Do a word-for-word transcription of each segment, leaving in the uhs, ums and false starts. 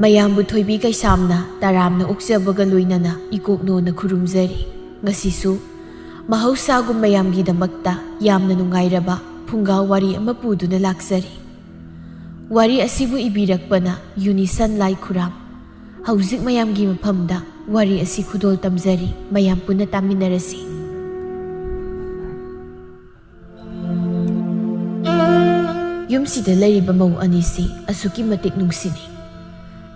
ꯃꯌꯥꯝꯕꯨ ꯊꯣꯏꯕꯤ ꯀꯩꯁꯥꯝꯅ ꯇꯔꯥꯝꯅ ꯑꯣꯛꯆꯕꯒ ꯂꯣꯏꯅꯅ ꯏꯀꯣꯛꯅꯣꯅ ꯈꯨꯔꯨꯝꯖꯔꯤ꯫ ꯉꯁꯤꯁꯨ ꯃꯍꯧꯁꯥꯒꯨꯝ ꯃꯌꯥꯝꯒꯤꯗꯃꯛꯇ ꯌꯥꯝꯅ ꯅꯨꯡꯉꯥꯏꯔꯕ ꯐꯨꯡꯒꯥ ꯋꯥꯔꯤ ꯑꯃ ꯄꯨꯗꯨꯅ ꯂꯥꯛꯆꯔꯤ꯫ ꯋꯥꯔꯤ ꯑꯁꯤꯕꯨ ꯏꯕꯤꯔꯛꯄꯅ ꯌꯨꯅꯤꯁꯟ ꯂꯥꯏ ꯈꯨꯔꯥꯝ꯫ ꯍꯧꯖꯤꯛ ꯃꯌꯥꯝꯒꯤ ꯃꯐꯝꯗ ꯋꯥꯔꯤ ꯑꯁꯤ ꯈꯨꯗꯣꯜ ꯇꯝꯖꯔꯤ, ꯃꯌꯥꯝ ꯄꯨꯟꯅ ꯇꯥꯃꯤꯟꯅꯔꯁꯤ꯫ ꯌꯨꯝꯁꯤꯗ ꯂꯩꯔꯤꯕ ꯃꯧ ꯑꯅꯤꯁꯤ ꯑꯁꯨꯛꯀꯤ ꯃꯇꯤꯛ ꯅꯨꯡꯁꯤꯅꯩ꯫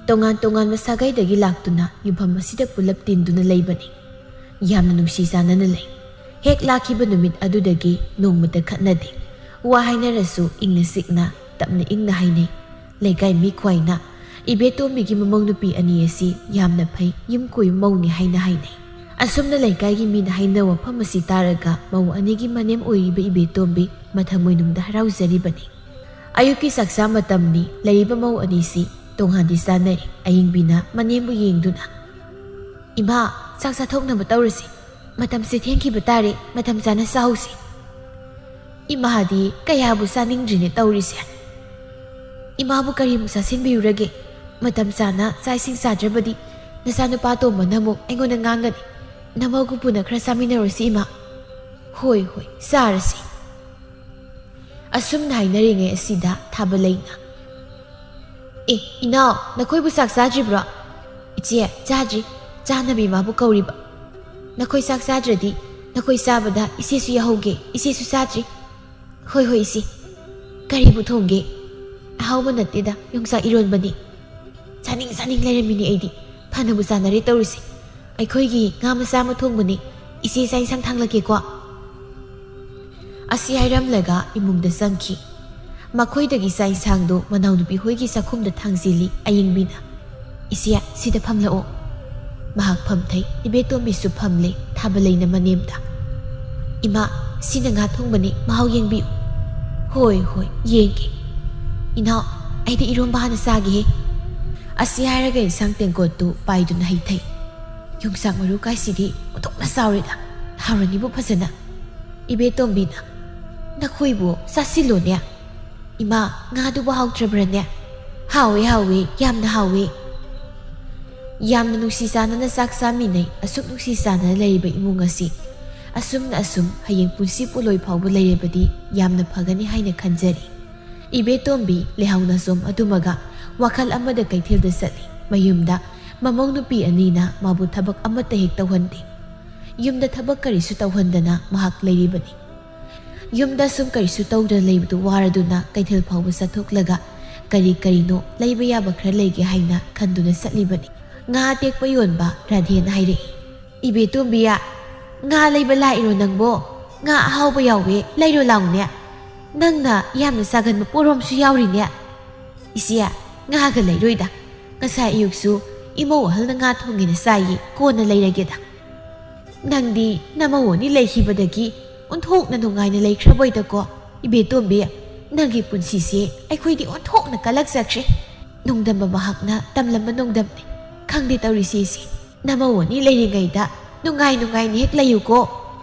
ꯇꯣꯉꯥꯟ ꯇꯣꯉꯥꯟꯕ ꯁꯥꯒꯩꯗꯒꯤ ꯂꯥꯛꯇꯨꯅ ꯌꯨꯝꯐꯝ ꯑꯁꯤꯗ ꯄꯨꯂꯞ ꯇꯤꯟꯗꯨꯅ ꯂꯩꯕꯅꯤ꯫ ꯌꯥꯝꯅ ꯅꯨꯡꯁꯤ ꯆꯥꯟꯅꯅ ꯂꯩ꯫ ꯍꯦꯛ ꯂꯥꯛꯈꯤꯕ ꯅꯨꯃꯤꯠ ꯑꯗꯨꯗꯒꯤ ꯅꯣꯡꯃꯇ ꯈꯠꯅꯗꯦ꯫ ꯋꯥ ꯍꯥꯏꯅꯔꯁꯨ ꯏꯪꯅ ꯆꯤꯛꯅ, ꯇꯞꯅ ꯏꯪꯅ ꯍꯥꯏꯅꯩ꯫ ꯂꯩꯀꯥꯏ ꯃꯤ ꯈ꯭ꯋꯥꯏꯅ ꯏꯕꯦꯇꯣꯝꯕꯤꯒꯤ ꯃꯃꯧ ꯅꯨꯄꯤ ꯑꯅꯤ ꯑꯁꯤ ꯌꯥꯝꯅ ꯐꯩ, ꯌꯨꯝ ꯀꯣꯏꯕ ꯃꯧꯅꯤ ꯍꯥꯏꯅ ꯍꯥꯏꯅꯩ꯫ ꯑꯁꯨꯝꯅ ꯂꯩꯀꯥꯏꯒꯤ ꯃꯤꯅ ꯍꯥꯏꯅ ꯋꯥꯐꯝ ꯑꯁꯤ ꯇꯥꯔꯒ ꯃꯧ ꯑꯅꯤꯒꯤ ꯃꯅꯦꯝ ꯑꯣꯏꯔꯤꯕ ꯏꯕꯦꯇꯣꯝꯕꯤ ꯃꯊꯃꯣꯏꯅꯨꯡꯗ ꯍꯔꯥꯎꯖꯔꯤꯕꯅꯤ꯫ ꯑꯌꯨꯛꯀꯤ ꯆꯥꯛꯆꯥ ꯃꯇꯝꯅꯤ꯫ ꯂꯩꯔꯤꯕ ꯃꯧ ꯑꯅꯤꯁꯤ ꯇꯣꯉꯥꯟꯗꯤ ꯆꯥꯟꯅꯔꯦ꯫ ꯑꯌꯤꯡꯕꯤꯅ ꯃꯅꯦꯝꯕꯨ ꯌꯦꯡꯗꯨꯅ, "ꯏꯃꯥ, ꯆꯥꯛ ꯆꯥꯊꯣꯛꯅꯕ ꯇꯧꯔꯁꯤ꯫ ꯃꯇꯝꯁꯦ ꯊꯦꯡꯈꯤꯕ ꯇꯥꯔꯦ, ꯃꯇꯝ ꯆꯥꯅ ꯆꯥꯍꯧꯁꯤ꯫" ꯏꯃꯥꯗꯤ ꯀꯌꯥꯕꯨ ꯆꯥꯅꯤꯡꯗ꯭ꯔꯤꯅꯦ ꯇꯧꯔꯤꯁꯦ꯫ ꯏꯃꯥꯕꯨ ꯀꯔꯤꯃꯨꯛ ꯆꯥꯁꯤꯟꯕꯤꯔꯨꯔꯒꯦ? ꯃꯇꯝ ꯆꯥꯅ ꯆꯥꯛ ꯏꯁꯤꯡ ꯆꯥꯗ꯭ꯔꯕꯗꯤ ꯅꯆꯥꯅꯨꯄꯥ ꯑꯇꯣꯝꯕꯅ ꯑꯃꯨꯛ ꯑꯩꯉꯣꯟꯗ ꯉꯥꯡꯒꯅꯤ꯫ ꯅꯃꯧ ꯒꯨꯄꯨꯅ ꯈꯔ ꯆꯥꯃꯤꯟꯅꯔꯨꯁꯤ, ꯏꯃꯥ꯫ "ꯍꯣꯏ, ꯍꯣꯏ, ꯆꯥꯔꯁꯤ꯫" ꯑꯁꯨꯝꯅ ꯍꯥꯏꯅꯔꯤꯉꯩ ꯑꯁꯤꯗ ꯊꯥꯕꯂꯩꯅ, "ꯑꯦ, ꯏꯅꯥꯎ, ꯅꯈꯣꯏꯕꯨ ꯆꯥꯛ ꯆꯥꯗ꯭ꯔꯤꯕ꯭ꯔꯣ?" "ꯏꯆꯦ, ꯆꯥꯗ꯭ꯔꯤ꯫ ꯆꯥꯅꯕ ꯏꯃꯥꯕꯨ ꯀꯧꯔꯤꯕ꯫ ꯅꯈꯣꯏ ꯆꯥꯛ ꯆꯥꯗ꯭ꯔꯗꯤ ꯅꯈꯣꯏ ꯆꯥꯕꯗ ꯏꯆꯦꯁꯨ ꯌꯥꯍꯧꯒꯦ꯫ ꯏꯆꯦꯁꯨ ꯆꯥꯗ꯭ꯔꯤ꯫" "ꯍꯣꯏ, ꯍꯣꯏ, ꯏꯆꯦ꯫ ꯀꯔꯤꯕꯨ ꯊꯣꯡꯒꯦ?" "ꯑꯍꯥꯎꯕ ꯅꯠꯇꯦꯗ, ꯌꯣꯡꯆꯥꯛ ꯏꯔꯣꯟꯕꯅꯤ꯫" "ꯆꯥꯅꯤꯡ ꯆꯥꯅꯤꯡ ꯂꯩꯔꯝꯃꯤꯅꯦ ꯑꯩꯗꯤ꯫ ꯐꯅꯕꯨ ꯆꯥꯅꯔꯦ ꯇꯧꯔꯤꯁꯦ꯫ ꯑꯩꯈꯣꯏꯒꯤ ꯉꯥ ꯃꯆꯥ ꯑꯃ ꯊꯣꯡꯕꯅꯦ꯫ ꯏꯆꯦ, ꯆꯥꯛ ꯏꯟꯁꯥꯡ ꯊꯥꯡꯂꯛꯀꯦꯀꯣ꯫" ꯑꯁꯤ ꯍꯥꯏꯔꯝꯂꯒ ꯏꯃꯨꯡꯗ ꯆꯪꯈꯤ꯫ ꯃꯈꯣꯏꯗꯒꯤ ꯆꯥꯛ ꯏꯟꯁꯥꯡꯗꯨ ꯃꯅꯥꯎꯅꯨꯄꯤ ꯍꯣꯏꯒꯤ ꯆꯥꯛꯈꯨꯝꯗ ꯊꯥꯡꯖꯤꯜꯂꯤ ꯑꯌꯤꯡꯕꯤꯅ꯫ "ꯏꯆꯦ, ꯁꯤꯗ ꯐꯝꯂꯛꯑꯣ꯫" ꯃꯍꯥꯛ ꯐꯝꯊꯩ꯫ ꯏꯕꯦꯇꯣꯝꯕꯤꯁꯨ ꯐꯝꯂꯦ꯫ ꯊꯥꯕꯂꯩꯅ ꯃꯅꯦꯝꯗ, "ꯏꯃꯥ, ꯁꯤꯅ ꯉꯥ ꯊꯣꯡꯕꯅꯤ, ꯃꯍꯥꯎ ꯌꯦꯡꯕꯤꯌꯨ꯫" "ꯍꯣꯏ, ꯍꯣꯏ, ꯌꯦꯡꯒꯦ꯫ ꯏꯅꯥꯎ, ꯑꯩꯗꯤ ꯏꯔꯣꯝꯕ ꯍꯥꯟꯅ ꯆꯥꯒꯦꯍꯦ꯫" ꯑꯁꯤ ꯍꯥꯏꯔꯒ ꯏꯟꯁꯥꯡ ꯇꯦꯡꯀꯣꯠꯇꯨ ꯄꯥꯏꯗꯨꯅ ꯍꯩꯊꯩ꯫ "ꯌꯣꯡꯆꯥꯛ ꯃꯔꯨ ꯀꯥꯏꯁꯤꯗꯤ ꯑꯣꯟꯊꯣꯛꯅ ꯆꯥꯎꯔꯦꯗ꯫ ꯍꯥꯎꯔꯅꯤꯕꯨ ꯐꯖꯅ꯫" ꯏꯕꯦꯇꯣꯝꯕꯤꯅ, "ꯅꯈꯣꯏꯕꯨ ꯆꯥꯁꯤꯜꯂꯣꯅꯦ꯫ ꯏꯃꯥ, ꯉꯥꯗꯨꯕꯨ ꯍꯥꯎꯇ꯭ꯔꯕ꯭ꯔꯅꯦ?" "ꯍꯥꯎꯋꯦ, ꯍꯥꯎꯋꯦ, ꯌꯥꯝꯅ ꯍꯥꯎꯋꯦ"꯫ ꯌꯥꯝꯅ ꯅꯨꯡꯁꯤ ꯆꯥꯟꯅꯅ ꯆꯥꯛ ꯆꯥꯃꯤꯟꯅꯩ꯫ ꯑꯁꯨꯛ ꯅꯨꯡꯁꯤ ꯆꯥꯟꯅꯅ ꯂꯩꯔꯤꯕ ꯏꯃꯨꯡ ꯑꯁꯤ ꯑꯁꯨꯝꯅ ꯑꯁꯨꯝ ꯍꯌꯦꯡ ꯄꯨꯟꯁꯤ ꯄꯣꯂꯣꯏ ꯐꯥꯎꯕ ꯂꯩꯔꯕꯗꯤ ꯌꯥꯝꯅ ꯐꯒꯅꯤ ꯍꯥꯏꯅ ꯈꯟꯖꯔꯤ꯫ ꯏꯕꯦꯇꯣꯝꯕꯤ ꯂꯩꯍꯥꯎꯅꯆꯣꯝ ꯑꯗꯨꯃꯒ ꯋꯥꯈꯜ ꯑꯃꯗ ꯀꯩꯊꯦꯜꯗ ꯆꯠꯂꯤ꯫ ꯃꯌꯨꯝꯗ ꯃꯃꯧ ꯅꯨꯄꯤ ꯑꯅꯤꯅ ꯃꯥꯕꯨ ꯊꯕꯛ ꯑꯃꯠꯇ ꯍꯦꯛ ꯇꯧꯍꯟꯗꯦ꯫ ꯌꯨꯝꯗ ꯊꯕꯛ ꯀꯔꯤꯁꯨ ꯇꯧꯍꯟꯗꯅ ꯃꯍꯥꯛ ꯂꯩꯔꯤꯕꯅꯤ꯫ ꯌꯨꯝꯗ ꯁꯨꯝ ꯀꯔꯤꯁꯨ ꯇꯧꯗꯅ ꯂꯩꯕꯗꯨ ꯋꯥꯔꯗꯨꯅ ꯀꯩꯊꯦꯜ ꯐꯥꯎꯕ ꯆꯠꯊꯣꯛꯂꯒ ꯀꯔꯤ ꯀꯔꯤꯅꯣ ꯂꯩꯕ ꯌꯥꯕ ꯈꯔ ꯂꯩꯒꯦ ꯍꯥꯏꯅ ꯈꯟꯗꯨꯅ ꯆꯠꯂꯤꯕꯅꯤ꯫ ꯉꯥ ꯑꯇꯦꯛꯄ ꯌꯣꯟꯕ ꯔꯥꯙꯦꯅ ꯍꯥꯏꯔꯛꯏ, "ꯏꯕꯦꯇꯣꯝꯕꯤꯌꯥ, ꯉꯥ ꯂꯩꯕ ꯂꯥꯛꯏꯔꯣ ꯅꯪꯕꯣ? ꯉꯥ ꯑꯍꯥꯎꯕ ꯌꯥꯎꯋꯦ, ꯂꯩꯔꯣ ꯂꯥꯎꯅꯦ꯫ ꯅꯪꯅ ꯌꯥꯝꯅ ꯆꯥꯒꯟꯕ ꯄꯣꯔꯣꯝꯁꯨ ꯌꯥꯎꯔꯤꯅꯦ"꯫ "ꯏꯆꯦ, ꯉꯥꯒ ꯂꯩꯔꯣꯏꯗ꯫ ꯉꯁꯥꯏ ꯑꯌꯨꯛꯁꯨ ꯏꯃꯧ ꯑꯍꯜꯅ ꯉꯥ ꯊꯣꯡꯒꯦꯅ ꯆꯥꯏꯌꯦ, ꯀꯣꯟꯅ ꯂꯩꯔꯒꯦꯗ"꯫ "ꯅꯪꯗꯤ ꯅꯃꯧ ꯑꯅꯤ ꯂꯩꯈꯤꯕꯗꯒꯤ ꯑꯣꯟꯊꯣꯛꯅ ꯅꯨꯡꯉꯥꯏꯅ ꯂꯩꯈ꯭ꯔꯕꯣꯏꯗꯀꯣ꯫ ꯏꯕꯦꯇꯣꯝꯕꯤ, ꯅꯪꯒꯤ ꯄꯨꯟꯁꯤꯁꯦ ꯑꯩꯈꯣꯏꯗꯤ ꯑꯣꯟꯊꯣꯛꯅ ꯀꯜꯂꯛꯆꯈ꯭ꯔꯦ꯫ ꯅꯣꯡꯗꯝꯕ ꯃꯍꯥꯛꯅ ꯇꯝꯂꯝꯕ ꯅꯣꯡꯗꯝꯅꯤ꯫ ꯈꯪꯗꯦ ꯇꯧꯔꯤꯁꯦ ꯏꯆꯦ꯫ ꯅꯃꯧ ꯑꯅꯤ ꯂꯩꯔꯤꯉꯩꯗ ꯅꯨꯡꯉꯥꯏ ꯅꯨꯡꯉꯥꯏꯅ ꯍꯦꯛ ꯂꯩꯌꯨꯀꯣ"꯫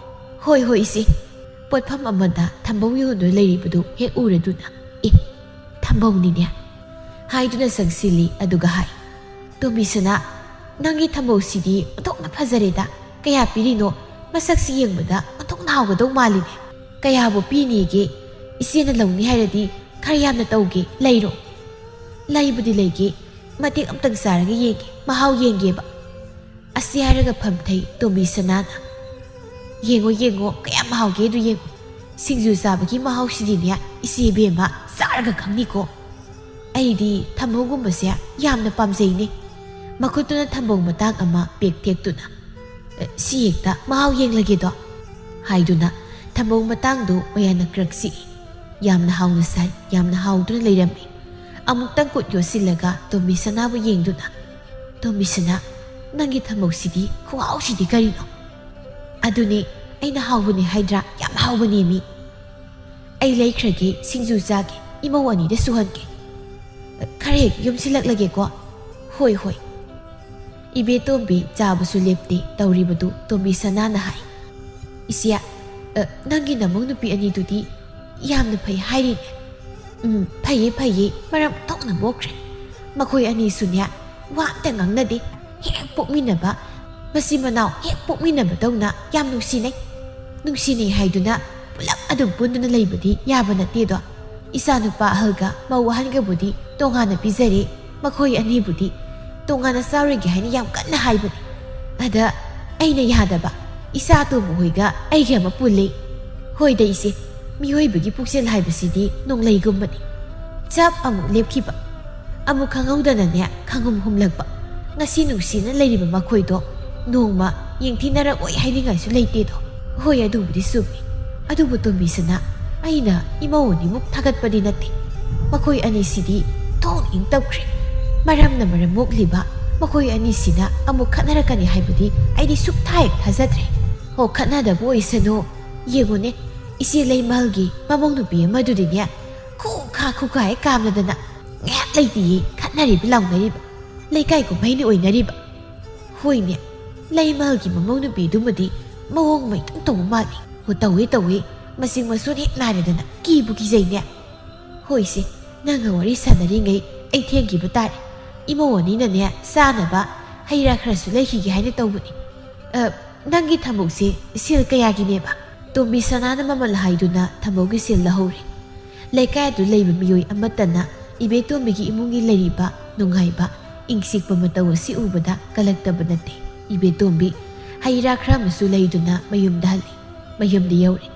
"ꯍꯣꯏ, ꯍꯣꯏ ꯏꯆꯦ"꯫ ꯄꯣꯠꯐꯝ ꯑꯃꯗ ꯊꯝꯕꯧ ꯌꯣꯟꯗꯨꯅ ꯂꯩꯔꯤꯕꯗꯨ ꯍꯦꯛ ꯎꯔꯗꯨꯅ, "ꯑꯦ, ꯊꯝꯕꯧꯅꯤꯅꯦ" ꯍꯥꯏꯗꯨꯅ ꯆꯪꯁꯤꯜꯂꯤ꯫ ꯑꯗꯨꯒ ꯍꯥꯏ, "ꯇꯣꯝꯕꯤꯁꯅꯥ, ꯅꯪꯒꯤ ꯊꯝꯕꯧꯁꯤꯗꯤ ꯑꯣꯟꯊꯣꯛꯅ ꯐꯖꯔꯦꯗ꯫ ꯀꯌꯥ ꯄꯤꯔꯤꯅꯣ? ꯃꯁꯛꯁꯤ ꯌꯦꯡꯕꯗ ꯑꯣꯟꯊꯣꯛꯅ ꯍꯥꯎꯒꯗꯧ ꯃꯥꯜꯂꯤꯅꯦ꯫ ꯀꯌꯥꯕꯨ ꯄꯤꯅꯤꯒꯦ? ꯏꯆꯦꯅ ꯂꯧꯅꯤ ꯍꯥꯏꯔꯗꯤ ꯈꯔ ꯌꯥꯝꯅ ꯇꯧꯒꯦ꯫ ꯂꯩꯔꯣ"꯫ "ꯂꯩꯕꯨꯗꯤ ꯂꯩꯒꯦ, ꯃꯇꯦꯛ ꯑꯝꯇꯪ ꯆꯥꯔꯒ ꯌꯦꯡꯒꯦ, ꯃꯍꯥꯎ ꯌꯦꯡꯒꯦꯕ"꯫ ꯑꯁꯤ ꯍꯥꯏꯔꯒ ꯐꯝꯊꯩ ꯇꯣꯝꯕꯤꯁꯅꯥꯅ꯫ "ꯌꯦꯡꯉꯣ, ꯌꯦꯡꯉꯣ, ꯀꯌꯥꯝ ꯍꯥꯎꯒꯦ ꯑꯗꯨ ꯌꯦꯡꯉꯣ꯫ ꯁꯤꯡꯖꯨ ꯆꯥꯕꯒꯤ ꯃꯍꯥꯎꯁꯤꯗꯤꯅꯦ, ꯏꯆꯦ ꯏꯕꯦꯝꯃ, ꯆꯥꯔꯒ ꯈꯪꯅꯤꯀꯣ꯫ ꯑꯩꯗꯤ ꯊꯝꯕꯧꯒꯨꯝꯕꯁꯦ ꯌꯥꯝꯅ ꯄꯥꯝꯖꯩꯅꯦ"꯫ ꯃꯈꯨꯠꯇꯨꯅ ꯊꯝꯕꯧ ꯃꯇꯥꯡ ꯑꯃ ꯄꯦꯛ ꯊꯦꯛꯇꯨꯅ, "ꯑꯦ, ꯁꯤ ꯍꯦꯛꯇ ꯃꯍꯥꯎ ꯌꯦꯡꯂꯒꯦꯗꯣ" ꯍꯥꯏꯗꯨꯅ ꯊꯝꯕꯧ ꯃꯇꯥꯡꯗꯨ ꯃꯌꯥꯅ ꯀ꯭ꯔꯛ ꯆꯤꯛꯏ꯫ ꯌꯥꯝꯅ ꯍꯥꯎꯅ ꯁꯥꯏ, ꯌꯥꯝꯅ ꯍꯥꯎꯗꯨꯅ ꯂꯩꯔꯝꯃꯤ꯫ ꯑꯃꯨꯛꯇꯪ ꯈꯨꯠ ꯌꯣꯠꯁꯤꯜꯂꯒ ꯇꯣꯝꯕꯤꯁꯅꯥꯕꯨ ꯌꯦꯡꯗꯨꯅ, "ꯇꯣꯝꯕꯤꯁꯅꯥ, ꯅꯪꯒꯤ ꯊꯝꯕꯧꯁꯤꯗꯤ ꯈꯨꯍꯥꯎꯁꯤꯗꯤ ꯀꯔꯤꯅꯣ?" "ꯑꯗꯨꯅꯦ, ꯑꯩꯅ ꯍꯥꯎꯕꯅꯦ ꯍꯥꯏꯗ꯭ꯔꯥ? ꯌꯥꯝ ꯍꯥꯎꯕꯅꯦꯃꯤ"꯫ "ꯑꯩ ꯂꯩꯈ꯭ꯔꯒꯦ, ꯁꯤꯡꯖꯨ ꯆꯥꯒꯦ, ꯏꯃꯧ ꯑꯅꯤꯗ ꯁꯨꯍꯟꯒꯦ"꯫ "ꯈꯔ ꯍꯦꯛ ꯌꯣꯝꯁꯤꯜꯂꯛꯂꯒꯦꯀꯣ"꯫ "ꯍꯣꯏ, ꯍꯣꯏ"꯫ ꯏꯕꯦꯇꯣꯝꯕꯤ ꯆꯥꯕꯁꯨ ꯂꯦꯞꯇꯦ ꯇꯧꯔꯤꯕꯗꯨ ꯇꯣꯝꯕꯤꯁꯅꯥꯅ ꯍꯥꯏ, "ꯏꯆꯦ, ꯑ, ꯅꯪꯒꯤ ꯅꯃꯧ ꯅꯨꯄꯤ ꯑꯅꯤꯗꯨꯗꯤ ꯌꯥꯝꯅ ꯐꯩ ꯍꯥꯏꯔꯤꯅꯦ"꯫ "ꯎꯝ, ꯐꯩꯌꯦ, ꯐꯩꯌꯦ, ꯃꯔꯝ ꯊꯣꯛꯅ ꯃꯣꯛꯈ꯭ꯔꯦ"꯫ ꯃꯈꯣꯏ ꯑꯅꯤꯁꯨꯅꯦ, ꯋꯥ ꯑꯝꯇ ꯉꯥꯡꯅꯗꯦ꯫ ꯍꯦꯛ ꯄꯣꯛꯃꯤꯟꯅꯕ, ꯃꯆꯤꯟ ꯃꯅꯥꯎ ꯍꯦꯛ ꯄꯣꯛꯃꯤꯟꯅꯕꯗꯧꯅ ꯌꯥꯝ ꯅꯨꯡꯁꯤꯅꯩ꯫ ꯅꯨꯡꯁꯤꯅꯩ ꯍꯥꯏꯗꯨꯅ ꯄꯨꯂꯞ ꯑꯗꯨꯝ ꯄꯨꯟꯗꯨꯅ ꯂꯩꯕꯗꯤ ꯌꯥꯕ ꯅꯠꯇꯦꯗꯣ꯫ ꯏꯆꯥꯅꯨꯄꯥ ꯑꯍꯜꯒ ꯃꯧ ꯑꯍꯟꯒꯕꯨꯗꯤ ꯇꯣꯉꯥꯟꯅ ꯄꯤꯖꯔꯦ꯫ ꯃꯈꯣꯏ ꯑꯅꯤꯕꯨꯗꯤ ꯇꯣꯉꯥꯟꯅ ꯆꯥꯔꯣꯏꯒꯦ ꯍꯥꯏꯅ ꯌꯥꯝ ꯀꯟꯅ ꯍꯥꯏꯕꯅꯤ꯫ ꯑꯗ ꯑꯩꯅ ꯌꯥꯗꯕ, ꯏꯆꯥ ꯑꯇꯣꯝꯕ ꯍꯣꯏꯒ ꯑꯩꯒ ꯑꯃ ꯄꯨꯜꯂꯤ꯫ ꯍꯣꯏꯗ ꯏꯆꯦ, ꯃꯤꯑꯣꯏꯕꯒꯤ ꯄꯨꯛꯆꯦꯜ ꯍꯥꯏꯕꯁꯤꯗꯤ ꯅꯣꯡꯂꯩꯒꯨꯝꯕꯅꯤ꯫ ꯆꯞ ꯑꯃꯨꯛ ꯂꯦꯞꯈꯤꯕ꯫ ꯑꯃꯨꯛ ꯈꯪꯍꯧꯗꯅꯅꯦ ꯈꯪꯍꯨꯝ ꯍꯨꯝꯂꯛꯄ꯫ ꯉꯁꯤ ꯅꯨꯡꯁꯤꯅ ꯂꯩꯔꯤꯕ ꯃꯈꯣꯏꯗꯣ ꯅꯣꯡꯃ ꯌꯦꯡꯊꯤꯅꯔꯛꯑꯣꯏ ꯍꯥꯏꯅꯤꯡꯉꯥꯏꯁꯨ ꯂꯩꯇꯦꯗꯣ꯫ ꯍꯣꯏ, ꯑꯗꯨꯕꯨꯗꯤ ꯆꯨꯝꯃꯤ꯫ ꯑꯗꯨꯕꯨ ꯇꯣꯝꯕꯤꯁꯅꯥ, ꯑꯩꯅ ꯏꯃꯧ ꯑꯅꯤꯃꯨꯛ ꯊꯥꯒꯠꯄꯗꯤ ꯅꯠꯇꯦ꯫ ꯃꯈꯣꯏ ꯑꯅꯤꯁꯤꯗꯤ ꯊꯣꯛ ꯏꯪ ꯇꯞꯈ꯭ꯔꯦ꯫ ꯃꯔꯝꯅ ꯃꯔꯝ ꯃꯣꯛꯂꯤꯕ ꯃꯈꯣꯏ ꯑꯅꯤꯁꯤꯅ ꯑꯃꯨꯛ ꯈꯠꯅꯔꯛꯀꯅꯤ ꯍꯥꯏꯕꯗꯤ ꯑꯩꯗꯤ ꯁꯨꯛꯊꯥ ꯍꯦꯛ ꯊꯥꯖꯗ꯭ꯔꯦ꯫ ꯍꯣ, ꯈꯠꯅꯗꯕ ꯑꯣꯏꯁꯅꯨ꯫ ꯌꯦꯡꯉꯨꯅꯦ, ꯏꯆꯦ ꯂꯩꯃꯜꯒꯤ ꯃꯃꯧ ꯅꯨꯄꯤ ꯑꯃꯗꯨꯗꯤꯅꯦ, ꯈꯨꯈꯥ ꯈꯨꯈꯥ ꯍꯦꯛ ꯀꯥꯝꯂꯗꯅ ꯉꯥꯏꯍꯥꯛ ꯂꯩꯇꯤꯌꯦ ꯈꯠꯅꯔꯤꯕ ꯂꯥꯎꯅꯔꯤꯕ꯫ ꯂꯩꯀꯥꯏ ꯀꯨꯝꯍꯩꯅ ꯑꯣꯏꯅꯔꯤꯕ꯫ ꯍꯣꯏꯅꯦ, ꯂꯩꯃꯜꯒꯤ ꯃꯃꯧ ꯅꯨꯄꯤꯗꯨꯃꯗꯤ ꯃꯑꯣꯡ ꯃꯩꯇꯧ ꯇꯧꯕ ꯃꯥꯜꯂꯤ꯫ ꯍꯣ, ꯇꯧꯏ ꯇꯧꯏ, ꯃꯆꯤꯡ ꯃꯁꯨꯟ ꯍꯦꯛ ꯅꯥꯏꯔꯗꯅ ꯀꯤꯕꯨ ꯀꯤꯖꯩꯅꯦ꯫ ꯍꯣꯏꯁꯦ, ꯅꯪꯒ ꯋꯥꯔꯤ ꯁꯥꯟꯅꯔꯤꯉꯩ ꯑꯩ ꯊꯦꯡꯈꯤꯕ ꯇꯥꯔꯦ꯫ ꯏꯃꯧ ꯑꯅꯤꯅꯅꯦ ꯆꯥꯅꯕ ꯍꯩ ꯔꯥ ꯈꯔꯁꯨ ꯂꯩꯈꯤꯒꯦ ꯍꯥꯏꯅ ꯇꯧꯕꯅꯤ꯫ ꯑ, ꯅꯪꯒꯤ ꯊꯝꯕꯧꯁꯦ ꯁꯦꯜ ꯀꯌꯥꯒꯤꯅꯦꯕ? ꯇꯣꯝꯕꯤꯁꯅꯥꯅ ꯃꯃꯜ ꯍꯥꯏꯗꯨꯅ ꯊꯝꯕꯧꯒꯤ ꯁꯦꯜ ꯂꯧꯍꯧꯔꯦ꯫ ꯂꯩꯀꯥꯏ ꯑꯗꯨ ꯂꯩꯕ ꯃꯤꯑꯣꯏ ꯑꯃꯠꯇꯅ ꯏꯕꯦꯇꯣꯝꯕꯤꯒꯤ ꯏꯃꯨꯡꯒꯤ ꯂꯩꯔꯤꯕ ꯅꯨꯡꯉꯥꯏꯕ, ꯏꯪ ꯆꯤꯛꯄ ꯃꯇꯧ ꯑꯁꯤ ꯎꯕꯗ ꯀꯜꯂꯛꯇꯕ ꯅꯠꯇꯦ꯫ ꯏꯕꯦꯇꯣꯝꯕꯤ ꯍꯩ ꯔꯥ ꯈꯔ ꯑꯃꯁꯨ ꯂꯩꯗꯨꯅ ꯃꯌꯨꯝꯗ ꯍꯜꯂꯤ꯫ ꯃꯌꯨꯝꯗ ꯌꯧꯔꯦ꯫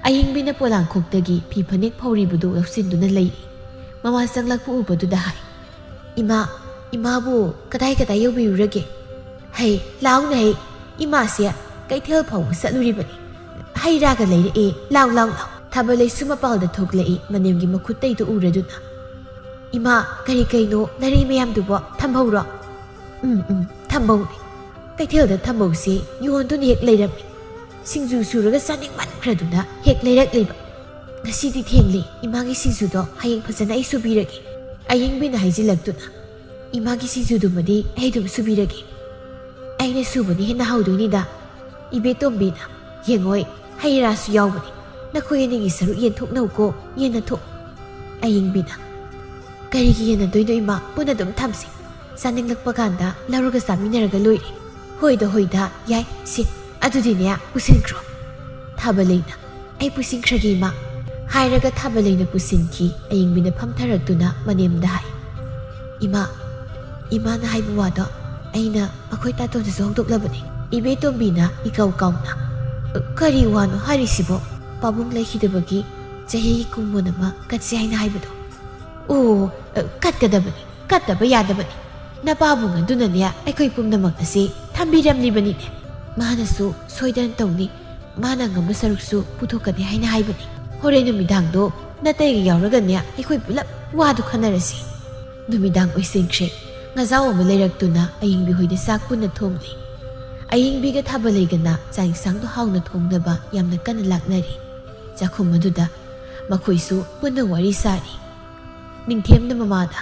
ꯑꯌꯤꯡꯕꯤꯅ ꯄꯣꯂꯥꯡꯈꯣꯛꯇꯒꯤ ꯐꯤ ꯐꯅꯦꯛ ꯐꯧꯔꯤꯕꯗꯨ ꯂꯧꯁꯤꯟꯗꯨꯅ ꯂꯩꯔꯤ꯫ ꯃꯃꯥ ꯆꯪꯂꯛꯄ ꯎꯕꯗꯨꯗ ꯍꯥꯏ, "ꯏꯃꯥ, ꯏꯃꯥꯕꯨ ꯀꯗꯥꯏ ꯀꯗꯥꯏ ꯌꯧꯕꯤꯔꯨꯔꯒꯦ? ꯍꯩ, ꯂꯥꯎꯅ ꯍꯩ, ꯏꯃꯥꯁꯦ ꯀꯩꯊꯦꯜ ꯐꯥꯎꯕ ꯆꯠꯂꯨꯔꯤꯕꯅꯤ꯫ ꯍꯩ ꯔꯥꯒ ꯂꯩꯔꯛꯑꯦ, ꯂꯥꯎ, ꯂꯥꯎ, ꯂꯥꯎ꯫" ꯊꯥꯕꯜ ꯂꯩꯁꯨ ꯃꯄꯥꯜꯗ ꯊꯣꯛꯂꯛꯏ ꯃꯅꯦꯝꯒꯤ ꯃꯈꯨꯠꯇꯩꯗꯨ ꯎꯔꯗꯨꯅ, "ꯏꯃꯥ, ꯀꯔꯤ ꯀꯩꯅꯣ ꯅꯔꯤ ꯃꯌꯥꯝꯗꯨꯕꯣ? ꯊꯝꯍꯧꯔꯣ?" "ꯎꯝ, ꯎꯝ, ꯊꯝꯍꯧꯔꯦ꯫ ꯀꯩꯊꯦꯜꯗ ꯊꯝꯍꯧꯁꯦ ꯌꯣꯟꯗꯨꯅ ꯍꯦꯛ ꯂꯩꯔꯝꯃꯤ꯫ ꯁꯤꯡꯖꯨ ꯁꯨꯔꯒ ꯆꯥꯅꯤꯡꯃꯟꯈ꯭ꯔꯗꯨꯅ ꯍꯦꯛ ꯂꯩꯔꯛꯂꯤꯕ꯫ ꯉꯁꯤꯗꯤ ꯊꯦꯡꯂꯦ, ꯏꯃꯥꯒꯤ ꯁꯤꯡꯖꯨꯗꯣ ꯍꯌꯦꯡ ꯐꯖꯅ ꯑꯩ ꯁꯨꯕꯤꯔꯒꯦ꯫" ꯑꯌꯤꯡꯕꯤꯅ ꯍꯥꯏꯖꯤꯜꯂꯛꯇꯨꯅ, "ꯏꯃꯥꯒꯤ ꯁꯤꯡꯖꯨꯗꯨꯃꯗꯤ ꯑꯩ ꯑꯗꯨꯝ ꯁꯨꯕꯤꯔꯒꯦ꯫ ꯑꯩꯅ ꯁꯨꯕꯅ ꯍꯦꯟꯅ ꯍꯥꯎꯗꯣꯏꯅꯤꯗ꯫" ꯏꯕꯦꯇꯣꯝꯕꯤꯅ, "ꯌꯦꯡꯉꯣꯏ, ꯍꯩ ꯔꯥꯁꯨ ꯌꯥꯎꯕꯅꯤ꯫ ꯅꯈꯣꯏ ꯑꯅꯤꯒꯤ ꯁꯔꯨꯛ ꯌꯦꯟꯊꯣꯛꯅꯧꯀꯣ, ꯌꯦꯟꯅꯊꯣꯛ꯫" ꯑꯌꯤꯡꯕꯤꯅ, "ꯀꯔꯤꯒꯤ ꯌꯦꯟꯅꯗꯣꯏꯅꯣ ꯏꯃꯥ? ꯄꯨꯟꯅ ꯑꯗꯨꯝ ꯊꯝꯁꯤ꯫ ꯆꯥꯅꯤꯡꯂꯛꯄ ꯀꯥꯟꯗ ꯂꯧꯔꯒ ꯆꯥꯃꯤꯟꯅꯔꯒ ꯂꯣꯏꯔꯦ꯫" "ꯍꯣꯏꯗ, ꯍꯣꯏꯗ, ꯌꯥꯏ, ꯁꯤ꯫ ꯑꯗꯨꯗꯤꯅꯦ, ꯄꯨꯁꯤꯟꯈ꯭ꯔꯣ꯫" ꯊꯥꯕꯂꯩꯅ, "ꯑꯩ ꯄꯨꯁꯤꯟꯈ꯭ꯔꯒꯦ ꯏꯃꯥ꯫" ꯍꯥꯏꯔꯒ ꯊꯥꯕꯂꯩꯅ ꯄꯨꯁꯤꯟꯈꯤ꯫ ꯑꯌꯤꯡꯕꯤꯅ ꯐꯝꯊꯔꯛꯇꯨꯅ ꯃꯅꯦꯝꯗ ꯍꯥꯏ, "ꯏꯃꯥ, ꯏꯃꯥꯅ ꯍꯥꯏꯕ ꯋꯥꯗꯣ ꯑꯩꯅ ꯑꯩꯈꯣꯏ ꯇꯥꯇꯣꯟꯗꯁꯨ ꯍꯧꯗꯣꯛꯂꯕꯅꯤ꯫" ꯏꯕꯦꯇꯣꯝꯕꯤꯅ ꯏꯀꯥꯎ ꯀꯥꯎꯅ, "ꯀꯔꯤ ꯋꯥꯅꯣ ꯍꯥꯏꯔꯤꯁꯤꯕꯣ? ꯄꯥꯕꯨꯡ ꯂꯩꯈꯤꯗꯕꯒꯤ ꯆꯍꯤꯒꯤ ꯀꯨꯝꯑꯣꯟ ꯑꯃ ꯀꯠꯁꯤ ꯍꯥꯏꯅ ꯍꯥꯏꯕꯗꯣ?" "ꯑꯣ, ꯀꯠꯀꯗꯕꯅꯤ, ꯀꯠꯇꯕ ꯌꯥꯗꯕꯅꯤ꯫ ꯅꯄꯥꯕꯨꯡ ꯑꯗꯨꯅꯅꯦ ꯑꯩꯈꯣꯏ ꯄꯨꯝꯅꯃꯛ ꯑꯁꯤ ꯊꯝꯕꯤꯔꯝꯂꯤꯕꯅꯤꯅꯦ꯫ ꯃꯥꯅꯁꯨ ꯁꯣꯏꯗꯅ ꯇꯧꯅꯤ, ꯃꯥꯅ ꯉꯝꯕ ꯁꯔꯨꯛꯁꯨ ꯄꯨꯊꯣꯛꯀꯅꯤ ꯍꯥꯏꯅ ꯍꯥꯏꯕꯅꯤ꯫ ꯍꯣꯔꯦꯟ ꯅꯨꯃꯤꯗꯥꯡꯗꯣ ꯅꯇꯩꯒ ꯌꯥꯎꯔꯒꯅꯦ ꯑꯩꯈꯣꯏ ꯄꯨꯂꯞ ꯋꯥꯗꯨ ꯈꯟꯅꯔꯁꯤ꯫" ꯅꯨꯃꯤꯗꯥꯡ ꯑꯣꯏꯁꯤꯟꯈ꯭ꯔꯦ꯫ ꯉꯖꯥꯎ ꯑꯃ ꯂꯩꯔꯛꯇꯨꯅ ꯑꯌꯤꯡꯕꯤ ꯍꯣꯏꯗ ꯆꯥꯛ ꯄꯨꯟꯅ ꯊꯣꯡꯂꯤ꯫ ꯑꯌꯤꯡꯕꯤꯒ ꯊꯥꯕꯂꯩꯒꯅ ꯆꯥꯛ ꯏꯟꯁꯥꯡꯗꯣ ꯍꯥꯎꯅ ꯊꯣꯡꯅꯕ ꯌꯥꯝꯅ ꯀꯟꯅ ꯂꯥꯛꯅꯔꯤ꯫ ꯆꯥꯛꯈꯨꯝ ꯑꯗꯨꯗ ꯃꯈꯣꯏꯁꯨ ꯄꯨꯟꯅ ꯋꯥꯔꯤ ꯁꯥꯔꯤ꯫ ꯅꯤꯡꯊꯦꯝꯅ ꯃꯃꯥꯗ,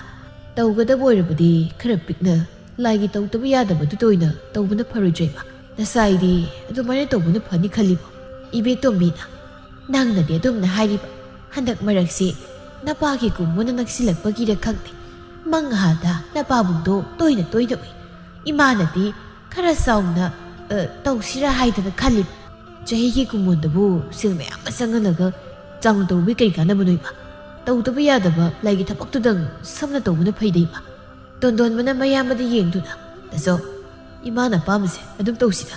"ꯇꯧꯒꯗꯕ ꯑꯣꯏꯔꯕꯗꯤ ꯈꯔ ꯄꯤꯛꯅ ꯂꯥꯏꯒꯤ ꯇꯧꯗꯕ ꯌꯥꯗꯕꯗꯨꯗ ꯑꯣꯏꯅ ꯇꯧꯕꯅ ꯐꯔꯣꯏꯗ꯭ꯔꯣ ꯏꯃꯥ? ꯅꯆꯥ ꯑꯩꯗꯤ ꯑꯗꯨꯃꯥꯏꯅ ꯇꯧꯕꯅ ꯐꯅꯤ ꯈꯜꯂꯤꯕꯣ?" ꯏꯕꯦꯇꯣꯝꯕꯤꯅ, "ꯅꯪꯅꯗꯤ ꯑꯗꯨꯝꯅ ꯍꯥꯏꯔꯤꯕ, ꯍꯟꯗꯛ ꯃꯔꯛꯁꯤ ꯅꯄꯥꯒꯤ ꯀꯨꯝꯑꯣꯟꯅ ꯅꯛꯁꯤꯜꯂꯛꯄꯒꯤꯔ ꯈꯪꯗꯦ, ꯃꯪꯍꯥꯗ ꯅꯄꯥꯕꯨꯡꯗꯣ ꯇꯣꯏꯅ ꯇꯣꯏꯅ ꯎꯏ꯫ ꯏꯃꯥꯅꯗꯤ ꯈꯔ ꯆꯥꯎꯅ, ꯑ, ꯇꯧꯁꯤꯔꯥ ꯍꯥꯏꯗꯅ ꯈꯜꯂꯤꯕ꯫ ꯆꯍꯤꯒꯤ ꯀꯨꯝꯑꯣꯟꯗꯕꯨ ꯁꯦꯜ ꯃꯌꯥꯝ ꯑꯃ ꯆꯪꯍꯜꯂꯒ ꯆꯥꯎꯅ ꯇꯧꯔꯨꯕꯩ ꯀꯔꯤ ꯀꯥꯟꯅꯕꯅꯣ ꯏꯃꯥ? ꯇꯧꯗꯕ ꯌꯥꯗꯕ ꯂꯥꯏꯒꯤ ꯊꯕꯛꯇꯨꯗꯪ ꯁꯝꯅ ꯇꯧꯕꯅ ꯐꯩꯗ ꯏꯃꯥ꯫" ꯇꯣꯟꯗꯣꯟꯕꯅ ꯃꯌꯥꯝꯕꯗ ꯌꯦꯡꯗꯨꯅ, "ꯇꯥꯆꯧ, ꯏꯃꯥꯅ ꯑꯄꯥꯝꯕꯁꯦ ꯑꯗꯨꯝ ꯇꯧꯁꯤꯗ꯫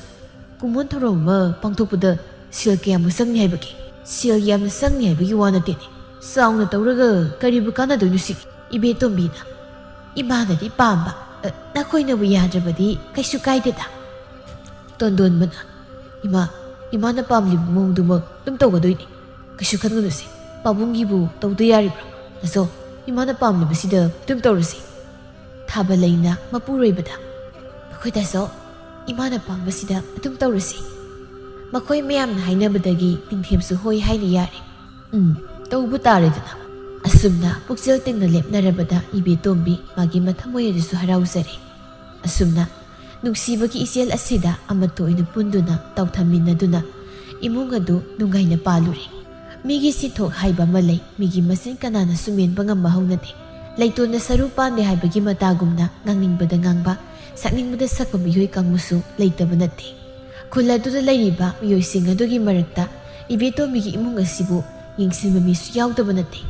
ꯀꯨꯝꯑꯣꯟ ꯊꯧꯔꯝ ꯑꯃ ꯄꯥꯡꯊꯣꯛꯄꯗ ꯁꯦꯜ ꯀꯌꯥꯃꯨꯛ ꯆꯪꯅꯤ ꯍꯥꯏꯕꯒꯦ? ꯁꯦꯜ ꯌꯥꯝꯅ ꯆꯪꯅꯤ ꯍꯥꯏꯕꯒꯤ ꯋꯥ ꯅꯠꯇꯦꯅꯦ꯫ ꯆꯥꯎꯅ ꯇꯧꯔꯒ ꯀꯔꯤꯕꯨ ꯀꯥꯟꯅꯗꯣꯏꯅꯣ ꯁꯤꯒꯤ?" ꯏꯕꯦꯇꯣꯝꯕꯤꯅ, "ꯏꯃꯥꯅꯗꯤ ꯄꯥꯝꯕ, ꯑ, ꯅꯈꯣꯏꯅꯕꯨ ꯌꯥꯗ꯭ꯔꯕꯗꯤ ꯀꯩꯁꯨ ꯀꯥꯏꯗꯦꯗ꯫" ꯇꯣꯟꯗꯣꯟꯕꯅ, "ꯏꯃꯥ, ꯏꯃꯥꯅ ꯄꯥꯝꯂꯤꯕ ꯃꯑꯣꯡꯗꯨꯃꯛ ꯑꯗꯨꯝ ꯇꯧꯒꯗꯣꯏꯅꯤ꯫ ꯀꯩꯁꯨ ꯈꯟꯒꯅꯨꯁꯦ꯫ ꯄꯥꯕꯨꯡꯒꯤꯕꯨ ꯇꯧꯗ ꯌꯥꯔꯤꯕ꯭ꯔꯣ? ꯇꯥꯆꯧ, ꯏꯃꯥꯅ ꯄꯥꯝꯂꯤꯕꯁꯤꯗ ꯑꯗꯨꯝ ꯇꯧꯔꯁꯤ꯫" ꯊꯥꯕꯂꯩꯅ ꯃꯄꯨꯔꯣꯏꯕꯗ, "ꯑꯩꯈꯣꯏ ꯇꯥꯆꯧ, ꯏꯃꯥꯅ ꯄꯥꯝꯕꯁꯤꯗ ꯑꯗꯨꯝ ꯇꯧꯔꯁꯤ꯫" ꯃꯈꯣꯏ ꯃꯌꯥꯝꯅ ꯍꯥꯏꯅꯕꯗꯒꯤ ꯅꯤꯡꯊꯦꯝꯁꯨ ꯍꯣꯏ ꯍꯥꯏꯅ ꯌꯥꯔꯦ꯫ "ꯎꯝ, ꯇꯧꯕ ꯇꯥꯔꯦꯗꯅ꯫" ꯑꯁꯨꯝꯅ ꯄꯨꯛꯆꯦꯜ ꯇꯤꯡꯅ ꯂꯦꯞꯅꯔꯕꯗ ꯏꯕꯦꯇꯣꯝꯕꯤ ꯃꯥꯒꯤ ꯃꯊꯃꯣꯏ ꯑꯗꯨꯁꯨ ꯍꯔꯥꯎꯖꯔꯦ꯫ ꯑꯁꯨꯝꯅ ꯅꯨꯡꯁꯤꯕꯒꯤ ꯏꯆꯦꯜ ꯑꯁꯤꯗ ꯑꯃꯠꯇ ꯑꯣꯏꯅ ꯄꯨꯟꯗꯨꯅ ꯇꯥꯎꯊꯃꯤꯟꯅꯗꯨꯅ ꯏꯃꯨꯡ ꯑꯗꯨ ꯅꯨꯡꯉꯥꯏꯅ ꯄꯥꯜꯂꯨꯔꯦ꯫ ꯃꯤꯒꯤ ꯁꯦꯟꯊꯣꯛ ꯍꯥꯏꯕ ꯑꯃ ꯂꯩ, ꯃꯤꯒꯤ ꯃꯆꯤꯟ ꯀꯅꯥꯅꯁꯨ ꯃꯦꯟꯕ ꯉꯝꯕ ꯍꯧꯅꯗꯦ꯫ ꯂꯩꯇꯣꯟꯅ ꯁꯔꯨ ꯄꯥꯟꯗꯦ ꯍꯥꯏꯕꯒꯤ ꯃꯇꯥꯒꯨꯝꯅ ꯉꯥꯡꯅꯤꯡꯕꯗ ꯉꯥꯡꯕ, ꯁꯛꯅꯤꯡꯕꯗ ꯁꯛꯄ ꯃꯤꯑꯣꯏ ꯀꯥꯡꯕꯨꯁꯨ ꯂꯩꯇꯕ ꯅꯠꯇꯦ꯫ ꯈꯨꯜ ꯑꯗꯨꯗ ꯂꯩꯔꯤꯕ ꯃꯤꯑꯣꯏꯁꯤꯡ ꯑꯗꯨꯒꯤ ꯃꯔꯛꯇ ꯏꯕꯦꯇꯣꯝꯕꯤꯒꯤ ꯏꯃꯨꯡ ꯑꯁꯤꯕꯨ ꯌꯦꯡꯁꯤꯟꯕ ꯃꯤꯁꯨ ꯌꯥꯎꯗꯕ ꯅꯠꯇꯦ꯫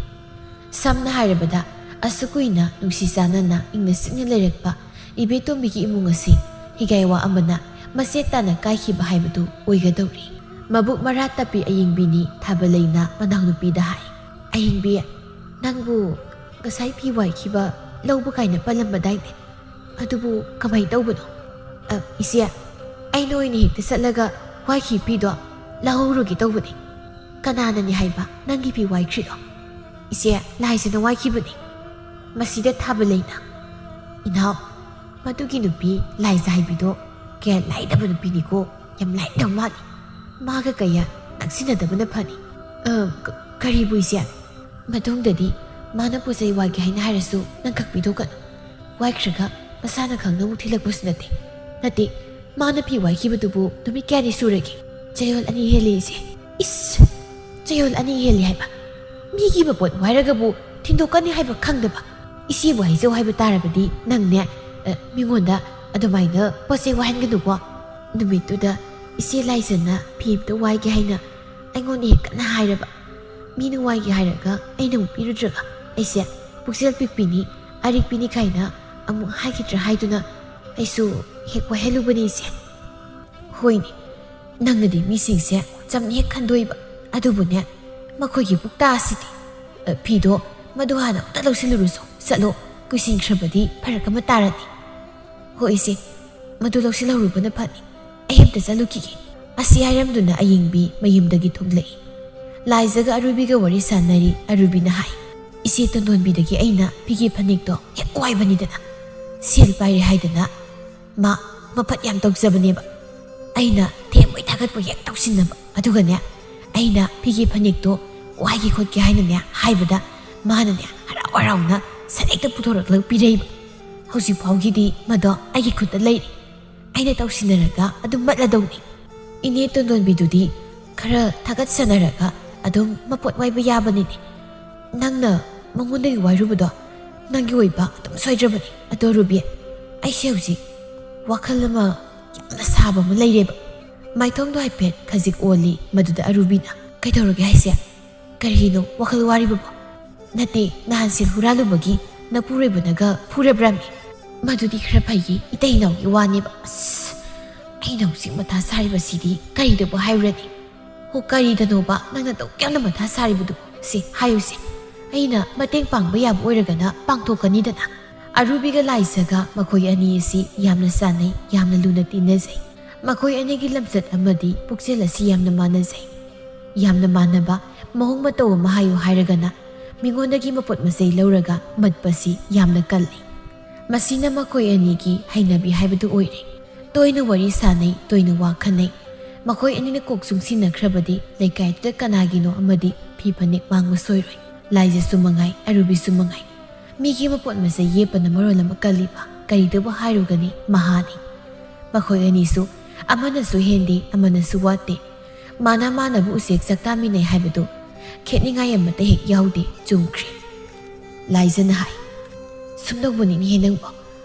ꯁꯝꯅ ꯍꯥꯏꯔꯕꯗ, ꯑꯁꯨꯛ ꯀꯨꯏꯅ ꯅꯨꯡꯁꯤ ꯆꯥꯟꯅꯅ ꯏꯪꯅ ꯆꯤꯛꯅ ꯂꯩꯔꯛꯄ ꯏꯕꯦꯇꯣꯝꯕꯤꯒꯤ ꯏꯃꯨꯡ ꯑꯁꯤ ꯍꯤꯒꯥꯏ ꯋꯥ ꯑꯃꯅ ꯃꯆꯦꯠ ꯇꯥꯅ ꯀꯥꯏꯈꯤꯕ ꯍꯥꯏꯕꯗꯨ ꯑꯣꯏꯒꯗꯧꯔꯤ꯫ ꯃꯕꯨꯛ ꯃꯔꯥ ꯇꯞꯄꯤ ꯑꯌꯤꯡꯕꯤꯅꯤ ꯊꯥꯕꯂꯩꯅ ꯃꯅꯥꯎꯅꯨꯄꯤꯗ ꯍꯥꯏ, "ꯑꯌꯤꯡꯕꯤ, ꯅꯪꯕꯨ ꯉꯁꯥꯏ ꯐꯤ ꯋꯥꯏꯈꯤꯕ ꯂꯧꯕ ꯀꯥꯏꯅ ꯄꯜꯂꯝꯕꯗꯥꯏꯅꯦ? ꯑꯗꯨꯕꯨ ꯀꯃꯥꯏ ꯇꯧꯕꯅꯣ?" "ꯑ, ꯏꯆꯦ, ꯑꯩꯅ ꯑꯣꯏꯅ ꯍꯦꯛꯇ ꯆꯠꯂꯒ ꯋꯥꯏꯈꯤꯕ ꯐꯤꯗꯣ ꯂꯧꯍꯧꯔꯨꯒꯦ ꯇꯧꯕꯅꯦ꯫ ꯀꯅꯥꯅꯅꯤ ꯍꯥꯏꯕ ꯅꯪꯒꯤ ꯐꯤ ꯋꯥꯏꯈ꯭ꯔꯤꯗꯣ?" "ꯏꯆꯦ, ꯂꯥꯏꯖꯅ ꯋꯥꯏꯈꯤꯕꯅꯤ꯫" ꯃꯁꯤꯗ ꯊꯥꯕꯂꯩꯅ, "ꯏꯅꯥꯎ, ꯃꯗꯨꯒꯤ ꯅꯨꯄꯤ ꯂꯥꯏꯖ ꯍꯥꯏꯕꯤꯗꯣ ꯀꯌꯥ ꯂꯥꯏꯗꯕ ꯅꯨꯄꯤꯅꯤꯀꯣ, ꯌꯥꯝ ꯂꯥꯏꯗꯕ ꯃꯥꯜꯂꯤ꯫ ꯃꯥꯒ ꯀꯌꯥ ꯅꯛꯁꯤꯟꯅꯗꯕꯅ ꯐꯅꯤ꯫" "ꯑ, ꯀ-, ꯀꯔꯤꯕꯨ ꯏꯆꯦ? ꯃꯇꯨꯡꯗꯗꯤ ꯃꯥꯅ ꯄꯣꯠ ꯆꯩ ꯋꯥꯏꯒꯦ ꯍꯥꯏꯅ ꯍꯥꯏꯔꯁꯨ ꯅꯪ ꯈꯛꯄꯤꯗꯣꯛꯀꯅꯨ꯫ ꯋꯥꯏꯈ꯭ꯔꯒ ꯃꯁꯥꯅ ꯈꯪꯅ ꯑꯃꯨꯛ ꯊꯤꯜꯂꯛꯄꯁꯨ ꯅꯠꯇꯦ꯫" "ꯅꯠꯇꯦ, ꯃꯥꯅ ꯐꯤ ꯋꯥꯏꯈꯤꯕꯗꯨꯕꯨ ꯅꯨꯃꯤꯠ ꯀꯌꯥꯅꯤ ꯁꯨꯔꯒꯦ?" "ꯆꯌꯣꯜ ꯑꯅꯤ ꯍꯦꯜꯂꯦ, ꯏꯆꯦ꯫" "ꯏꯁ! ꯆꯌꯣꯜ ꯑꯅꯤ ꯍꯦꯜꯂꯦ ꯍꯥꯏꯕ? ꯃꯤꯒꯤ ꯃꯄꯣꯠ ꯋꯥꯏꯔꯒꯕꯨ ꯊꯤꯟꯗꯣꯛꯀꯅꯤ ꯍꯥꯏꯕ ꯈꯪꯗꯕ? ꯏꯆꯦꯕꯨ ꯍꯥꯏꯖꯧ ꯍꯥꯏꯕ ꯇꯥꯔꯕꯗꯤ ꯅꯪꯅꯦ, ꯑ, ꯃꯤꯉꯣꯟꯗ ꯑꯗꯨꯃꯥꯏꯅ ꯄꯣꯠ ꯆꯩ ꯋꯥꯏꯍꯟꯒꯅꯨꯀꯣ꯫ ꯅꯨꯃꯤꯠꯇꯨꯗ ꯏꯆꯦ ꯂꯥꯏꯖꯅ ꯐꯤ ꯑꯝꯇ ꯋꯥꯏꯒꯦ ꯍꯥꯏꯅ ꯑꯩꯉꯣꯟꯗ ꯍꯦꯛ ꯀꯟꯅ ꯍꯥꯏꯔꯕ꯫ ꯃꯤꯅ ꯋꯥꯏꯒꯦ ꯍꯥꯏꯔꯒ ꯑꯩꯅ ꯑꯃꯨꯛ ꯄꯤꯔꯨꯗ꯭ꯔꯒ ꯑꯩꯁꯦ ꯄꯨꯛꯆꯦꯜ ꯄꯤꯛꯄꯤꯅꯤ, ꯑꯔꯤꯛꯄꯤꯅꯤ ꯀꯥꯏꯅ ꯑꯃꯨꯛ ꯍꯥꯏꯈꯤꯗ꯭ꯔꯥ ꯍꯥꯏꯗꯨꯅ ꯑꯩꯁꯨ ꯍꯦꯛ ꯋꯥꯏꯍꯜꯂꯨꯕꯅꯤ, ꯏꯆꯦ꯫" "ꯍꯣꯏꯅꯦ, ꯅꯪꯅꯗꯤ ꯃꯤꯁꯤꯡꯁꯦ ꯆꯝꯅ ꯍꯦꯛ ꯈꯟꯗꯣꯛꯏꯕ꯫ ꯑꯗꯨꯕꯨꯅꯦ, ꯃꯈꯣꯏꯒꯤ ꯄꯨꯛꯇꯥ ꯑꯁꯤꯗꯤ꯫ ꯑ, ꯐꯤꯗꯣ ꯃꯗꯨ ꯍꯥꯟꯅ ꯑꯃꯨꯛꯇ ꯂꯧꯁꯤꯜꯂꯨꯔꯨꯁꯣ, ꯆꯠꯂꯣ, ꯀꯨꯏꯁꯤꯟꯈ꯭ꯔꯕꯗꯤ ꯐꯔꯛ ꯑꯃ ꯇꯥꯔꯅꯤ꯫" "ꯍꯣꯏ, ꯏꯆꯦ, ꯃꯗꯨ ꯂꯧꯁꯤꯜꯍꯧꯔꯨꯕꯅ ꯐꯅꯤ꯫ ꯑꯩ ꯑꯝꯇ ꯆꯠꯂꯨꯈꯤꯒꯦ꯫" ꯑꯁꯤ ꯍꯥꯏꯔꯝꯗꯨꯅ ꯑꯌꯤꯡꯕꯤ ꯃꯌꯨꯝꯗꯒꯤ ꯊꯣꯛꯂꯛꯏ꯫ ꯂꯥꯏꯖꯒ ꯑꯔꯨꯕꯤꯒ ꯋꯥꯔꯤ ꯁꯥꯟꯅꯔꯤ꯫ ꯑꯔꯨꯕꯤꯅ ꯍꯥꯏ, "ꯏꯆꯦ ꯇꯣꯟꯗꯣꯟꯕꯤꯗꯒꯤ ꯑꯩꯅ ꯐꯤꯒꯦ ꯐꯅꯦꯛꯇꯣ ꯍꯦꯛ ꯋꯥꯏꯕꯅꯤꯗꯅ, ꯁꯦꯜ ꯄꯥꯏꯔꯦ ꯍꯥꯏꯗꯅ ꯃꯥ ꯃꯐꯠ ꯌꯥꯝ ꯇꯧꯖꯕꯅꯦꯕ꯫ ꯑꯩꯅ ꯊꯦꯝꯕꯣꯏ ꯊꯥꯒꯠꯄꯣꯏ ꯍꯦꯛ ꯇꯧꯁꯤꯟꯅꯕ꯫ ꯑꯗꯨꯒꯅꯦ, ꯑꯩꯅ ꯐꯤꯒꯦ ꯐꯅꯦꯛꯇꯣ ꯋꯥꯏꯒꯦ ꯈꯣꯠꯀꯦ ꯍꯥꯏꯅꯅꯦ ꯍꯥꯏꯕꯗ, ꯃꯥꯅꯅꯦ ꯍꯔꯥꯎ ꯍꯔꯥꯎꯅ ꯁꯠ ꯍꯦꯛꯇ ꯄꯨꯊꯣꯔꯛꯂꯒ ꯄꯤꯔꯛꯏꯕ꯫ ꯍꯧꯖꯤꯛ ꯐꯥꯎꯒꯤꯗꯤ ꯃꯗꯣ ꯑꯩꯒꯤ ꯈꯨꯠꯇ ꯂꯩꯔꯤ꯫ ꯑꯩꯅ ꯇꯧꯁꯤꯟꯅꯔꯒ ꯑꯗꯨꯝ ꯃꯠꯂꯗꯧꯅꯤ꯫ ꯏꯅꯦ ꯇꯣꯟꯗꯣꯟꯕꯤꯗꯨꯗꯤ ꯈꯔ ꯊꯥꯒꯠꯁꯟꯅꯔꯒ ꯑꯗꯨꯝ ꯃꯄꯣꯠ ꯋꯥꯏꯕ ꯌꯥꯕꯅꯤꯅꯦ꯫ ꯅꯪꯅ ꯃꯉꯣꯟꯗꯒꯤ ꯋꯥꯏꯔꯨꯕꯗꯣ ꯅꯪꯒꯤ ꯑꯣꯏꯕ ꯑꯗꯨꯝ ꯁꯣꯏꯗ꯭ꯔꯕꯅꯤ꯫ ꯑꯗꯣ ꯑꯔꯨꯕꯤ, ꯑꯩꯁꯦ ꯍꯧꯖꯤꯛ ꯋꯥꯈꯜ ꯑꯃ ꯌꯥꯝꯅ ꯁꯥꯕ ꯑꯃ ꯂꯩꯔꯦꯕ꯫ ꯃꯥꯏꯊꯣꯡꯗꯣ ꯍꯥꯏꯐꯦꯠ ꯈꯖꯤꯛ ꯑꯣꯜꯂꯤ꯫ ꯃꯗꯨꯗ ꯑꯔꯨꯕꯤꯅ, "ꯀꯩꯗꯧꯔꯒꯦ ꯍꯥꯏꯁꯦ? ꯀꯔꯤꯅꯣ ꯋꯥꯈꯜ ꯋꯥꯔꯤꯕꯕꯣ?" "ꯅꯠꯇꯦ, ꯅꯍꯥꯟ ꯁꯤꯜ ꯍꯨꯔꯥꯜꯂꯨꯕꯒꯤ ꯅꯄꯨꯔꯣꯏꯕꯅꯒ ꯐꯨꯔꯕ꯭ꯔꯥꯃꯤ?" "ꯃꯗꯨꯗꯤ ꯈꯔ ꯐꯩꯌꯦ, ꯏꯇꯩ ꯏꯅꯥꯎꯒꯤ ꯋꯥꯅꯦꯕ꯫ ꯑꯁ, ꯑꯩꯅ ꯍꯧꯖꯤꯛ ꯃꯊꯥ ꯁꯥꯔꯤꯕꯁꯤꯗꯤ ꯀꯔꯤꯗꯕꯨ ꯍꯥꯏꯔꯨꯔꯅꯤ?" "ꯍꯣ, ꯀꯔꯤꯗꯅꯣꯕ ꯅꯪꯅ ꯑꯗꯨꯛ ꯌꯥꯝꯅ ꯃꯊꯥ ꯁꯥꯔꯤꯕꯗꯨꯕꯨ? ꯁꯤ ꯍꯥꯏꯌꯨꯁꯦ, ꯑꯩꯅ ꯃꯇꯦꯡ ꯄꯥꯡꯕ ꯌꯥꯕ ꯑꯣꯏꯔꯒꯅ ꯄꯥꯡꯊꯣꯛꯀꯅꯤꯗꯅ꯫" ꯑꯔꯨꯕꯤꯒ ꯂꯥꯏꯖꯒ ꯃꯈꯣꯏ ꯑꯅꯤ ꯑꯁꯤ ꯌꯥꯝꯅ ꯆꯥꯟꯅꯩ, ꯌꯥꯝꯅ ꯂꯨꯅ ꯇꯤꯟꯅꯖꯩ꯫ ꯃꯈꯣꯏ ꯑꯅꯤꯒꯤ ꯂꯝꯆꯠ ꯑꯃꯗꯤ ꯄꯨꯛꯆꯦꯜ ꯑꯁꯤ ꯌꯥꯝꯅ ꯃꯥꯟꯅꯖꯩ꯫ ꯌꯥꯝꯅ ꯃꯥꯟꯅꯕ ꯃꯑꯣꯡ ꯃꯇꯧ ꯑꯃ ꯍꯥꯏꯌꯨ ꯍꯥꯏꯔꯒꯅ, ꯃꯤꯉꯣꯟꯗꯒꯤ ꯃꯄꯣꯠ ꯃꯆꯩ ꯂꯧꯔꯒ ꯃꯠꯄꯁꯤ ꯌꯥꯝꯅ ꯀꯜꯂꯤ꯫ ꯃꯁꯤꯅ ꯃꯈꯣꯏ ꯑꯅꯤꯒꯤ ꯍꯩꯅꯕꯤ ꯍꯥꯏꯕꯗꯨ ꯑꯣꯏꯔꯦ꯫ ꯇꯣꯏꯅ ꯋꯥꯔꯤ ꯁꯥꯟꯅꯩ, ꯇꯣꯏꯅ ꯋꯥ ꯈꯟꯅꯩ꯫ ꯃꯈꯣꯏ ꯑꯅꯤꯅ ꯀꯣꯛ ꯆꯨꯡꯁꯤꯟꯅꯈ꯭ꯔꯕꯗꯤ ꯂꯩꯀꯥꯏꯗꯨꯗ ꯀꯅꯥꯒꯤꯅꯣ ꯑꯃꯗꯤ ꯐꯤ ꯐꯅꯦꯛ ꯃꯥꯡꯕ ꯁꯣꯏꯔꯣꯏ꯫ ꯂꯥꯏꯖꯁꯨ ꯃꯉꯥꯏ, ꯑꯔꯨꯕꯤꯁꯨ ꯃꯉꯥꯏ꯫ ꯃꯤꯒꯤ ꯃꯄꯣꯠ ꯃꯆꯩ ꯌꯦꯞꯄꯅ ꯃꯔꯣꯜ ꯑꯃ ꯀꯜꯂꯤꯕ, ꯀꯔꯤꯗꯕꯨ ꯍꯥꯏꯔꯨꯒꯅꯤ, ꯃꯍꯥꯅꯤ꯫ ꯃꯈꯣꯏ ꯑꯅꯤꯁꯨ ꯑꯃꯅꯁꯨ ꯍꯦꯟꯗꯦ, ꯑꯃꯅꯁꯨ ꯋꯥꯠꯇꯦ꯫ ꯃꯥꯅ ꯃꯥꯅꯕꯨ ꯎꯆꯦꯛ ꯆꯥꯛꯇꯥꯃꯤꯟꯅꯩ ꯍꯥꯏꯕꯗꯨ ꯈꯦꯠꯅꯤꯡꯉꯥꯏ ꯑꯃꯠꯇ ꯍꯦꯛ ꯌꯥꯎꯗꯦ꯫ ꯆꯨꯝꯈ꯭ꯔꯦ꯫ ꯂꯥꯏꯖꯅ ꯍꯥꯏ, "ꯁꯨꯝꯗꯧꯕꯅꯤꯅꯦꯍꯦ ꯅꯪꯕꯣ꯫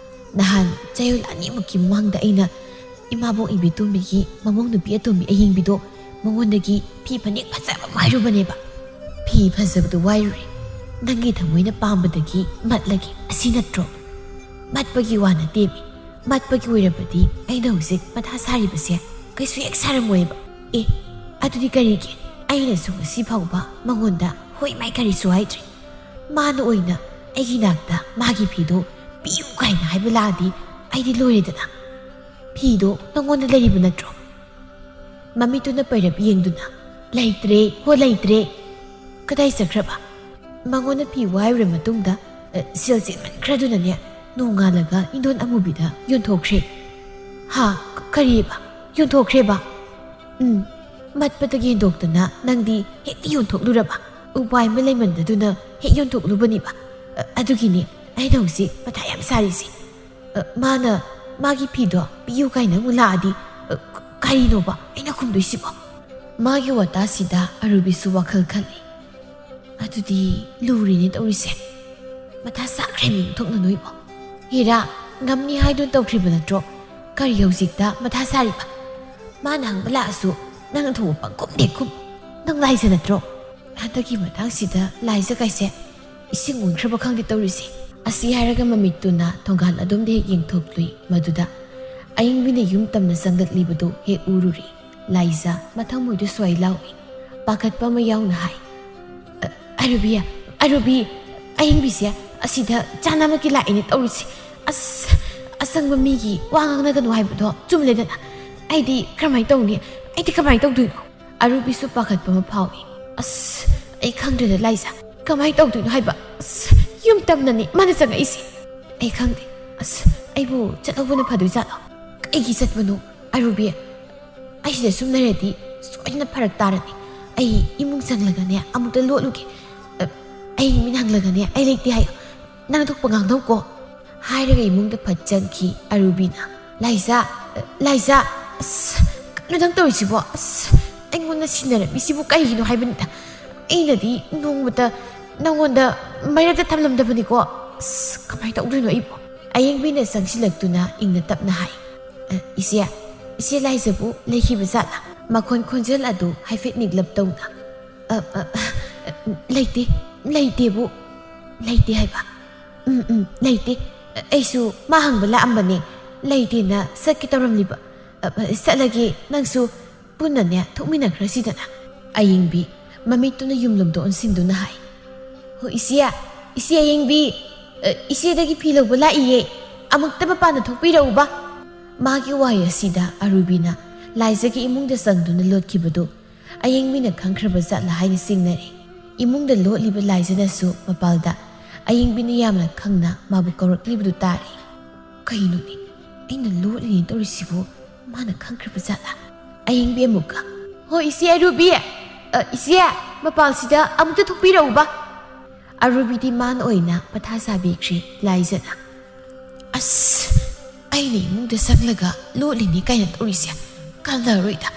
ꯅꯍꯥꯟ ꯆꯌꯣꯜ ꯑꯅꯤꯃꯨꯛꯀꯤ ꯃꯃꯥꯡꯗ ꯑꯩꯅ ꯏꯃꯥꯕꯣꯛ ꯏꯕꯦꯇꯣꯝꯕꯤꯒꯤ ꯃꯃꯧ ꯅꯨꯄꯤ ꯑꯇꯣꯝꯕꯤ ꯑꯌꯤꯡꯕꯤꯗꯣ ꯃꯉꯣꯟꯗꯒꯤ ꯐꯤ ꯐꯅꯦꯛ ꯐꯖꯕ ꯑꯃ ꯋꯥꯏꯔꯨꯕꯅꯦꯕ꯫ ꯐꯤ ꯐꯖꯕꯗꯨ ꯋꯥꯏꯔꯨꯔꯦ꯫ ꯅꯪꯒꯤ ꯊꯃꯣꯏꯅ ꯄꯥꯝꯕꯗꯒꯤ ꯃꯠꯂꯒꯦ, ꯑꯁꯤ ꯅꯠꯇ꯭ꯔꯣ?" "ꯃꯠꯄꯒꯤ ꯋꯥ ꯅꯠꯇꯦꯃꯤ꯫ ꯃꯠꯄꯒꯤ ꯑꯣꯏꯔꯕꯗꯤ ꯑꯩꯅ ꯍꯧꯖꯤꯛ ꯃꯊꯥ ꯁꯥꯔꯤꯕꯁꯦ ꯀꯩꯁꯨ ꯍꯦꯛ ꯁꯥꯔꯝꯃꯣꯏꯕ꯫ ꯑꯦ, ꯑꯗꯨꯗꯤ ꯀꯔꯤꯒꯤ? ꯑꯩꯅꯁꯨ ꯉꯁꯤ ꯐꯥꯎꯕ ꯃꯉꯣꯟꯗ ꯍꯣꯏ ꯃꯥꯏ ꯀꯔꯤꯁꯨ ꯍꯥꯏꯗ꯭ꯔꯤ꯫ ꯃꯥꯅ ꯑꯣꯏꯅ ꯑꯩꯒꯤ ꯅꯥꯛꯇ ꯃꯥꯒꯤ ꯐꯤꯗꯣ ꯄꯤꯌꯨ ꯀꯥꯏꯅ ꯍꯥꯏꯕ ꯂꯥꯛꯑꯗꯤ ꯑꯩꯗꯤ ꯂꯣꯏꯔꯦꯗꯅ꯫ ꯐꯤꯗꯣ ꯅꯉꯣꯟꯗ ꯂꯩꯔꯤꯕ ꯅꯠꯇ꯭ꯔꯣ?" ꯃꯃꯤꯠꯇꯨꯅ ꯄꯩꯔꯞ ꯌꯦꯡꯗꯨꯅ, "ꯂꯩꯇ꯭ꯔꯦ, ꯍꯣ ꯂꯩꯇ꯭ꯔꯦ꯫" "ꯀꯗꯥꯏ ꯆꯠꯈ꯭ꯔꯕ?" "ꯃꯉꯣꯟꯗ ꯐꯤ ꯋꯥꯏꯔꯨꯔ ꯃꯇꯨꯡꯗ, ꯑ, ꯁꯦꯜ ꯆꯦꯟꯃꯟꯈ꯭ꯔꯗꯨꯅꯅꯦ, ꯅꯣꯡꯉꯥꯜꯂꯒ ꯏꯟꯗꯣꯟ ꯑꯃꯨꯕꯤꯗ ꯌꯣꯟꯊꯣꯛꯈ꯭ꯔꯦ꯫" "ꯍꯥ? ꯀ-, ꯀꯔꯤꯕ? ꯌꯣꯟꯊꯣꯛꯈ꯭ꯔꯦꯕ?" "ꯎꯝ, ꯃꯠꯄꯗꯒꯤ ꯍꯦꯟꯗꯣꯛꯇꯅ ꯅꯪꯗꯤ ꯍꯦꯛꯇ ꯌꯣꯟꯊꯣꯛꯂꯨꯔꯕ?" "ꯎꯄꯥꯏ ꯑꯃ ꯂꯩꯃꯟꯗꯗꯨꯅ ꯍꯦꯛ ꯌꯣꯟꯊꯣꯛꯂꯨꯕꯅꯤꯕ꯫ ꯑ, ꯑꯗꯨꯒꯤꯅꯦ ꯑꯩꯅ ꯍꯧꯖꯤꯛ ꯃꯊꯥ ꯌꯥꯝ ꯁꯥꯔꯤꯁꯦ꯫ ꯑ, ꯃꯥꯅ ꯃꯥꯒꯤ ꯐꯤꯗꯣ ꯄꯤꯌꯨ ꯀꯥꯏꯅ ꯑꯃꯨꯛ ꯂꯥꯛꯑꯗꯤ, ꯑ, ꯀ-, ꯀꯔꯤꯅꯣꯕ ꯑꯩꯅ ꯈꯨꯝꯗꯣꯏꯁꯤꯕꯣ?" ꯃꯥꯒꯤ ꯋꯥꯇꯥꯁꯤꯗ ꯑꯔꯨꯕꯤꯁꯨ ꯋꯥꯈꯜ ꯈꯜꯂꯤ꯫ "ꯑꯗꯨꯗꯤ ꯂꯨꯔꯦꯅꯦ ꯇꯧꯔꯤꯁꯦ꯫ ꯃꯊꯥ ꯁꯥꯈ꯭ꯔꯦ ꯃꯤ ꯑꯣꯟꯊꯣꯛꯅ ꯅꯣꯏꯕꯣ꯫ ꯍꯤꯔꯥ, ꯉꯝꯅꯤ ꯍꯥꯏꯗꯨꯅ ꯇꯧꯈ꯭ꯔꯤꯕ ꯅꯠꯇ꯭ꯔꯣ? ꯀꯔꯤ ꯍꯧꯖꯤꯛꯇ ꯃꯊꯥ ꯁꯥꯔꯤꯕ? ꯃꯥꯅ ꯍꯪꯕ ꯂꯥꯛꯑꯁꯨ ꯅꯪ ꯑꯊꯨꯕ ꯄꯪꯈꯨꯝꯗ ꯈꯨꯝ꯫ ꯅꯪ ꯂꯥꯏꯖ ꯅꯠꯇ꯭ꯔꯣ? ꯍꯟꯗꯛꯀꯤ ꯃꯇꯥꯡꯁꯤꯗ ꯂꯥꯏꯖ ꯀꯥꯏꯁꯦ ꯏꯁꯤꯡ ꯑꯣꯟꯈ꯭ꯔꯕ ꯈꯪꯗꯦ ꯇꯧꯔꯤꯁꯦ꯫ ꯑꯁꯤ ꯍꯥꯏꯔꯒ ꯃꯃꯤꯠꯇꯨꯅ ꯊꯣꯡꯒꯥꯜ ꯑꯗꯣꯝꯗ ꯍꯦꯛ ꯌꯦꯡꯊꯣꯛꯂꯨꯏ꯫ ꯃꯗꯨꯗ ꯑꯌꯤꯡꯕꯤꯅ ꯌꯨꯝ ꯇꯝꯅ ꯆꯪꯂꯛꯂꯤꯕꯗꯨ ꯍꯦꯛ ꯎꯔꯨꯔꯦ꯫ ꯂꯥꯏꯖ ꯃꯊꯃꯣꯏꯗ ꯁ꯭ꯋꯥꯏ ꯂꯥꯎꯏ꯫ ꯄꯥꯈꯠꯄ ꯑꯃ ꯌꯥꯎꯅ ꯍꯥꯏ, "ꯑ, ꯑꯔꯨꯕꯤ, ꯑꯔꯨꯕꯤ, ꯑꯌꯤꯡꯕꯤꯁꯦ ꯑꯁꯤꯗ ꯆꯥꯅꯕꯒꯤ ꯂꯥꯛꯏꯅꯦ ꯇꯧꯔꯤꯁꯦ꯫ ꯑꯁ, ꯑꯁꯪꯕ ꯃꯤꯒꯤ ꯋꯥ ꯉꯥꯡꯅꯒꯅꯨ ꯍꯥꯏꯕꯗꯣ ꯆꯨꯝꯂꯦꯗꯅ꯫ ꯑꯩꯗꯤ ꯀꯔꯝꯍꯥꯏꯅ ꯇꯧꯅꯤ? ꯑꯩꯗꯤ ꯀꯃꯥꯏꯅ ꯇꯧꯗꯣꯏꯅꯣ?" ꯑꯔꯨꯕꯤꯁꯨ ꯄꯥꯈꯠꯄ ꯑꯃ ꯐꯥꯎꯏ꯫ "ꯑꯁ, ꯑꯩ ꯈꯪꯗ꯭ꯔꯦꯗ ꯂꯥꯏꯖ꯫ ꯀꯃꯥꯏꯅ ꯇꯧꯗꯣꯏꯅꯣ ꯍꯥꯏꯕ? ꯑꯁ, ꯌꯨꯝ ꯇꯝꯅꯅꯤ ꯃꯥꯅ ꯆꯪꯉꯛꯏꯁꯦ꯫ ꯑꯩ ꯈꯪꯗꯦ꯫ ꯑꯁ, ꯑꯩꯕꯨ ꯆꯠꯍꯧꯕꯅ ꯐꯗꯣꯏ ꯖꯥꯠꯂꯣ? ꯀꯩꯒꯤ ꯆꯠꯄꯅꯣ? ꯑꯔꯨꯕꯤ, ꯑꯩ ꯁꯤꯗ ꯁꯨꯝ ꯂꯩꯔꯗꯤ ꯁꯣꯏꯗꯅ ꯐꯔꯛ ꯇꯥꯔꯅꯤ꯫ ꯑꯩ ꯏꯃꯨꯡ ꯆꯪꯂꯒꯅꯦ ꯑꯃꯨꯛꯇ ꯂꯣꯠꯂꯨꯒꯦ꯫ ꯑ, ꯑꯩ ꯃꯤꯅ ꯍꯪꯂꯒꯅꯦ ꯑꯩ ꯂꯩꯇꯦ ꯍꯥꯏꯌꯣ꯫ ꯅꯪ ꯊꯣꯛꯄ ꯉꯥꯡꯅꯧꯀꯣ꯫" ꯍꯥꯏꯔꯒ ꯏꯃꯨꯡꯗ ꯐꯠ ꯆꯪꯈꯤ ꯑꯔꯨꯕꯤꯅ꯫ "ꯂꯥꯏꯖ, ꯂꯥꯏꯖ, ꯑꯁ, ꯀꯩꯅꯣ ꯅꯪ ꯇꯧꯔꯤꯁꯤꯕꯣ? ꯑꯁ, ꯑꯩꯉꯣꯟꯗ ꯁꯤꯟꯅꯔꯝꯃꯤꯁꯤꯕꯨ ꯀꯩꯒꯤꯅꯣ ꯍꯥꯏꯕꯅꯤꯗ꯫ ꯑꯩꯅꯗꯤ ꯅꯣꯡꯃꯇ ꯅꯪꯉꯣꯟꯗ ꯃꯔꯛꯇ ꯊꯝꯂꯝꯗꯕꯅꯤꯀꯣ꯫ ꯑꯁ, ꯀꯃꯥꯏꯅ ꯇꯧꯗꯣꯏꯅꯣ ꯑꯩꯕꯨ?" ꯑꯌꯤꯡꯕꯤꯅ ꯆꯪꯁꯤꯜꯂꯛꯇꯨꯅ ꯏꯪꯅ ꯇꯞꯅ ꯍꯥꯏ, "ꯑ, ꯏꯆꯦ, ꯏꯆꯦ ꯂꯥꯏꯖꯕꯨ ꯂꯩꯈꯤꯕ ꯖꯥꯠꯂꯥ?" ꯃꯈꯣꯟ ꯈꯣꯟꯖꯦꯜ ꯑꯗꯨ ꯍꯥꯏꯐꯦꯠ ꯅꯤꯛꯂꯞ ꯇꯧꯅ꯫ "ꯑ, ꯑ, ꯑ, ꯂꯩꯇꯦ, ꯂꯩꯇꯦꯕꯨ, ꯂꯩꯇꯦ ꯍꯥꯏꯕ꯫ ꯎꯝ, ꯎꯝ, ꯂꯩꯇꯦ꯫ ꯑꯩꯁꯨ ꯃꯥ ꯍꯪꯕ ꯂꯥꯛꯑꯝꯕꯅꯦ, ꯂꯩꯇꯦꯅ ꯆꯠꯀꯦ ꯇꯧꯔꯝꯂꯤꯕ꯫ ꯑ, ꯑ, ꯆꯠꯂꯒꯦ, ꯅꯪꯁꯨ ꯄꯨꯟꯅꯅꯦ ꯊꯣꯛꯃꯤꯟꯅꯈ꯭ꯔꯁꯤꯗꯅ꯫" ꯑꯌꯤꯡꯕꯤ ꯃꯃꯤꯠꯇꯨꯅ ꯌꯨꯝꯂꯣꯝꯗ ꯑꯣꯟꯁꯤꯟꯗꯨꯅ ꯍꯥꯏ, "ꯍꯣ ꯏꯆꯦ, ꯏꯆꯦ ꯑꯌꯤꯡꯕꯤ, ꯑ, ꯏꯆꯦꯗꯒꯤ ꯐꯤ ꯂꯧꯕ ꯂꯥꯛꯏꯌꯦ, ꯑꯃꯨꯛꯇ ꯃꯄꯥꯟꯗ ꯊꯣꯛꯄꯤꯔꯛꯎꯕ꯫" ꯃꯥꯒꯤ ꯋꯥꯍꯩ ꯑꯁꯤꯗ ꯑꯔꯨꯕꯤꯅ ꯂꯥꯏꯖꯒꯤ ꯏꯃꯨꯡꯗ ꯆꯪꯗꯨꯅ ꯂꯣꯠꯈꯤꯕꯗꯨ ꯑꯌꯤꯡꯕꯤꯅ ꯈꯪꯈ꯭ꯔꯕ ꯖꯥꯠꯂ ꯍꯥꯏꯅ ꯆꯤꯡꯅꯔꯦ꯫ ꯏꯃꯨꯡꯗ ꯂꯣꯠꯂꯤꯕ ꯂꯥꯏꯖꯅꯁꯨ ꯃꯄꯥꯜꯗ ꯑꯌꯤꯡꯕꯤꯅ ꯌꯥꯝꯅ ꯈꯪꯅ ꯃꯥꯕꯨ ꯀꯧꯔꯛꯂꯤꯕꯗꯨ ꯇꯥꯔꯦ꯫ "ꯀꯩꯅꯣꯅꯦ, ꯑꯩꯅ ꯂꯣꯠꯂꯤꯅꯦ ꯇꯧꯔꯤꯁꯤꯕꯨ ꯃꯥꯅ ꯈꯪꯈ꯭ꯔꯕ ꯖꯥꯠꯂꯥ?" ꯑꯌꯤꯡꯕꯤ ꯑꯃꯨꯛꯀ, "ꯍꯣ ꯏꯆꯦ ꯑꯔꯨꯕꯤ, ꯑ, ꯏꯆꯦ, ꯃꯄꯥꯜꯁꯤꯗ ꯑꯃꯨꯛꯇ ꯊꯣꯛꯄꯤꯔꯛꯎꯕ꯫" ꯑꯔꯨꯕꯤꯗꯤ ꯃꯥꯅ ꯑꯣꯏꯅ ꯃꯊꯥ ꯁꯥꯕꯤꯈ꯭ꯔꯦ ꯂꯥꯏꯖꯅ꯫ "ꯑꯁ, ꯑꯩꯅ ꯏꯃꯨꯡꯗ ꯆꯪꯂꯒ ꯂꯣꯠꯂꯤꯅꯤ ꯀꯥꯏꯅ ꯇꯧꯔꯤꯁꯦ ꯀꯥꯟꯅꯔꯣꯏꯗ꯫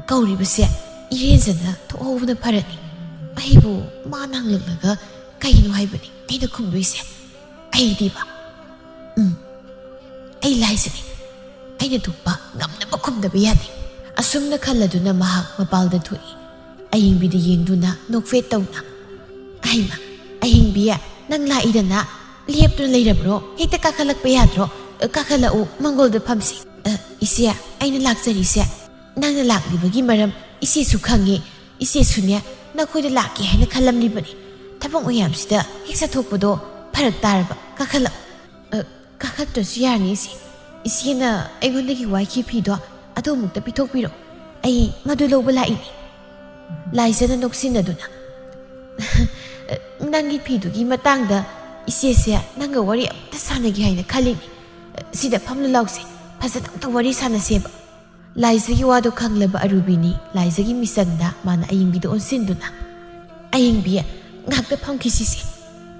ꯀꯧꯔꯤꯕꯁꯦ ꯏꯔꯦꯟꯖꯅ ꯊꯣꯛꯍꯧꯕꯅ ꯐꯔꯅꯤ꯫ ꯑꯩꯕꯨ ꯃꯥꯅ ꯍꯪꯂꯛꯂꯒ "ꯀꯩꯅꯣ ꯍꯥꯏꯕꯅꯤ ꯑꯩꯅ ꯈꯨꯝꯗꯣꯏꯁꯦ? ꯑꯩꯗꯤꯕ, ꯎꯝ, ꯑꯩ ꯂꯥꯏꯖꯅꯤ꯫ ꯑꯩꯅ ꯊꯣꯛꯄ ꯉꯝꯅꯕ ꯈꯨꯝꯗꯕ ꯌꯥꯗꯦ"꯫ ꯑꯁꯨꯝꯅ ꯈꯜꯂꯗꯨꯅ ꯃꯍꯥꯛ ꯃꯄꯥꯜꯗ ꯊꯣꯛꯏ꯫ ꯑꯌꯤꯡꯕꯤꯗ ꯌꯦꯡꯗꯨꯅ ꯅꯣꯛꯐꯦꯠ ꯇꯧꯅ, "ꯑꯍꯩꯃ, ꯑꯌꯤꯡꯕꯤ, ꯅꯪ ꯂꯥꯛꯏꯗꯅ, ꯂꯦꯞꯇꯨꯅ ꯂꯩꯔꯕ꯭ꯔꯣ? ꯍꯦꯛꯇ ꯀꯥꯈꯠꯂꯛꯄ ꯌꯥꯗ꯭ꯔꯣ? ꯑ, ꯀꯥꯈꯠꯂꯛꯎ, ꯃꯪꯒꯣꯜꯗ ꯐꯝꯁꯤ"꯫ "ꯑ, ꯏꯆꯦ, ꯑꯩꯅ ꯂꯥꯛꯆꯔꯤꯁꯦ ꯅꯪꯅ ꯂꯥꯛꯂꯤꯕꯒꯤ ꯃꯔꯝ ꯏꯆꯦꯁꯨ ꯈꯪꯉꯤ꯫ ꯏꯆꯦꯁꯨꯅꯦ, ꯅꯈꯣꯏꯗ ꯂꯥꯛꯀꯦ ꯍꯥꯏꯅ ꯈꯜꯂꯝꯂꯤꯕꯅꯤ꯫ ꯊꯕꯛ ꯃꯌꯥꯝꯁꯤꯗ ꯍꯦꯛ ꯆꯠꯊꯣꯛꯄꯗꯣ ꯐꯔꯛ ꯇꯥꯔꯕ꯫ ꯀꯥꯈꯠꯂꯛꯎ"꯫ "ꯑ, ꯀꯥꯈꯠꯇ꯭ꯔꯁꯨ ꯌꯥꯔꯅꯤ ꯏꯆꯦ꯫ ꯏꯆꯦꯅ ꯑꯩꯉꯣꯟꯗꯒꯤ ꯋꯥꯏꯈꯤ ꯐꯤꯗꯣ ꯑꯗꯨ ꯑꯃꯨꯛꯇ ꯄꯤꯊꯣꯛꯄꯤꯔꯣ꯫ ꯑꯩ ꯃꯗꯨ ꯂꯧꯕ ꯂꯥꯛꯏꯅꯤ"꯫ ꯂꯥꯏꯖꯅ ꯅꯣꯛꯁꯤꯟꯅꯗꯨꯅ, "ꯅꯪꯒꯤ ꯐꯤꯗꯨꯒꯤ ꯃꯇꯥꯡꯗ ꯏꯆꯦꯁꯦ ꯅꯪꯒ ꯋꯥꯔꯤ ꯑꯃꯨꯛꯇ ꯁꯥꯟꯅꯒꯦ ꯍꯥꯏꯅ ꯈꯜꯂꯤꯅꯤ꯫ ꯁꯤꯗ ꯐꯝꯂꯨ ꯂꯥꯎꯁꯦ, ꯐꯖꯅ ꯑꯝꯇ ꯋꯥꯔꯤ ꯁꯥꯟꯅꯁꯦꯕ"꯫ ꯂꯥꯏꯖꯒꯤ ꯋꯥꯗꯣ ꯈꯪꯂꯕ ꯑꯔꯨꯕꯤꯅꯤ ꯂꯥꯏꯖꯒꯤ ꯃꯤꯆꯪꯗ ꯃꯥꯅ ꯑꯌꯤꯡꯕꯤꯗ ꯑꯣꯟꯁꯤꯟꯗꯨꯅ, "ꯑꯌꯤꯡꯕꯤ, ꯉꯥꯛꯇ ꯐꯝꯈꯤꯁꯤꯁꯦ꯫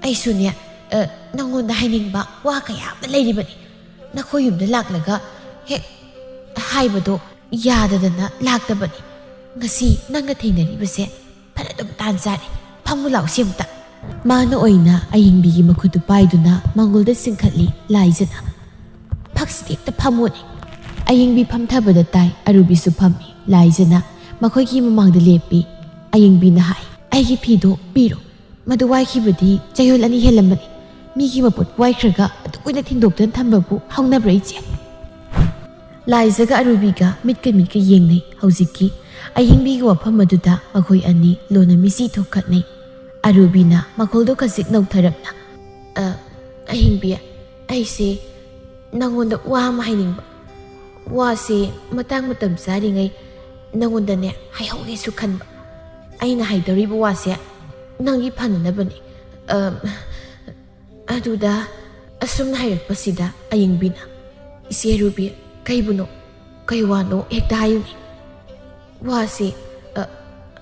ꯑꯩꯁꯨꯅꯦ, ꯑ, ꯅꯪꯉꯣꯟꯗ ꯍꯥꯏꯅꯤꯡꯕ ꯋꯥ ꯀꯌꯥ ꯑꯃ ꯂꯩꯔꯤꯕꯅꯤ꯫ ꯅꯈꯣꯏ ꯌꯨꯝꯗ ꯂꯥꯛꯂꯒ ꯍꯦꯛ ꯍꯥꯏꯕꯗꯣ ꯌꯥꯗꯗꯅ ꯂꯥꯛꯇꯕꯅꯤ꯫ ꯉꯁꯤ ꯅꯪꯒ ꯊꯦꯡꯅꯔꯤꯕꯁꯦ ꯐꯅꯗꯨꯝ ꯇꯥꯟ ꯆꯥꯔꯦ꯫ ꯐꯝꯃꯨ ꯂꯥꯎꯁꯦ ꯑꯃꯨꯛꯇ"꯫ ꯃꯥꯅ ꯑꯣꯏꯅ ꯑꯌꯤꯡꯕꯤꯒꯤ ꯃꯈꯨꯠꯇꯨ ꯄꯥꯏꯗꯨꯅ ꯃꯪꯒꯣꯜꯗ ꯆꯤꯡꯈꯠꯂꯤ ꯂꯥꯏꯖꯅ꯫ "ꯐꯛꯁꯤꯗ ꯍꯦꯛꯇ ꯐꯝꯃꯣꯅꯦ"꯫ ꯑꯌꯤꯡꯕꯤ ꯐꯝꯊꯕꯗ ꯇꯥꯏ ꯑꯔꯨꯕꯤꯁꯨ ꯐꯝꯃꯤ꯫ ꯂꯥꯏꯖꯅ ꯃꯈꯣꯏꯒꯤ ꯃꯃꯥꯡꯗ ꯂꯦꯞꯄꯤ꯫ ꯑꯌꯤꯡꯕꯤꯅ ꯍꯥꯏ, "ꯑꯩꯒꯤ ꯐꯤꯗꯣ ꯄꯤꯔꯣ꯫ ꯃꯗꯨ ꯋꯥꯏꯈꯤꯕꯗꯤ ꯆꯌꯣꯜ ꯑꯅꯤ ꯍꯦꯜꯂꯝꯃꯅꯤ꯫ ꯃꯤꯒꯤ ꯃꯄꯣꯠ ꯋꯥꯏꯈ꯭ꯔꯒ ꯑꯗꯨꯛ ꯀꯨꯏꯅ ꯊꯤꯟꯗꯣꯛꯇꯨꯅ ꯊꯝꯕꯕꯨ ꯍꯧꯅꯕ꯭ꯔꯥ ꯏꯆꯦ?" ꯂꯥꯏꯖꯒ ꯑꯔꯨꯕꯤꯒ ꯃꯤꯠꯀ ꯃꯤꯠꯀ ꯌꯦꯡꯅꯩ꯫ ꯍꯧꯖꯤꯛꯀꯤ ꯑꯍꯤꯡꯕꯤꯒꯤ ꯋꯥꯐꯝ ꯑꯗꯨꯗ ꯃꯈꯣꯏ ꯑꯅꯤ ꯂꯣꯟꯅ ꯃꯤꯆꯤ ꯊꯣꯛꯈꯠꯅꯩ꯫ ꯑꯔꯨꯕꯤꯅ ꯃꯈꯣꯜꯗꯣ ꯈꯖꯤꯛ ꯅꯧꯊꯔꯞꯅ, "ꯑ, ꯑꯍꯤꯡꯕꯤ, ꯑꯩꯁꯦ ꯅꯪꯉꯣꯟꯗ ꯋꯥ ꯑꯃ ꯍꯥꯏꯅꯤꯡꯕ꯫ ꯋꯥꯁꯦ ꯃꯇꯥꯡ ꯃꯇꯝ ꯆꯥꯔꯤꯉꯩ ꯅꯪꯉꯣꯟꯗꯅꯦ ꯍꯥꯏꯍꯧꯒꯦꯁꯨ ꯈꯟꯕ꯫ ꯑꯩꯅ ꯍꯥꯏꯗꯧꯔꯤꯕ ꯋꯥꯁꯦ ꯅꯪꯒꯤ ꯐꯅꯅꯕꯅꯤ"꯫ ꯑ, ꯑꯗꯨꯗ ꯑꯁꯨꯝꯅ ꯍꯥꯏꯔꯛꯄꯁꯤꯗ ꯑꯌꯤꯡꯕꯤꯅ, "ꯏꯆꯦ ꯔꯨꯕꯤ, ꯀꯩꯕꯨꯅꯣ? ꯀꯩ ꯋꯥꯅꯣ? ꯍꯦꯛꯇ ꯍꯥꯏꯌꯨꯅꯦ"꯫ "ꯋꯥꯁꯤ, ꯑ,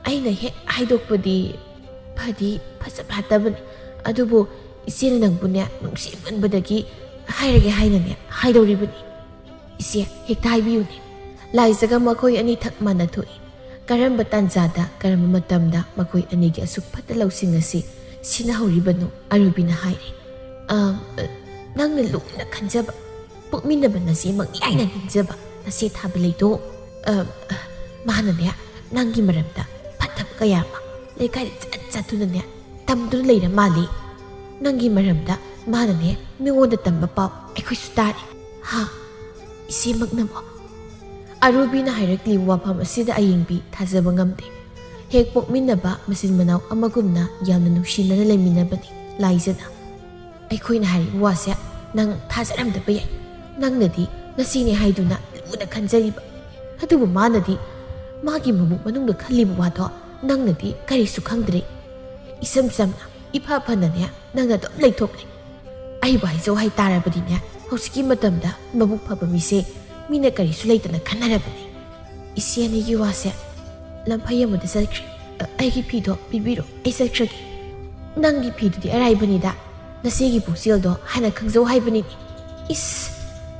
ꯑꯩꯅ ꯍꯦꯛ ꯍꯥꯏꯗꯣꯛꯄꯗꯤ ꯐꯗꯤ ꯐꯖ ꯐꯠꯇꯕꯅꯤ, ꯑꯗꯨꯕꯨ ꯏꯆꯦꯅ ꯅꯪꯕꯨꯅꯦ ꯅꯨꯡꯁꯤꯃꯟꯕꯗꯒꯤ ꯍꯥꯏꯔꯒꯦ ꯍꯥꯏꯅꯅꯦ ꯍꯥꯏꯗꯧꯔꯤꯕꯅꯤ꯫ ꯏꯆꯦ, ꯍꯦꯛꯇ ꯍꯥꯏꯕꯤꯌꯨꯅꯦ"꯫ ꯂꯥꯏꯖꯒ ꯃꯈꯣꯏ ꯑꯅꯤ ꯊꯛ ꯃꯥꯟꯅ ꯊꯣꯛꯏ꯫ ꯀꯔꯝꯕ ꯇꯥꯟꯖꯥꯗ, ꯀꯔꯝꯕ ꯃꯇꯝꯗ ꯃꯈꯣꯏ ꯑꯅꯤꯒꯤ ꯑꯁꯨꯛ ꯐꯠꯇ ꯂꯧꯁꯤꯡ ꯑꯁꯤ ꯁꯤꯟꯅꯍꯧꯔꯤꯕꯅꯣ? ꯑꯔꯨꯕꯤꯅ ꯍꯥꯏꯔꯦ꯫ "ꯑ, ꯅꯪꯅ ꯂꯨꯅ ꯈꯟꯖꯕ, ꯄꯣꯛꯃꯤꯟꯅꯕ ꯅꯆꯦꯃꯛꯅꯤ ꯍꯥꯏꯅ ꯅꯤꯡꯖꯕ ꯅꯆꯦ ꯊꯥꯕ ꯂꯩꯗꯣ, ꯑ, ꯃꯥꯅꯅꯦ ꯅꯪꯒꯤ ꯃꯔꯝꯗ ꯐꯠꯇꯕ ꯀꯌꯥ ꯑꯃ ꯂꯩꯀꯥꯏꯗ ꯆꯠ ꯆꯠꯇꯨꯅꯅꯦ ꯇꯝꯗꯨꯅ ꯂꯩꯔ ꯃꯥꯜꯂꯤ꯫ ꯅꯪꯒꯤ ꯃꯔꯝꯗ ꯃꯥꯅꯅꯦ ꯃꯤꯉꯣꯟꯗ ꯇꯝꯕ ꯄꯥꯎ ꯑꯩꯈꯣꯏꯁꯨ ꯇꯥꯔꯦ꯫ ꯍꯥ? ꯏꯆꯦꯃꯛꯅꯕꯣ?" ꯑꯔꯨꯕꯤꯅ ꯍꯥꯏꯔꯛꯂꯤꯕ ꯋꯥꯐꯝ ꯑꯁꯤꯗ ꯑꯌꯤꯡꯕꯤ ꯊꯥꯖꯕ ꯉꯝꯗꯦ꯫ ꯍꯦꯛ ꯄꯣꯛꯃꯤꯟꯅꯕ ꯃꯆꯤꯟ ꯃꯅꯥꯎ ꯑꯃꯒꯨꯝꯅ ꯌꯥꯝꯅ ꯅꯨꯡꯁꯤꯅꯅ ꯂꯩꯃꯤꯟꯅꯕꯅꯤ ꯂꯥꯏꯖꯅ꯫ ꯑꯩꯈꯣꯏꯅ ꯍꯥꯏꯔꯤꯕ ꯋꯥꯁꯦ ꯅꯪ ꯊꯥꯖꯔꯝꯗꯕ ꯌꯥꯏ꯫ ꯅꯪꯅꯗꯤ ꯅꯆꯦꯅꯦ ꯍꯥꯏꯗꯨꯅ ꯂꯨꯅ ꯈꯟꯖꯔꯤꯕ, ꯑꯗꯨꯕꯨ ꯃꯥꯅꯗꯤ ꯃꯥꯒꯤ ꯃꯕꯨꯛ ꯃꯅꯨꯡꯗ ꯈꯜꯂꯤꯕ ꯋꯥꯗꯣ ꯅꯪꯅꯗꯤ ꯀꯔꯤꯁꯨ ꯈꯪꯗ꯭ꯔꯦ꯫ ꯏꯆꯝ ꯆꯝꯅ, ꯏꯐ ꯐꯅꯅꯦ ꯅꯪꯅ ꯑꯗꯨꯝ ꯂꯩꯊꯣꯛꯂꯦ꯫ ꯑꯩꯕꯨ ꯍꯥꯏꯖꯧ ꯍꯥꯏꯇꯥꯔꯕꯗꯤꯅꯦ, ꯍꯧꯖꯤꯛꯀꯤ ꯃꯇꯝꯗ ꯃꯕꯨꯛ ꯐꯕ ꯃꯤꯁꯦ ꯃꯤꯅ ꯀꯔꯤꯁꯨ ꯂꯩꯇꯅ ꯈꯟꯅꯔꯕꯅꯦ꯫ ꯏꯆꯦ ꯑꯅꯤꯒꯤ ꯋꯥꯁꯦ ꯂꯝꯐꯩ ꯑꯃꯗ ꯆꯠꯈ꯭ꯔꯦ꯫ ꯑ, ꯑꯩꯒꯤ ꯐꯤꯗꯣ ꯄꯤꯕꯤꯔꯣ, ꯑꯩ ꯆꯠꯈ꯭ꯔꯒꯦ꯫ ꯅꯪꯒꯤ ꯐꯤꯗꯨꯗꯤ ꯑꯔꯥꯏꯕꯅꯤꯗ, ꯅꯆꯦꯒꯤ ꯄꯨꯛꯆꯦꯜꯗꯣ ꯍꯥꯟꯅ ꯈꯪꯖꯧ ꯍꯥꯏꯕꯅꯤꯅꯦ꯫ ꯏꯁ,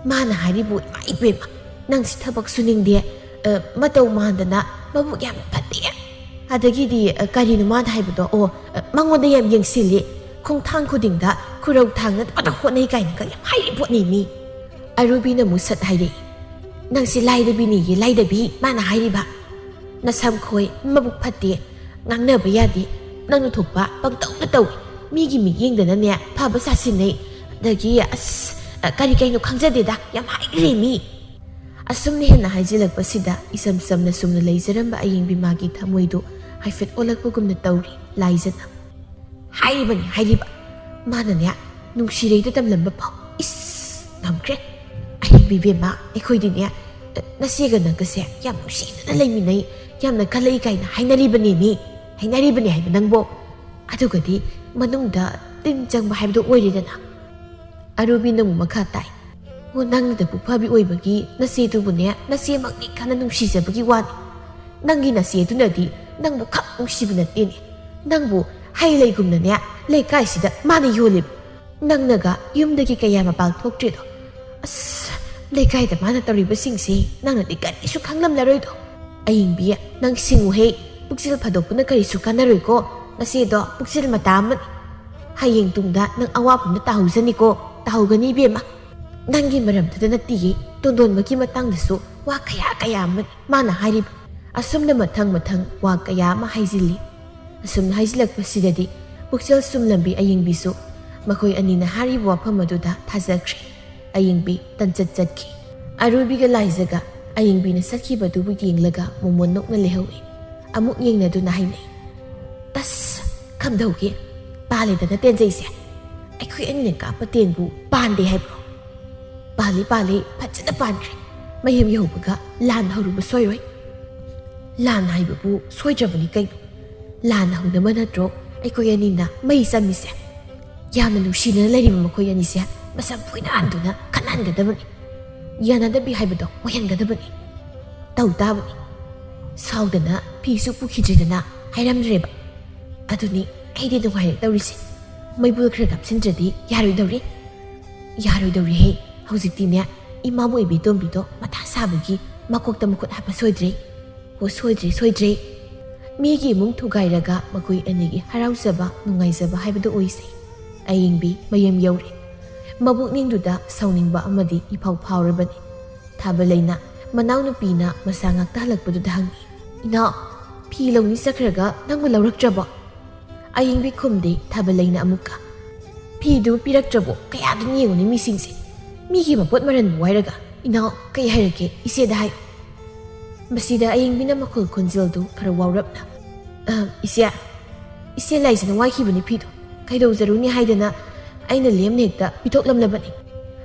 ꯃꯥꯅ ꯍꯥꯏꯔꯤꯕꯨ, ꯏꯃꯥ ꯏꯕꯦꯝꯃ, ꯅꯪꯁꯤ ꯊꯕꯛ ꯁꯨꯅꯤꯡꯗꯦ, ꯑ, ꯃꯇꯧ ꯃꯥꯟꯗꯅ ꯃꯕꯨꯛ ꯌꯥꯝ ꯐꯠꯇꯦ꯫ ꯑꯗꯒꯤꯗꯤ, ꯑ, ꯀꯔꯤꯅꯣ ꯃꯥꯅ ꯍꯥꯏꯕꯗꯣ? ꯑꯣ, ꯑ, ꯃꯉꯣꯟꯗ ꯌꯥꯝ ꯌꯦꯡꯁꯤꯜꯂꯤ, ꯈꯣꯡꯊꯥꯡ ꯈꯨꯗꯤꯡꯗ ꯈꯨꯔꯧ ꯊꯥꯡꯅꯅꯕ ꯍꯣꯠꯅꯩ ꯀꯥꯏꯅꯒ ꯌꯥꯝ ꯍꯥꯏꯔꯤ ꯄꯣꯠꯅꯤ ꯃꯤ꯫ ꯑꯔꯨꯕꯤꯅ ꯑꯃꯨꯛ ꯁꯠ ꯍꯥꯏꯔꯛꯏ, "ꯅꯪꯁꯤ ꯂꯥꯏꯔꯕꯤꯅꯤꯌꯦ, ꯂꯥꯏꯔꯕꯤ ꯃꯥꯅ ꯍꯥꯏꯔꯤꯕ꯫ ꯅꯁꯝ ꯈꯣꯏ, ꯃꯕꯨꯛ ꯐꯠꯇꯦ, ꯉꯥꯡꯅꯕ ꯌꯥꯗꯦ, ꯅꯪꯅ ꯊꯣꯛꯄ ꯄꯪꯇꯧꯗ ꯇꯧꯏ, ꯃꯤꯒꯤ ꯃꯤꯠꯌꯦꯡꯗꯅꯅꯦ ꯐꯕ ꯁꯥꯁꯤꯟꯅꯩ, ꯑꯗꯒꯤ ꯑꯁ, ꯑ, ꯀꯔꯤ ꯀꯩꯅꯣ ꯈꯪꯖꯗꯦꯗ, ꯌꯥꯝ ꯍꯥꯏꯈ꯭ꯔꯦ ꯃꯤ"꯫ ꯑꯁꯨꯝꯅ ꯍꯦꯟꯅ ꯍꯥꯏꯖꯤꯜꯂꯛꯄꯁꯤꯗ ꯏꯆꯝ ꯆꯝꯅ ꯆꯨꯝꯅ ꯂꯩꯖꯔꯝꯕ ꯑꯌꯤꯡꯕꯤ ꯃꯥꯒꯤ ꯊꯃꯣꯏꯗꯨ ꯍꯥꯏꯐꯦꯠ ꯑꯣꯜꯂꯛꯄꯒꯨꯝꯅ ꯇꯧꯔꯤ ꯂꯥꯏꯖꯅ꯫ ꯍꯥꯏꯔꯤꯕꯅꯤ, ꯍꯥꯏꯔꯤꯕ꯫ ꯃꯥꯅꯅꯦ ꯅꯨꯡꯁꯤꯔꯩꯗ ꯇꯝꯂꯝꯕ ꯐꯥꯎ꯫ ꯏꯁ, ꯉꯝꯈ꯭ꯔꯦ꯫ ꯑꯍꯤꯡꯕꯤ ꯕꯦꯝꯃ, ꯑꯩꯈꯣꯏꯗꯤꯅꯦ, ꯅꯆꯦꯒ ꯅꯪꯒꯁꯦ ꯌꯥꯝ ꯅꯨꯡꯁꯤꯅꯅ ꯂꯩꯃꯤꯟꯅꯩ, ꯌꯥꯝꯅ ꯈꯜꯂꯛꯏ ꯀꯥꯏꯅ ꯍꯥꯏꯅꯔꯤꯕꯅꯦꯃꯤ꯫ ꯍꯥꯏꯅꯔꯤꯕꯅꯦ ꯍꯥꯏꯕ ꯅꯪꯕꯣ꯫ ꯑꯗꯨꯒꯗꯤ ꯃꯅꯨꯡꯗ ꯇꯤꯟ ꯆꯪꯕ ꯍꯥꯏꯕꯗꯣ ꯑꯣꯏꯔꯦꯗꯅ꯫ ꯑꯔꯨꯕꯤꯅ ꯑꯃꯨꯛ ꯃꯈꯥ ꯇꯥꯏ꯫ "ꯑꯣ, ꯅꯪꯅꯗꯕꯨ ꯐꯕꯤ ꯑꯣꯏꯕꯒꯤ ꯅꯆꯦꯗꯨꯕꯨꯅꯦ ꯅꯆꯦꯃꯛꯅꯤ ꯈꯟꯅ ꯅꯨꯡꯁꯤꯖꯕꯒꯤ ꯋꯥꯅꯤ꯫ ꯅꯪꯒꯤ ꯅꯆꯦꯗꯨꯅꯗꯤ ꯅꯪꯕꯨ ꯈꯛ ꯅꯨꯡꯁꯤꯕ ꯅꯠꯇꯦꯅꯦ꯫ ꯅꯪꯕꯨ ꯍꯩ ꯂꯩꯒꯨꯝꯅꯅꯦ ꯂꯩꯀꯥꯏꯁꯤꯗ ꯃꯥꯅ ꯌꯣꯜꯂꯤꯕ꯫ ꯅꯪꯅꯒ ꯌꯨꯝꯗꯒꯤ ꯀꯌꯥ ꯃꯄꯥꯜ ꯊꯣꯛꯇ꯭ꯔꯤꯗꯣ? ꯑꯁ, ꯂꯩꯀꯥꯏꯗ ꯃꯥꯅ ꯇꯧꯔꯤꯕꯁꯤꯡꯁꯦ ꯅꯪꯅꯗꯤ ꯀꯔꯤꯁꯨ ꯈꯪꯂꯝꯂꯔꯣꯏꯗꯣ꯫ ꯑꯌꯤꯡꯕꯤ, ꯅꯪ ꯁꯤꯡꯉꯨꯍꯦ꯫ ꯄꯨꯛꯆꯦꯜ ꯐꯥꯗꯣꯛꯄꯅ ꯀꯔꯤꯁꯨ ꯀꯥꯟꯅꯔꯣꯏꯀꯣ꯫ "ꯅꯆꯦꯗꯣ ꯄꯨꯛꯆꯦꯜ ꯃꯇꯥ ꯑꯃꯅꯤ꯫ ꯍꯌꯦꯡ ꯇꯨꯡꯗ ꯅꯪ ꯑꯋꯥꯐꯝꯗ ꯇꯥꯍꯧꯖꯅꯤꯀꯣ, ꯇꯥꯍꯧꯒꯅꯤ ꯏꯕꯦꯝꯃ꯫ ꯅꯪꯒꯤ ꯃꯔꯝꯗꯨꯗ ꯅꯠꯇꯤꯌꯦ, ꯇꯣꯟꯗꯣꯟꯕꯒꯤ ꯃꯇꯥꯡꯗꯁꯨ ꯋꯥ ꯀꯌꯥ ꯀꯌꯥ ꯑꯃ ꯃꯥꯅ ꯍꯥꯏꯔꯤꯕ"꯫ ꯑꯁꯨꯝꯅ ꯃꯊꯪ ꯃꯊꯪ ꯋꯥ ꯀꯌꯥ ꯑꯃ ꯍꯥꯏꯖꯤꯜꯂꯤ꯫ ꯑꯁꯨꯝꯅ ꯍꯥꯏꯖꯤꯜꯂꯛꯄꯁꯤꯗꯗꯤ ꯄꯨꯛꯆꯦꯜ ꯁꯨꯝꯂꯝꯕꯤ ꯑꯌꯤꯡꯕꯤꯁꯨ ꯃꯈꯣꯏ ꯑꯅꯤꯅ ꯍꯥꯏꯔꯤꯕ ꯋꯥꯐꯝ ꯑꯗꯨꯗ ꯊꯥꯖꯈ꯭ꯔꯦ꯫ ꯑꯌꯤꯡꯕꯤ ꯇꯟꯆꯠ ꯆꯠꯈꯤ꯫ ꯑꯔꯨꯕꯤꯒ ꯂꯥꯏꯖꯒ ꯑꯌꯤꯡꯕꯤꯅ ꯆꯠꯈꯤꯕꯗꯨꯕꯨ ꯌꯦꯡꯂꯒ ꯃꯣꯃꯣꯟ ꯅꯣꯛꯅ ꯂꯩꯍꯧꯏ꯫ ꯑꯃꯨꯛ ꯌꯦꯡꯅꯗꯨꯅ ꯍꯥꯏꯅꯩ, "ꯇꯁ! ꯀꯝꯗꯧꯒꯦ? ꯄꯥꯜꯂꯦꯗꯅ ꯇꯦꯟꯖꯩꯁꯦ꯫ ꯑꯩꯈꯣꯏ ꯑꯅꯤꯅ ꯀꯥꯞꯄ ꯇꯦꯟꯕꯨ ꯄꯥꯟꯗꯦ ꯍꯥꯏꯕ꯭ꯔꯣ? ꯄꯥꯜꯂꯤ, ꯄꯥꯜꯂꯤ, ꯐꯖꯅ ꯄꯥꯟꯈ꯭ꯔꯦ꯫ ꯃꯌꯨꯝ ꯌꯧꯕꯒ ꯂꯥꯟ ꯍꯧꯔꯨꯕ ꯁꯣꯏꯔꯣꯏ꯫ ꯂꯥꯟ ꯍꯥꯏꯕꯕꯨ ꯁꯣꯏꯗ꯭ꯔꯕꯅꯤ ꯀꯩꯅꯣ꯫ ꯂꯥꯟ ꯍꯧꯅꯕ ꯅꯠꯇ꯭ꯔꯣ ꯑꯩꯈꯣꯏ ꯑꯅꯤꯅ ꯃꯩ ꯆꯝꯃꯤꯁꯦ?" ꯌꯥꯝꯅ ꯅꯨꯡꯁꯤꯅꯅ ꯂꯩꯔꯤꯕ ꯃꯈꯣꯏ ꯑꯅꯤꯁꯦ ꯃꯁꯝ ꯐꯣꯏꯅꯍꯟꯗꯨꯅ ꯈꯠꯅꯍꯟꯒꯗꯕꯅꯤ꯫ ꯌꯥꯅꯗꯕꯤ ꯍꯥꯏꯕꯗꯣ ꯑꯣꯏꯍꯟꯒꯗꯕꯅꯤ꯫ ꯇꯧ ꯇꯥꯕꯅꯤ꯫ ꯁꯥꯎꯗꯅ ꯐꯤꯁꯨ ꯄꯨꯈꯤꯗ꯭ꯔꯤꯗꯅ ꯍꯥꯏꯔꯝꯗ꯭ꯔꯦꯕ꯫ ꯑꯗꯨꯅꯤ ꯑꯩꯗꯤ ꯅꯨꯡꯉꯥꯏꯔꯛꯇꯧꯔꯤꯁꯦ꯫ ꯃꯩꯕꯨꯜ ꯈꯔ ꯀꯥꯞꯁꯤꯟꯗ꯭ꯔꯗꯤ ꯌꯥꯔꯣꯏꯗꯧꯔꯤ꯫ ꯌꯥꯔꯣꯏꯗꯧꯔꯤꯍꯦ꯫ ꯍꯧꯖꯤꯛꯇꯤꯅꯦ, ꯏꯃꯥꯕꯨ ꯏꯕꯦꯇꯣꯝꯕꯤꯗꯣ ꯃꯊꯥ ꯁꯥꯕꯒꯤ ꯃꯀꯣꯛꯇ ꯃꯈꯨꯠ ꯍꯥꯞꯄ ꯁꯣꯏꯗ꯭ꯔꯦ꯫ ꯑꯣ, ꯁꯣꯏꯗ꯭ꯔꯦ, ꯁꯣꯏꯗ꯭ꯔꯦ꯫ ꯃꯤꯒꯤ ꯏꯃꯨꯡ ꯊꯨꯒꯥꯏꯔꯒ ꯃꯈꯣꯏ ꯑꯅꯤꯒꯤ ꯍꯔꯥꯎꯖꯕ, ꯅꯨꯡꯉꯥꯏꯖꯕ ꯍꯥꯏꯕꯗꯨ ꯑꯣꯏꯁꯦ꯫ ꯑꯌꯤꯡꯕꯤ ꯃꯌꯨꯝ ꯌꯧꯔꯦ꯫ ꯃꯕꯨꯛꯅꯤꯡꯗꯨꯗ ꯁꯥꯎꯅꯤꯡꯕ ꯑꯃꯗꯤ ꯏꯐꯥꯎ ꯐꯥꯎꯔꯕꯅꯤ꯫ ꯊꯥꯕꯂꯩꯅ ꯃꯅꯥꯎꯅꯨꯄꯤꯅ ꯃꯁꯥ ꯉꯥꯛꯇꯍꯜꯂꯛꯄꯗꯨꯗ ꯍꯪꯉꯤ, "ꯏꯅꯥꯎ, ꯐꯤ ꯂꯧꯅꯤ ꯆꯠꯈ꯭ꯔꯒ ꯅꯪꯕꯨ ꯂꯧꯔꯛꯇ꯭ꯔꯕꯣ?" ꯑꯌꯤꯡꯕꯤ ꯈꯨꯝꯗꯦ꯫ ꯊꯥꯕꯂꯩꯅ ꯑꯃꯨꯛꯀ, "ꯐꯤꯗꯨ ꯄꯤꯔꯛꯇ꯭ꯔꯕꯣ? ꯀꯌꯥꯗꯨ ꯌꯦꯡꯉꯨꯅꯦ ꯃꯤꯁꯤꯡꯁꯦ꯫ ꯃꯤꯒꯤ ꯃꯄꯣꯠ ꯃꯔꯟꯕꯨ ꯋꯥꯏꯔꯒ꯫ ꯏꯅꯥꯎ, ꯀꯩ ꯍꯥꯏꯔꯛꯀꯦ ꯏꯆꯦꯗ ꯍꯥꯏꯌꯨ꯫" ꯃꯁꯤꯗ ꯑꯌꯤꯡꯕꯤꯅ ꯃꯈꯣꯜ ꯈꯣꯟꯖꯦꯜꯗꯨ ꯈꯔ ꯋꯥꯎꯔꯞꯅ, "ꯑ, ꯏꯆꯦ, ꯏꯆꯦ ꯂꯥꯏꯖꯅ ꯋꯥꯏꯈꯤꯕꯅꯤ ꯐꯤꯗꯣ꯫ ꯀꯩꯗꯧꯖꯔꯨꯅꯤ ꯍꯥꯏꯗꯅ ꯑꯩꯅ ꯂꯦꯝꯅ ꯍꯦꯛꯇ ꯄꯤꯊꯣꯛꯂꯝꯂꯕꯅꯤ꯫"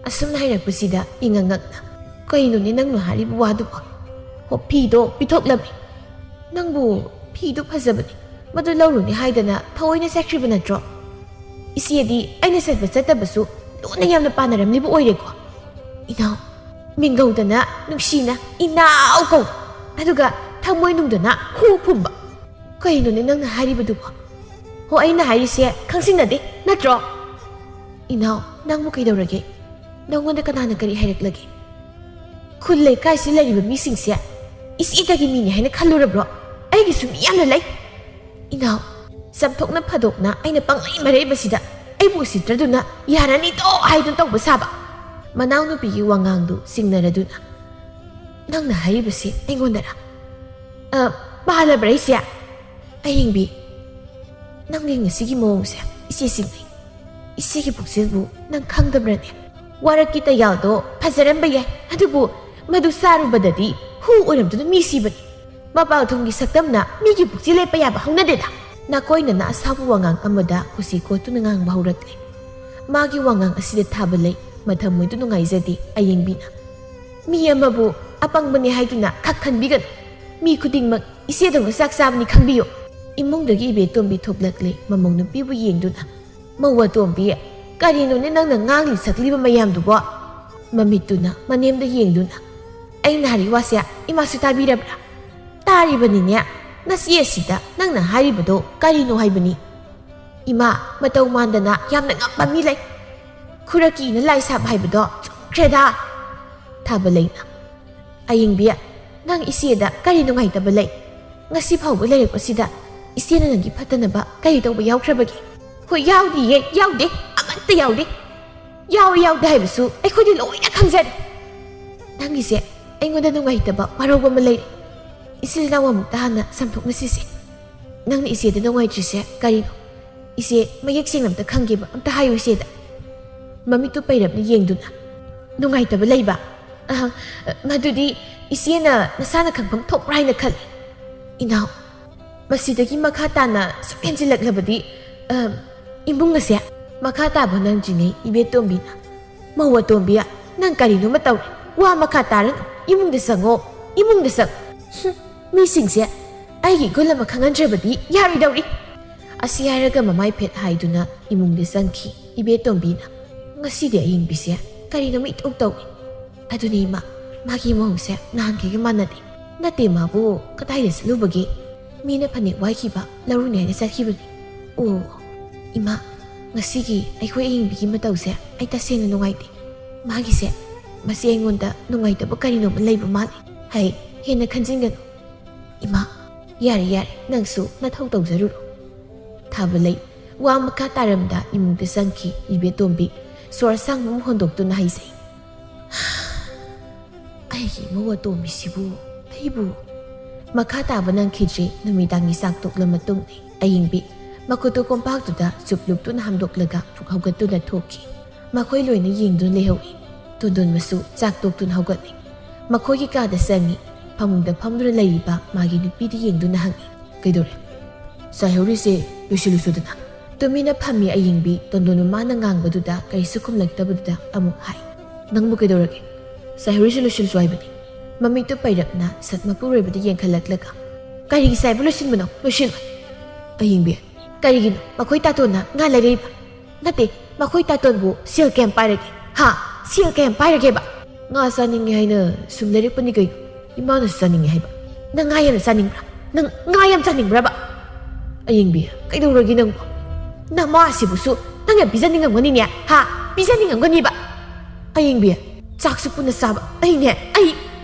ꯑꯁꯨꯝꯅ ꯍꯥꯏꯔꯛꯄꯁꯤꯗ ꯏꯉꯛ ꯉꯛꯅ, "ꯀꯩꯅꯣꯅꯦ ꯅꯪꯅ ꯍꯥꯏꯔꯤꯕ ꯋꯥꯗꯨꯕꯣ? ꯍꯣ, ꯐꯤꯗꯣ ꯄꯤꯊꯣꯛꯂꯝꯃꯤ꯫ ꯅꯪꯕꯨ ꯐꯤꯗꯨ ꯐꯖꯕꯅꯤ, ꯃꯗꯨ ꯂꯧꯔꯨꯅꯤ ꯍꯥꯏꯗꯅ ꯊꯑꯣꯏꯅ ꯆꯠꯈ꯭ꯔꯤꯕ ꯅꯠꯇ꯭ꯔꯣ? ꯏꯆꯦꯗꯤ ꯑꯩꯅ ꯆꯠꯄ ꯆꯠꯇꯕꯁꯨ ꯂꯣꯏꯅ ꯌꯥꯝꯅ ꯄꯥꯅꯔꯝꯂꯤꯕ ꯑꯣꯏꯔꯦꯀꯣ꯫" ꯏꯅꯥꯎ, ꯃꯤꯡꯒꯧꯗꯅ ꯅꯨꯡꯁꯤꯅ "ꯏꯅꯥꯎ" ꯀꯧ, ꯑꯗꯨꯒ ꯊꯃꯣꯏ ꯅꯨꯡꯗꯅ ꯍꯨ ꯐꯨꯝꯕ꯫ ꯀꯩꯅꯣꯅꯦ ꯅꯪꯅ ꯍꯥꯏꯔꯤꯕꯗꯨꯕꯣ? ꯍꯣ, ꯑꯩꯅ ꯍꯥꯏꯔꯤꯁꯦ ꯈꯪꯁꯤꯟꯅꯗꯦ ꯅꯠꯇ꯭ꯔꯣ? ꯏꯅꯥꯎ, ꯅꯪꯕꯨ ꯀꯩꯗꯧꯔꯒꯦ? ꯅꯪꯉꯣꯟꯗ ꯀꯅꯥꯅ ꯀꯔꯤ ꯍꯥꯏꯔꯛꯂꯒꯦ? ꯈꯨꯜ ꯂꯩꯀꯥꯏꯁꯤ ꯂꯩꯔꯤꯕ ꯃꯤꯁꯤꯡꯁꯦ ꯏꯆꯦꯗꯒꯤ ꯃꯤꯅꯤ ꯍꯥꯏꯅ ꯈꯜꯂꯨꯔꯕ꯭ꯔꯣ? ꯑꯩꯒꯤꯁꯨ ꯃꯤ ꯌꯥꯝꯅ ꯂꯩ꯫ ꯏꯅꯥꯎ, ꯆꯝꯊꯣꯛꯅ ꯐꯗꯣꯛꯅ ꯑꯩꯅ ꯄꯪꯂꯩ ꯃꯔꯩꯕꯁꯤꯗ ꯑꯩꯕꯨ ꯎꯁꯤꯠꯇ꯭ꯔꯗꯨꯅ ꯌꯥꯔꯅꯤꯗꯣ ꯍꯥꯏꯗꯨꯅ ꯇꯧꯕ ꯁꯥꯕ꯫ ꯃꯅꯥꯎꯅꯨꯄꯤꯒꯤ ꯋꯥꯉꯥꯡꯗꯨ ꯆꯤꯡꯅꯔꯗꯨꯅ, "ꯅꯪꯅ ꯍꯥꯏꯔꯤꯕꯁꯤ ꯑꯩꯉꯣꯟꯗꯔ? ꯑ, ꯄꯥꯜꯂꯕ꯭ꯔꯥ ꯑꯩꯁꯦ? ꯑꯌꯤꯡꯕꯤ, ꯅꯪꯒꯤ ꯉꯁꯤꯒꯤ ꯃꯑꯣꯡꯁꯦ ꯏꯆꯦ ꯆꯤꯡꯅꯩ꯫ ꯏꯆꯦꯒꯤ ꯄꯨꯛꯆꯦꯜꯕꯨ ꯅꯪ ꯈꯪꯗꯕ꯭ꯔꯅꯦ? ꯋꯥꯔꯛꯀꯤ ꯇꯌꯥꯜꯗꯣ ꯐꯖꯔꯝꯕ ꯌꯥꯏ, ꯑꯗꯨꯕꯨ ꯃꯗꯨ ꯆꯥꯔꯨꯕꯗꯗꯤ ꯍꯨ ꯑꯣꯏꯔꯝꯗꯨꯅ ꯃꯤ ꯁꯤꯕꯅꯤ꯫ ꯃꯄꯥꯜ ꯊꯣꯡꯒꯤ ꯁꯛꯇꯝꯅ ꯃꯤꯒꯤ ꯄꯨꯛꯆꯦꯜ ꯂꯦꯞꯄ ꯌꯥꯕ ꯍꯧꯅꯗꯦꯗ꯫ ꯅꯥꯀꯣꯏꯅꯅ ꯑꯁꯥꯎꯕ ꯋꯥꯉꯥꯡ ꯑꯃꯗ ꯀꯨꯁꯤ ꯀꯣꯠꯇꯨꯅ ꯉꯥꯡꯕ ꯍꯧꯔꯛꯂꯦ꯫ ꯃꯥꯒꯤ ꯋꯥꯉꯥꯡ ꯑꯁꯤꯗ ꯊꯥꯕ ꯂꯩ, ꯃꯊꯃꯣꯏꯗꯨ ꯅꯨꯡꯉꯥꯏꯖꯗꯦ ꯑꯌꯤꯡꯕꯤꯅ꯫ ꯃꯤ ꯑꯃꯕꯨ ꯑꯄꯪꯕꯅꯤ ꯍꯥꯏꯗꯨꯅ ꯈꯛ ꯈꯟꯕꯤꯒꯅꯨ꯫ ꯃꯤ ꯈꯨꯗꯤꯡꯃꯛ ꯏꯆꯦꯗꯧꯅ ꯆꯥꯛ ꯆꯥꯕꯅꯤ ꯈꯪꯕꯤꯌꯨ꯫ ꯏꯃꯨꯡꯗꯒꯤ ꯏꯕꯦꯇꯣꯝꯕꯤ ꯊꯣꯛꯂꯛꯂꯦ ꯃꯃꯧ ꯅꯨꯄꯤꯕꯨ ꯌꯦꯡꯗꯨꯅ꯫ "ꯃꯧ ꯑꯇꯣꯝꯕꯤ, ꯀꯔꯤꯅꯣꯅꯦ ꯅꯪꯅ ꯉꯥꯡꯂꯤ ꯁꯛꯂꯤꯕ ꯃꯌꯥꯝꯗꯨꯕꯣ?" ꯃꯃꯤꯠꯇꯨꯅ ꯃꯅꯦꯝꯗ ꯌꯦꯡꯗꯨꯅ꯫ "ꯑꯩꯅ ꯍꯥꯏꯔꯤ ꯋꯥꯁꯦ ꯏꯃꯥꯁꯨ ꯇꯥꯕꯤꯔꯕ꯭ꯔꯥ?" "ꯇꯥꯔꯤꯕꯅꯤꯅꯦ꯫ ꯅꯆꯦ ꯑꯁꯤꯗ ꯅꯪꯅ ꯍꯥꯏꯔꯤꯕꯗꯣ ꯀꯔꯤꯅꯣ ꯍꯥꯏꯕꯅꯤ?" "ꯏꯃꯥ, ꯃꯇꯧ ꯃꯥꯟꯗꯅ ꯌꯥꯝꯅ ꯉꯝꯕ ꯃꯤ ꯂꯩ꯫ ꯈꯨꯔꯛꯀꯤꯅ ꯂꯥꯏ ꯁꯥꯕ ꯍꯥꯏꯕꯗꯣ ꯆꯨꯝꯈ꯭ꯔꯦꯗ!" ꯊꯥꯕ ꯂꯩꯅ꯫ "ꯑꯌꯤꯡꯕꯤ, ꯅꯪ ꯏꯆꯦꯗ ꯀꯔꯤ ꯅꯨꯡꯉꯥꯏꯇꯕ ꯂꯩ? ꯉꯁꯤ ꯐꯥꯎꯕ ꯂꯩꯔꯛꯄꯁꯤꯗ ꯏꯆꯦꯅ ꯅꯪꯒꯤ ꯐꯠꯇꯅꯕ ꯀꯔꯤ ꯇꯧꯕ ꯌꯥꯎꯈ꯭ꯔꯕꯒꯦ?" "ꯍꯣꯏ, ꯌꯥꯎꯗꯤꯌꯦ, ꯌꯥꯎꯗꯦ, ꯑꯃꯠꯇ ꯌꯥꯎꯗꯦ꯫ ꯌꯥꯎꯏ ꯌꯥꯎꯗꯦ ꯍꯥꯏꯕꯁꯨ ꯑꯩꯈꯣꯏꯗꯤ ꯂꯣꯏꯅ ꯈꯪꯖꯔꯦ꯫ ꯅꯪꯒꯤꯁꯦ ꯑꯩꯉꯣꯟꯗ ꯅꯨꯡꯉꯥꯏꯇꯕ ꯋꯥꯔꯧꯕ ꯑꯃ ꯂꯩꯔꯦ꯫ ꯏꯆꯤꯜ ꯏꯅꯥꯎ ꯑꯃꯨꯛꯇ ꯍꯥꯟꯅ ꯆꯥꯝꯊꯣꯛꯅꯁꯤꯁꯦ꯫ ꯅꯪꯅ ꯏꯆꯦꯗ ꯅꯨꯡꯉꯥꯏꯇ꯭ꯔꯤꯁꯦ ꯀꯔꯤꯅꯣ? ꯏꯆꯦ, ꯃꯌꯦꯛ ꯁꯦꯡꯅ ꯑꯝꯇ ꯈꯪꯒꯦꯕ, ꯑꯝꯇ ꯍꯥꯏꯌꯨ ꯏꯆꯦꯗ꯫" ꯃꯃꯤꯠꯇꯨ ꯄꯩꯔꯞꯅ ꯌꯦꯡꯗꯨꯅ꯫ "ꯅꯨꯡꯉꯥꯏꯇꯕ ꯂꯩꯕ? ꯑꯍ, ꯃꯗꯨꯗꯤ ꯏꯆꯦꯅ ꯅꯁꯥꯅ ꯈꯪꯐꯝ ꯊꯣꯛꯄ꯭ꯔꯥ ꯍꯥꯏꯅ ꯈꯜꯂꯤ꯫ ꯏꯅꯥꯎ, ꯃꯁꯤꯗꯒꯤ ꯃꯈꯥ ꯇꯥꯅ ꯁꯨꯝ ꯍꯦꯟꯖꯤꯜꯂꯛꯂꯕꯗꯤ, ꯑ, ꯏꯃꯨꯡ ꯑꯁꯦ ꯃꯈꯥ ꯇꯥꯕ ꯅꯪꯗ꯭ꯔꯤꯉꯩ ꯏꯕꯦꯇꯣꯝꯕꯤꯅ꯫ ꯃꯧ ꯑꯇꯣꯝꯕꯤ, ꯅꯪ ꯀꯔꯤꯅꯣꯃ ꯇꯧꯔꯦ꯫ ꯋꯥ ꯃꯈꯥ ꯇꯥꯔꯅꯨ꯫ ꯏꯃꯨꯡꯗ ꯆꯪꯉꯣ, ꯏꯃꯨꯡꯗ ꯆꯪꯉꯣ꯫ ꯍꯨꯝ, ꯃꯤꯁꯤꯡꯁꯦ ꯑꯩꯒꯤ ꯏꯒꯨꯟ ꯑꯃ ꯈꯪꯍꯟꯗ꯭ꯔꯕꯗꯤ ꯌꯥꯔꯣꯏꯗꯧꯔꯤ꯫" ꯑꯁꯤ ꯍꯥꯏꯔꯒ ꯃꯃꯥꯏ ꯐꯦꯠ ꯍꯥꯏꯗꯨꯅ ꯏꯃꯨꯡꯗ ꯆꯪꯈꯤ ꯏꯕꯦꯇꯣꯝꯕꯤꯅ꯫ "ꯉꯁꯤꯗꯤ ꯑꯌꯤꯡꯕꯤꯁꯦ ꯀꯔꯤꯅꯣꯃ ꯏꯇꯧ ꯇꯧꯏ꯫ ꯑꯗꯨꯅꯦ ꯏꯃꯥ, ꯃꯥꯒꯤ ꯃꯑꯣꯡꯁꯦ ꯅꯍꯥꯟꯈꯩꯒ ꯃꯥꯟꯅꯗꯦ꯫ ꯅꯠꯇꯦ, ꯃꯥꯕꯨ ꯀꯗꯥꯏꯗ ꯆꯠꯂꯨꯕꯒꯦ? ꯃꯤꯅ ꯐꯅꯦꯛ ꯋꯥꯏꯈꯤꯕ ꯂꯧꯔꯨꯅꯤ ꯍꯥꯏꯅ ꯆꯠꯈꯤꯕꯅꯤ꯫ ꯑꯣ, ꯏꯃꯥ, ꯉꯁꯤꯒꯤ ꯑꯩꯈꯣꯏ ꯑꯌꯤꯡꯕꯤꯒꯤ ꯃꯇꯧꯁꯦ ꯑꯩ ꯇꯁꯦꯡꯅ ꯅꯨꯡꯉꯥꯏꯇꯦ꯫ ꯃꯥꯒꯤꯁꯦ, ꯃꯁꯤ ꯑꯩꯉꯣꯟꯗ ꯅꯨꯡꯉꯥꯏꯇꯕ ꯀꯔꯤꯅꯣꯝꯃ ꯂꯩꯕ ꯃꯥꯜꯂꯤ꯫ ꯍꯩ, ꯍꯦꯟꯅ ꯈꯟꯖꯤꯟꯒꯅꯨ꯫ ꯏꯃꯥ, ꯌꯥꯔꯦ, ꯌꯥꯔꯦ, ꯅꯪꯁꯨ ꯅꯊꯧ ꯇꯧꯖꯔꯨꯔꯣ꯫" ꯊꯥꯕ ꯂꯩ꯫ ꯋꯥ ꯃꯈꯥ ꯇꯥꯔꯝꯗ ꯏꯃꯨꯡꯗ ꯆꯪꯈꯤ ꯏꯕꯦꯇꯣꯝꯕꯤ꯫ ꯁꯣꯔ ꯑꯁꯥꯡꯕ ꯑꯃ ꯍꯣꯟꯗꯣꯛꯇꯨꯅ ꯍꯥꯏꯖꯩ, "ꯑꯩꯒꯤ ꯏꯃꯧ ꯑꯇꯣꯝꯕꯤꯁꯤꯕꯨ ꯑꯩꯕꯨ?" ꯃꯈꯥ ꯇꯥꯕ ꯅꯪꯈꯤꯗ꯭ꯔꯤ꯫ ꯅꯨꯃꯤꯗꯥꯡꯒꯤ ꯆꯥꯛ ꯇꯣꯛꯂ ꯃꯇꯨꯡꯅꯤ꯫ ꯑꯌꯤꯡꯕꯤ ꯃꯈꯨꯠꯇꯨ ꯀꯣꯝꯄꯥꯛꯇꯨꯗ ꯆꯨꯞ ꯂꯨꯞꯇꯨꯅ ꯍꯥꯝꯗꯣꯛꯂꯒ ꯐꯨꯛ ꯍꯧꯒꯠꯇꯨꯅ ꯊꯣꯛꯈꯤ꯫ ꯃꯈꯣꯏ ꯂꯣꯏꯅ ꯌꯦꯡꯗꯨꯅ ꯂꯩꯍꯧꯏ꯫ ꯇꯣꯟꯗꯣꯟꯕꯁꯨ ꯆꯥꯛ ꯇꯣꯛꯇꯨꯅ ꯍꯧꯒꯠꯂꯤ꯫ ꯃꯈꯣꯏꯒꯤ ꯀꯥꯗ ꯆꯪꯉꯤ꯫ ꯐꯃꯨꯡꯗ ꯐꯝꯗꯨꯅ ꯂꯩꯔꯤꯕ ꯃꯥꯒꯤ ꯅꯨꯄꯤꯗ ꯌꯦꯡꯗꯨꯅ ꯍꯪꯉꯤ, "ꯀꯩꯗꯧꯔꯦ? ꯆꯥꯏꯍꯧꯔꯤꯁꯦ ꯂꯣꯏꯁꯤꯜꯂꯨꯁꯨꯗꯅ?" ꯇꯨꯃꯤꯟꯅ ꯐꯝꯃꯤ ꯑꯌꯤꯡꯕꯤ꯫ ꯇꯣꯟꯗꯣꯟ ꯃꯃꯥꯅ ꯉꯥꯡꯕꯗꯨꯗ ꯀꯔꯤꯁꯨ ꯈꯨꯝꯂꯛꯇꯕꯗꯨꯗ ꯑꯃꯨꯛ ꯍꯥꯏ, "ꯅꯪꯕꯨ ꯀꯩꯗꯧꯔꯒꯦ? ꯆꯥꯏꯍꯧꯔꯤꯁꯦ ꯂꯣꯏꯁꯤꯜꯂꯨꯁꯨ ꯍꯥꯏꯕꯅꯤ꯫" ꯃꯃꯤꯠꯇꯨ ꯄꯩꯔꯞꯅ ꯁꯠ ꯃꯄꯨꯔꯣꯏꯕꯗ ꯌꯦꯡꯈꯠꯂꯛꯂꯒ, "ꯀꯔꯤꯒꯤ ꯆꯥꯏꯕ ꯂꯣꯏꯁꯤꯟꯕꯅꯣ? ꯂꯣꯏꯁꯤꯜꯂꯣ!" ꯑꯌꯤꯡꯕꯤ, "ꯀꯔꯤꯒꯤꯅꯣ ꯃꯈꯣꯏ ꯇꯥꯇꯣꯟꯅ ꯉꯥ ꯂꯩꯔꯛꯏꯕ? ꯅꯠꯇꯦ, ꯃꯈꯣꯏ ꯇꯥꯇꯣꯟꯕꯨ ꯁꯦꯜ ꯀꯌꯥꯝ ꯄꯥꯏꯔꯒꯦ? ꯍꯥ? ꯁꯦꯜ ꯀꯌꯥꯝ ꯄꯥꯏꯔꯒꯦꯕ?" "ꯉꯥ ꯆꯥꯅꯤꯡꯉꯦ ꯍꯥꯏꯅ ꯁꯨꯝ ꯂꯩꯔꯛꯄꯅꯤ ꯀꯩꯅꯣ꯫ ꯏꯃꯥꯅꯁꯨ ꯆꯥꯅꯤꯡꯉꯦ ꯍꯥꯏꯕ꯫" "ꯅꯪ ꯉꯥ ꯌꯥꯝꯅ ꯆꯥꯅꯤꯡꯕ꯭ꯔꯥ? ꯅꯪ ꯉꯥ ꯌꯥꯝ ꯆꯥꯅꯤꯡꯕ꯭ꯔꯕ?" "ꯑꯌꯤꯡꯕꯤ, ꯀꯩꯗꯧꯔꯒꯦ ꯅꯪꯕꯨ? ꯅꯃꯥꯁꯤꯕꯨꯁꯨ ꯅꯪ ꯌꯥꯝ ꯄꯤꯖꯅꯤꯡꯉꯝꯒꯅꯤꯅꯦ, ꯍꯥ? ꯄꯤꯖꯅꯤꯡꯉꯝꯒꯅꯤꯕ꯫ ꯑꯌꯤꯡꯕꯤ, ꯆꯥꯛꯁꯨ ꯄꯨꯟꯅ ꯆꯥꯕ꯫ ꯑꯩꯅꯦ, ꯑꯩ..."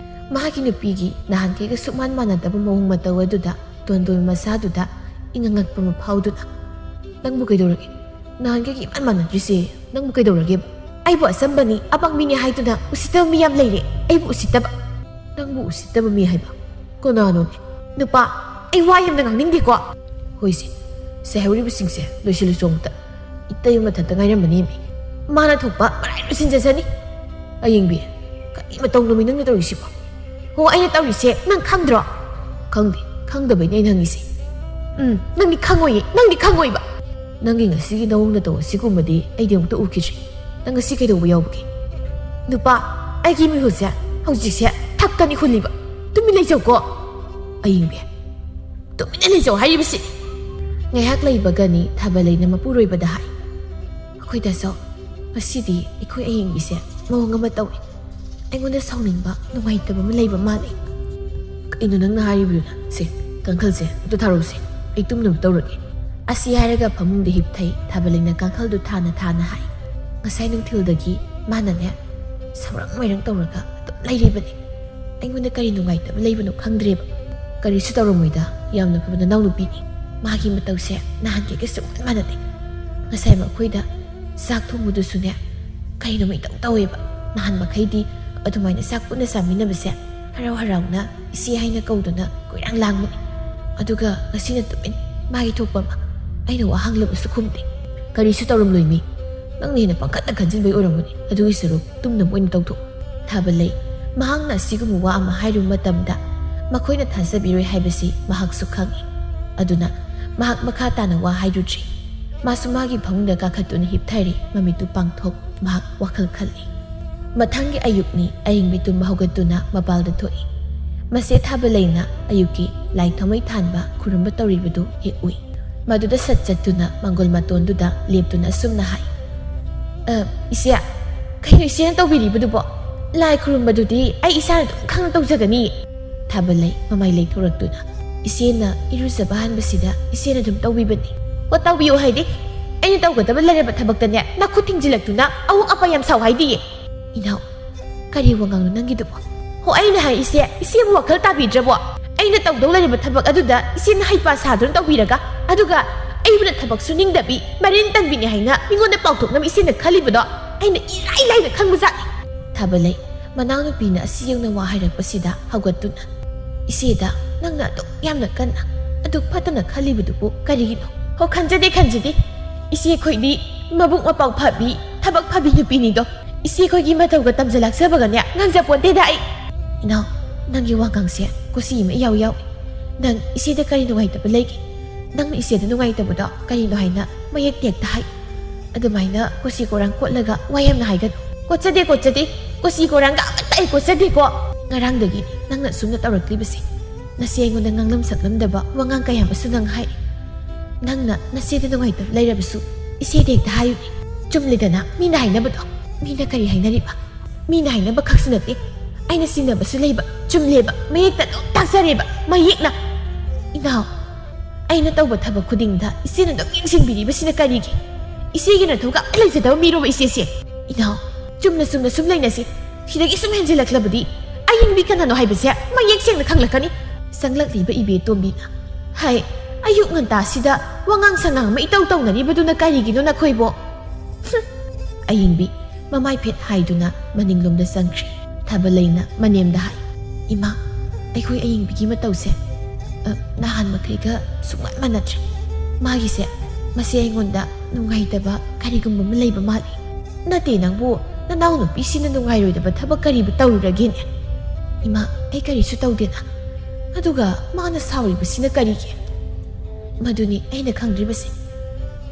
ꯃꯥꯒꯤ ꯅꯨꯄꯤꯒꯤ ꯅꯍꯥꯟꯈꯩꯒ ꯁꯨꯛꯃꯥꯟ ꯃꯥꯟꯅꯗꯕ ꯃꯑꯣꯡ ꯃꯇꯧ ꯑꯗꯨꯗ ꯇꯣꯟꯗꯣꯟ ꯃꯁꯥꯗꯨꯗ ꯏꯉꯛ ꯉꯛꯄ ꯑꯃ ꯐꯥꯎꯗꯨꯅ, "ꯅꯪꯕꯨ ꯀꯩꯗꯧꯔꯒꯦ? ꯅꯍꯥꯟꯈꯩꯒ ꯏꯃꯥꯟ ꯃꯥꯟꯅꯗ꯭ꯔꯤꯁꯦ ꯅꯪꯕꯨ ꯀꯩꯗꯧꯔꯒꯦꯕ? ꯑꯩꯕꯨ ꯑꯆꯝꯕꯅꯤ, ꯑꯄꯪꯕꯤꯅꯤ ꯍꯥꯏꯗꯨꯅ ꯎꯁꯤꯠꯇꯕ ꯃꯤ ꯌꯥꯝ ꯂꯩꯔꯦ꯫ ꯑꯩꯕꯨ ꯎꯁꯤꯠꯇꯕ꯫ ꯅꯪꯕꯨ ꯎꯁꯤꯠꯇꯕ ꯃꯤ ꯍꯥꯏꯕ ꯀꯅꯥꯅꯣꯅꯦ?" "ꯅꯨꯄꯥ, ꯑꯩ ꯋꯥ ꯌꯥꯝꯅ ꯉꯥꯡꯅꯤꯡꯗꯦꯀꯣ꯫" "ꯍꯣꯏꯁꯦ, ꯆꯥꯏꯍꯧꯔꯤꯕꯁꯤꯡꯁꯦ ꯂꯣꯏꯁꯤꯜꯂꯨ ꯆꯣ ꯑꯝꯇ꯫ ꯏꯇꯩ ꯃꯊꯟꯇ ꯉꯥꯏꯔꯝꯕꯅꯦꯃꯤ꯫ ꯃꯥꯅ ꯊꯣꯛꯄ ꯃꯔꯥꯏ ꯂꯣꯏꯁꯤꯟꯖꯁꯅꯤ꯫" "ꯑꯌꯤꯡꯕꯤ, ꯀꯔꯤ ꯃꯇꯧꯅꯣꯃꯤ ꯅꯪꯅ ꯇꯧꯔꯤꯁꯤꯕꯣ?" "ꯍꯣ, ꯑꯩꯅ ꯇꯧꯔꯤꯁꯦ ꯅꯪ ꯈꯪꯗ꯭ꯔꯣ?" "ꯈꯪꯗꯦ, ꯈꯪꯗꯕꯩꯅꯦ ꯑꯩꯅ ꯍꯪꯉꯤꯁꯦ꯫" "ꯎꯝ, ꯅꯪꯗꯤ ꯈꯪꯉꯣꯏꯌꯦ, ꯅꯪꯗꯤ ꯈꯪꯉꯣꯏꯕ꯫ ꯅꯪꯒꯤ ꯉꯁꯤꯒꯤ ꯅꯑꯣꯡ ꯅꯇꯧ ꯑꯁꯤꯒꯨꯝꯕꯗꯤ ꯑꯩꯗꯤ ꯑꯃꯨꯛꯇ ꯎꯈꯤꯗ꯭ꯔꯤ꯫ ꯅꯪ ꯉꯁꯤ ꯀꯩꯗꯧꯕ ꯌꯥꯎꯕꯒꯦ?" "ꯅꯨꯄꯥ, ꯑꯩꯒꯤ ꯃꯤꯍꯨꯜꯁꯦ ꯍꯧꯖꯤꯛꯁꯦ ꯊꯛꯇꯅꯤ ꯍꯨꯜꯂꯤꯕ꯫ ꯇꯨꯃꯤꯟ ꯂꯩꯖꯧꯀꯣ꯫" "ꯑꯌꯤꯡꯕꯤ, ꯇꯨꯃꯤꯟꯅ ꯂꯩꯖꯧ ꯍꯥꯏꯔꯤꯕꯁꯤ꯫" ꯉꯥꯏꯍꯥꯛ ꯂꯩꯕꯒꯅꯤ ꯊꯥꯕꯂꯩꯅ ꯃꯄꯨꯔꯣꯏꯕꯗ ꯍꯥꯏ, "ꯑꯩꯈꯣꯏ ꯗꯥꯆꯧ, ꯉꯁꯤꯗꯤ ꯑꯩꯈꯣꯏ ꯑꯌꯤꯡꯕꯤꯁꯦ ꯃꯑꯣꯡ ꯑꯃ ꯇꯧꯏ꯫ ꯑꯩꯉꯣꯟꯗ ꯁꯥꯎꯅꯤꯡꯕ, ꯅꯨꯡꯉꯥꯏꯇꯕ ꯑꯃ ꯂꯩꯕ ꯃꯥꯜꯂꯤ꯫" "ꯀꯩꯅꯣ ꯅꯪꯅ ꯍꯥꯏꯔꯤꯕꯗꯨꯅ? ꯁꯦ, ꯀꯥꯡꯈꯜꯁꯦ ꯑꯝꯇ ꯊꯥꯔꯛꯎꯁꯦ, ꯑꯩ ꯇꯨꯝꯅꯕ ꯇꯧꯔꯒꯦ꯫" ꯑꯁꯤ ꯍꯥꯏꯔꯒ ꯐꯃꯨꯡꯗ ꯍꯤꯞꯊꯩ꯫ ꯊꯥꯕꯂꯩꯅ ꯀꯥꯡꯈꯜꯗꯨ ꯊꯥꯅ ꯊꯥꯅ ꯍꯥꯏ, "ꯉꯁꯥꯏ ꯅꯨꯡꯊꯤꯜꯗꯒꯤ ꯃꯥꯅꯅꯦ ꯁꯧꯔꯪ ꯃꯩꯔꯪ ꯇꯧꯔꯒ ꯑꯗꯨꯝ ꯂꯩꯔꯤꯕꯅꯤ꯫ ꯑꯩꯉꯣꯟꯗ ꯀꯔꯤ ꯅꯨꯡꯉꯥꯏꯇꯕ ꯂꯩꯕꯅꯣ ꯈꯪꯗ꯭ꯔꯦꯕ꯫" "ꯀꯔꯤꯁꯨ ꯇꯧꯔꯝꯃꯣꯏꯗ, ꯌꯥꯝꯅ ꯐꯕ ꯅꯅꯥꯎꯅꯨꯄꯤꯅꯤ꯫ ꯃꯥꯒꯤ ꯃꯇꯧꯁꯦ ꯅꯍꯥꯟꯈꯩꯒ ꯁꯨꯡꯃꯥꯟ ꯃꯥꯟꯅꯗꯦ꯫ ꯉꯁꯥꯏ ꯃꯈꯣꯏꯗ ꯆꯥꯛ ꯊꯣꯡꯕꯗꯨꯁꯨꯅꯦ, ꯀꯩꯅꯣꯃ ꯏꯇꯧ ꯇꯧꯋꯦꯕ꯫ ꯅꯍꯥꯟ ꯃꯈꯩꯗꯤ ꯑꯗꯨꯃꯥꯏꯅ ꯆꯥꯛ ꯄꯨꯟꯅ ꯆꯥꯃꯤꯟꯅꯕꯁꯦ ꯍꯔꯥꯎ ꯍꯔꯥꯎꯅ ꯏꯆꯦ ꯍꯥꯏꯅ ꯀꯧꯗꯨꯅ ꯀꯣꯏꯔꯥꯡ ꯂꯥꯡꯕꯅꯤ꯫ ꯑꯗꯨꯒ ꯉꯁꯤꯅ ꯇꯨꯃꯤꯟ, ꯃꯥꯒꯤ ꯊꯣꯛꯄ ꯑꯃ꯫ ꯑꯩꯅ ꯋꯥ ꯍꯪꯂꯕꯁꯨ ꯈꯨꯝꯗꯦ꯫ "ꯀꯔꯤꯁꯨ ꯇꯧꯔꯝꯂꯣꯏ ꯃꯤ, ꯅꯪꯅ ꯍꯦꯟꯅ ꯄꯪꯈꯠꯅ ꯈꯟꯖꯤꯟꯕꯩ ꯑꯣꯏꯔꯝꯒꯅꯤ꯫ ꯑꯗꯨꯒꯤ ꯁꯔꯨꯛ ꯇꯨꯝꯅꯕ ꯑꯣꯏꯅ ꯇꯧꯊꯣꯛ꯫" ꯊꯥꯕ ꯂꯩ꯫ ꯃꯍꯥꯛꯅ ꯑꯁꯤꯒꯨꯝꯕ ꯋꯥ ꯑꯃ ꯍꯥꯏꯔꯨꯕ ꯃꯇꯝꯗ ꯃꯈꯣꯏꯅ ꯊꯥꯖꯕꯤꯔꯣꯏ ꯍꯥꯏꯕꯁꯤ ꯃꯍꯥꯛꯁꯨ ꯈꯪꯏ꯫ ꯑꯗꯨꯅ ꯃꯍꯥꯛ ꯃꯈꯥ ꯇꯥꯅ ꯋꯥ ꯍꯥꯏꯔꯨꯗ꯭ꯔꯤ꯫ ꯃꯥꯁꯨ ꯃꯥꯒꯤ ꯐꯃꯨꯡꯗ ꯀꯥꯈꯠꯇꯨꯅ ꯍꯤꯞꯊꯔꯤ꯫ ꯃꯃꯤꯠꯇꯨ ꯄꯥꯡꯊꯣꯛ ꯃꯍꯥꯛ ꯋꯥꯈꯜ ꯈꯜꯂꯤ꯫ ꯃꯊꯪꯒꯤ ꯑꯌꯨꯛꯅꯤ꯫ ꯑꯍꯤꯡꯕꯤ ꯇꯨꯝꯕ ꯍꯧꯒꯠꯇꯨꯅ ꯃꯄꯥꯜꯗ ꯊꯣꯛꯏ꯫ ꯃꯁꯦ ꯊꯥꯕ ꯂꯩꯅ ꯑꯌꯨꯛꯀꯤ ꯂꯥꯏ ꯊꯥꯎꯃꯩ ꯊꯥꯟꯕ ꯈꯨꯔꯨꯝꯕ ꯇꯧꯔꯤꯕꯗꯨ ꯍꯦꯛ ꯎꯏ꯫ ꯃꯗꯨꯗ ꯁꯠ ꯆꯠꯇꯨꯅ ꯃꯥꯡꯒꯣꯜ ꯃꯇꯣꯟꯗꯨꯗ ꯂꯦꯞꯇꯨꯅ ꯑꯁꯨꯝꯅ ꯍꯥꯏ, "ꯑ, ꯏꯆꯦ, ꯀꯩꯅꯣ ꯏꯆꯦꯅ ꯇꯧꯕꯤꯔꯤꯕꯗꯨꯕꯣ? ꯂꯥꯏ ꯈꯨꯔꯨꯝꯕꯗꯨꯗꯤ ꯑꯩ ꯏꯁꯥꯅ ꯑꯗꯨꯝ ꯈꯪꯅ ꯇꯧꯖꯒꯅꯤ꯫" ꯊꯥꯕ ꯂꯩ ꯃꯃꯥꯏ ꯂꯩꯊꯣꯔꯛꯇꯨꯅ, "ꯏꯆꯦꯅ ꯏꯔꯨꯖꯕ ꯍꯥꯟꯕꯁꯤꯗ ꯏꯆꯦꯅ ꯑꯗꯨꯝ ꯇꯧꯕꯤꯕꯅꯤ꯫" "ꯑꯣ, ꯇꯧꯕꯤꯌꯨ ꯍꯥꯏꯗꯤ? ꯑꯩꯅ ꯇꯧꯒꯗꯕ ꯂꯩꯔꯕ ꯊꯕꯛꯇꯅꯦ ꯅꯈꯨꯠ ꯊꯤꯡꯖꯤꯜꯂꯛꯇꯨꯅ ꯑꯋꯣꯛ ꯑꯄꯥ ꯌꯥꯝ ꯁꯥꯎ ꯍꯥꯏꯗꯤꯌꯦ꯫" "ꯏꯅꯥꯎ, ꯀꯔꯤ ꯋꯥꯉꯥꯡꯅꯣ ꯅꯪꯒꯤꯗꯨꯕꯣ?" "ꯍꯣ, ꯑꯩꯅ ꯍꯥꯏ ꯏꯆꯦ, ꯏꯆꯦꯕꯨ ꯋꯥꯈꯜ ꯇꯥꯕꯤꯗ꯭ꯔꯕꯣ? ꯑꯩꯅ ꯇꯧꯗꯧ ꯂꯩꯔꯤꯕ ꯊꯕꯛ ꯑꯗꯨꯗ ꯏꯆꯦꯅ ꯍꯩꯄꯥ ꯁꯥꯗꯨꯅ ꯇꯧꯕꯤꯔꯒ, ꯑꯗꯨꯒ ꯑꯩꯕꯨꯅ ꯊꯕꯛ ꯁꯨꯅꯤꯡꯗꯕꯤ, ꯃꯔꯤꯟ ꯇꯟꯕꯤꯅꯤ ꯍꯥꯏꯅ ꯃꯤꯉꯣꯟꯗ ꯄꯥꯎꯊꯣꯛꯅꯕ ꯏꯆꯦꯅ ꯈꯜꯂꯤꯕꯗꯣ ꯑꯩꯅ ꯏꯔꯥꯏ ꯂꯥꯏꯅ ꯈꯪꯕꯖꯥꯠꯅꯤ꯫" ꯊꯥꯕ ꯂꯩ ꯃꯅꯥꯎꯅꯨꯄꯤꯅ ꯑꯁꯤ ꯌꯧꯅ ꯋꯥ ꯍꯥꯏꯔꯛꯄꯁꯤꯗ ꯍꯧꯒꯠꯇꯨꯅ, "ꯏꯆꯦꯗ ꯅꯪꯅ ꯑꯗꯨꯛ ꯌꯥꯝꯅ ꯀꯟꯅ, ꯑꯗꯨꯛ ꯐꯠꯇꯅ ꯈꯜꯂꯤꯕꯗꯨꯕꯨ ꯀꯔꯤꯒꯤꯅꯣ?" "ꯍꯣ, ꯈꯟꯖꯗꯦ, ꯈꯟꯖꯗꯦ꯫ ꯏꯆꯦ ꯑꯩꯈꯣꯏꯗꯤ ꯃꯕꯨꯛ ꯃꯄꯥꯎ ꯐꯕꯤ, ꯊꯕꯛ ꯐꯕꯤ ꯅꯨꯄꯤꯅꯤꯗꯣ꯫ ꯏꯆꯦ ꯑꯩꯈꯣꯏꯒꯤ ꯃꯇꯧꯒ ꯇꯝꯖ ꯂꯥꯛꯆꯕꯒꯅꯦ ꯉꯝꯖꯄꯣꯟꯇꯦꯗ ꯑꯩ꯫" "ꯏꯅꯥꯎ, ꯅꯪꯒꯤ ꯋꯥꯉꯥꯡꯁꯦ ꯀꯨꯁꯤ ꯑꯃ ꯏꯌꯥꯎ ꯌꯥꯎꯏ꯫ ꯅꯪ ꯏꯆꯦꯗ ꯀꯔꯤ ꯅꯨꯡꯉꯥꯏꯇꯕ ꯂꯩꯒꯦ? ꯅꯪꯅ ꯏꯆꯦꯗ ꯅꯨꯡꯉꯥꯏꯇꯕꯗꯣ ꯀꯔꯤꯅꯣ ꯍꯥꯏꯅ ꯃꯌꯦꯛ ꯇꯦꯛꯇ ꯍꯥꯏ꯫ ꯑꯗꯨꯃꯥꯏꯅ ꯀꯣꯆꯤ ꯀꯣꯔꯥꯡ ꯀꯣꯠꯂꯒ ꯋꯥ ꯌꯥꯝꯅ ꯍꯥꯏꯒꯅꯨ꯫" "ꯀꯣꯠꯆꯗꯦ, ꯀꯣꯠꯆꯗꯦ꯫ ꯀꯣꯆꯤ ꯀꯣꯔꯥꯡꯒ ꯑꯃꯠꯇ ꯑꯩ ꯀꯣꯠꯆꯗꯦꯀꯣ꯫" "ꯉꯔꯥꯡꯗꯒꯤ ꯅꯪꯅ ꯑꯁꯨꯝꯅ ꯇꯧꯔꯛꯂꯤꯕꯁꯦ, ꯅꯆꯦ ꯑꯩꯉꯣꯟꯗ ꯉꯥꯡꯂꯝ ꯁꯛꯂꯝꯗꯕ ꯋꯥꯉꯥꯡ ꯀꯌꯥ ꯑꯃꯁꯨ ꯅꯪ ꯍꯥꯏ꯫ ꯅꯪꯅ ꯅꯆꯦꯗ ꯅꯨꯡꯉꯥꯏꯇꯕ ꯂꯩꯔꯕꯁꯨ ꯏꯆꯦꯗ ꯍꯦꯛꯇ ꯍꯥꯏꯌꯨꯅꯦ꯫ ꯆꯨꯝꯂꯦꯗꯅ ꯃꯤꯅ ꯍꯥꯏꯅꯕꯗꯣ꯫ ꯃꯤꯅ ꯀꯔꯤ ꯍꯥꯏꯅꯔꯤꯕ? ꯃꯤꯅ ꯍꯥꯏꯅꯕ ꯈꯛꯁꯨ ꯅꯠꯇꯦ, ꯑꯩꯅ ꯆꯤꯡꯅꯕꯁꯨ ꯂꯩꯕ꯫ ꯆꯨꯝꯂꯦꯕ, ꯃꯌꯦꯛꯇ ꯑꯗꯨꯝ ꯇꯥꯛꯆꯔꯦꯕ, ꯃꯌꯦꯛꯅ꯫" "ꯏꯅꯥꯎ, ꯑꯩꯅ ꯇꯧꯕ ꯊꯕꯛ ꯈꯨꯗꯤꯡꯗ ꯏꯆꯦꯅ ꯑꯗꯨꯝ ꯌꯦꯡꯁꯤꯟꯕꯤꯔꯤꯕꯁꯤꯅ ꯀꯔꯤꯒꯤ? ꯏꯆꯦꯒꯤ ꯅꯊꯧꯒ ꯑꯝꯇ ꯂꯩꯖꯗꯕ ꯃꯤꯔꯣꯕ ꯏꯆꯦꯁꯦ? ꯏꯅꯥꯎ, ꯆꯨꯝꯅ ꯆꯨꯝꯅ ꯁꯨꯝ ꯂꯩꯅꯁꯤ꯫ ꯁꯤꯗꯒꯤ ꯁꯨꯝ ꯍꯦꯟꯖꯤꯜꯂꯛꯂꯕꯗꯤ ꯑꯌꯤꯡꯕꯤ ꯀꯅꯥꯅꯣ ꯍꯥꯏꯕꯁꯦ ꯃꯌꯦꯛ ꯁꯦꯡꯅ ꯈꯪꯂꯛꯀꯅꯤ꯫" ꯆꯪꯂꯛꯂꯤꯕ ꯏꯕꯦꯇꯣꯝꯕꯤꯅ, "ꯍꯥꯏ, ꯑꯌꯨꯛ ꯉꯟꯇꯥꯁꯤꯗ ꯋꯥꯉꯥꯡ ꯁꯉꯥꯡ ꯑꯃ ꯏꯇꯧ ꯇꯧꯅꯔꯤꯕꯗꯨꯅ ꯀꯔꯤꯒꯤꯅꯣ ꯅꯈꯣꯏꯕꯣ? ꯍꯨꯝ! ꯑꯌꯤꯡꯕꯤ ꯃꯃꯥꯏ ꯐꯦꯠ ꯍꯥꯏꯗꯨꯅ ꯃꯅꯤꯡꯂꯣꯝꯗ ꯆꯪꯈ꯭ꯔꯦ꯫ ꯊꯥꯕꯂꯩꯅ ꯃꯅꯦꯝꯗ ꯍꯥꯏ, "ꯏꯃꯥ, ꯑꯩꯈꯣꯏ ꯑꯌꯤꯡꯕꯤꯒꯤ ꯃꯇꯧꯁꯦ, ꯑ, ꯅꯍꯥꯟ ꯃꯈꯩꯒ ꯁꯨꯡꯃꯥꯟ ꯃꯥꯟꯅꯗ꯭ꯔꯦ꯫ ꯃꯥꯒꯤꯁꯦ, ꯃꯁꯦ ꯑꯩꯉꯣꯟꯗ ꯅꯨꯡꯉꯥꯏꯇꯕ ꯀꯔꯤꯒꯨꯝꯕ ꯑꯃ ꯂꯩꯕ ꯃꯥꯜꯂꯤ꯫ ꯅꯠꯇꯦ, ꯅꯪꯕꯨ ꯅꯅꯥꯎꯅꯨꯄꯤꯁꯤꯅ ꯅꯨꯡꯉꯥꯏꯔꯣꯏꯗꯕ ꯊꯕꯛ ꯀꯔꯤꯕꯨ ꯇꯧꯔꯨꯔꯒꯦꯅꯦ?" "ꯏꯃꯥ, ꯑꯩ ꯀꯔꯤꯁꯨ ꯇꯧꯗꯦꯅ꯫ ꯑꯗꯨꯒ ꯃꯥꯅ ꯁꯥꯎꯔꯤꯕꯁꯤꯅ ꯀꯔꯤꯒꯤ?" "ꯃꯗꯨꯅꯤ ꯑꯩꯅ ꯈꯪꯗ꯭ꯔꯤꯕꯁꯦ꯫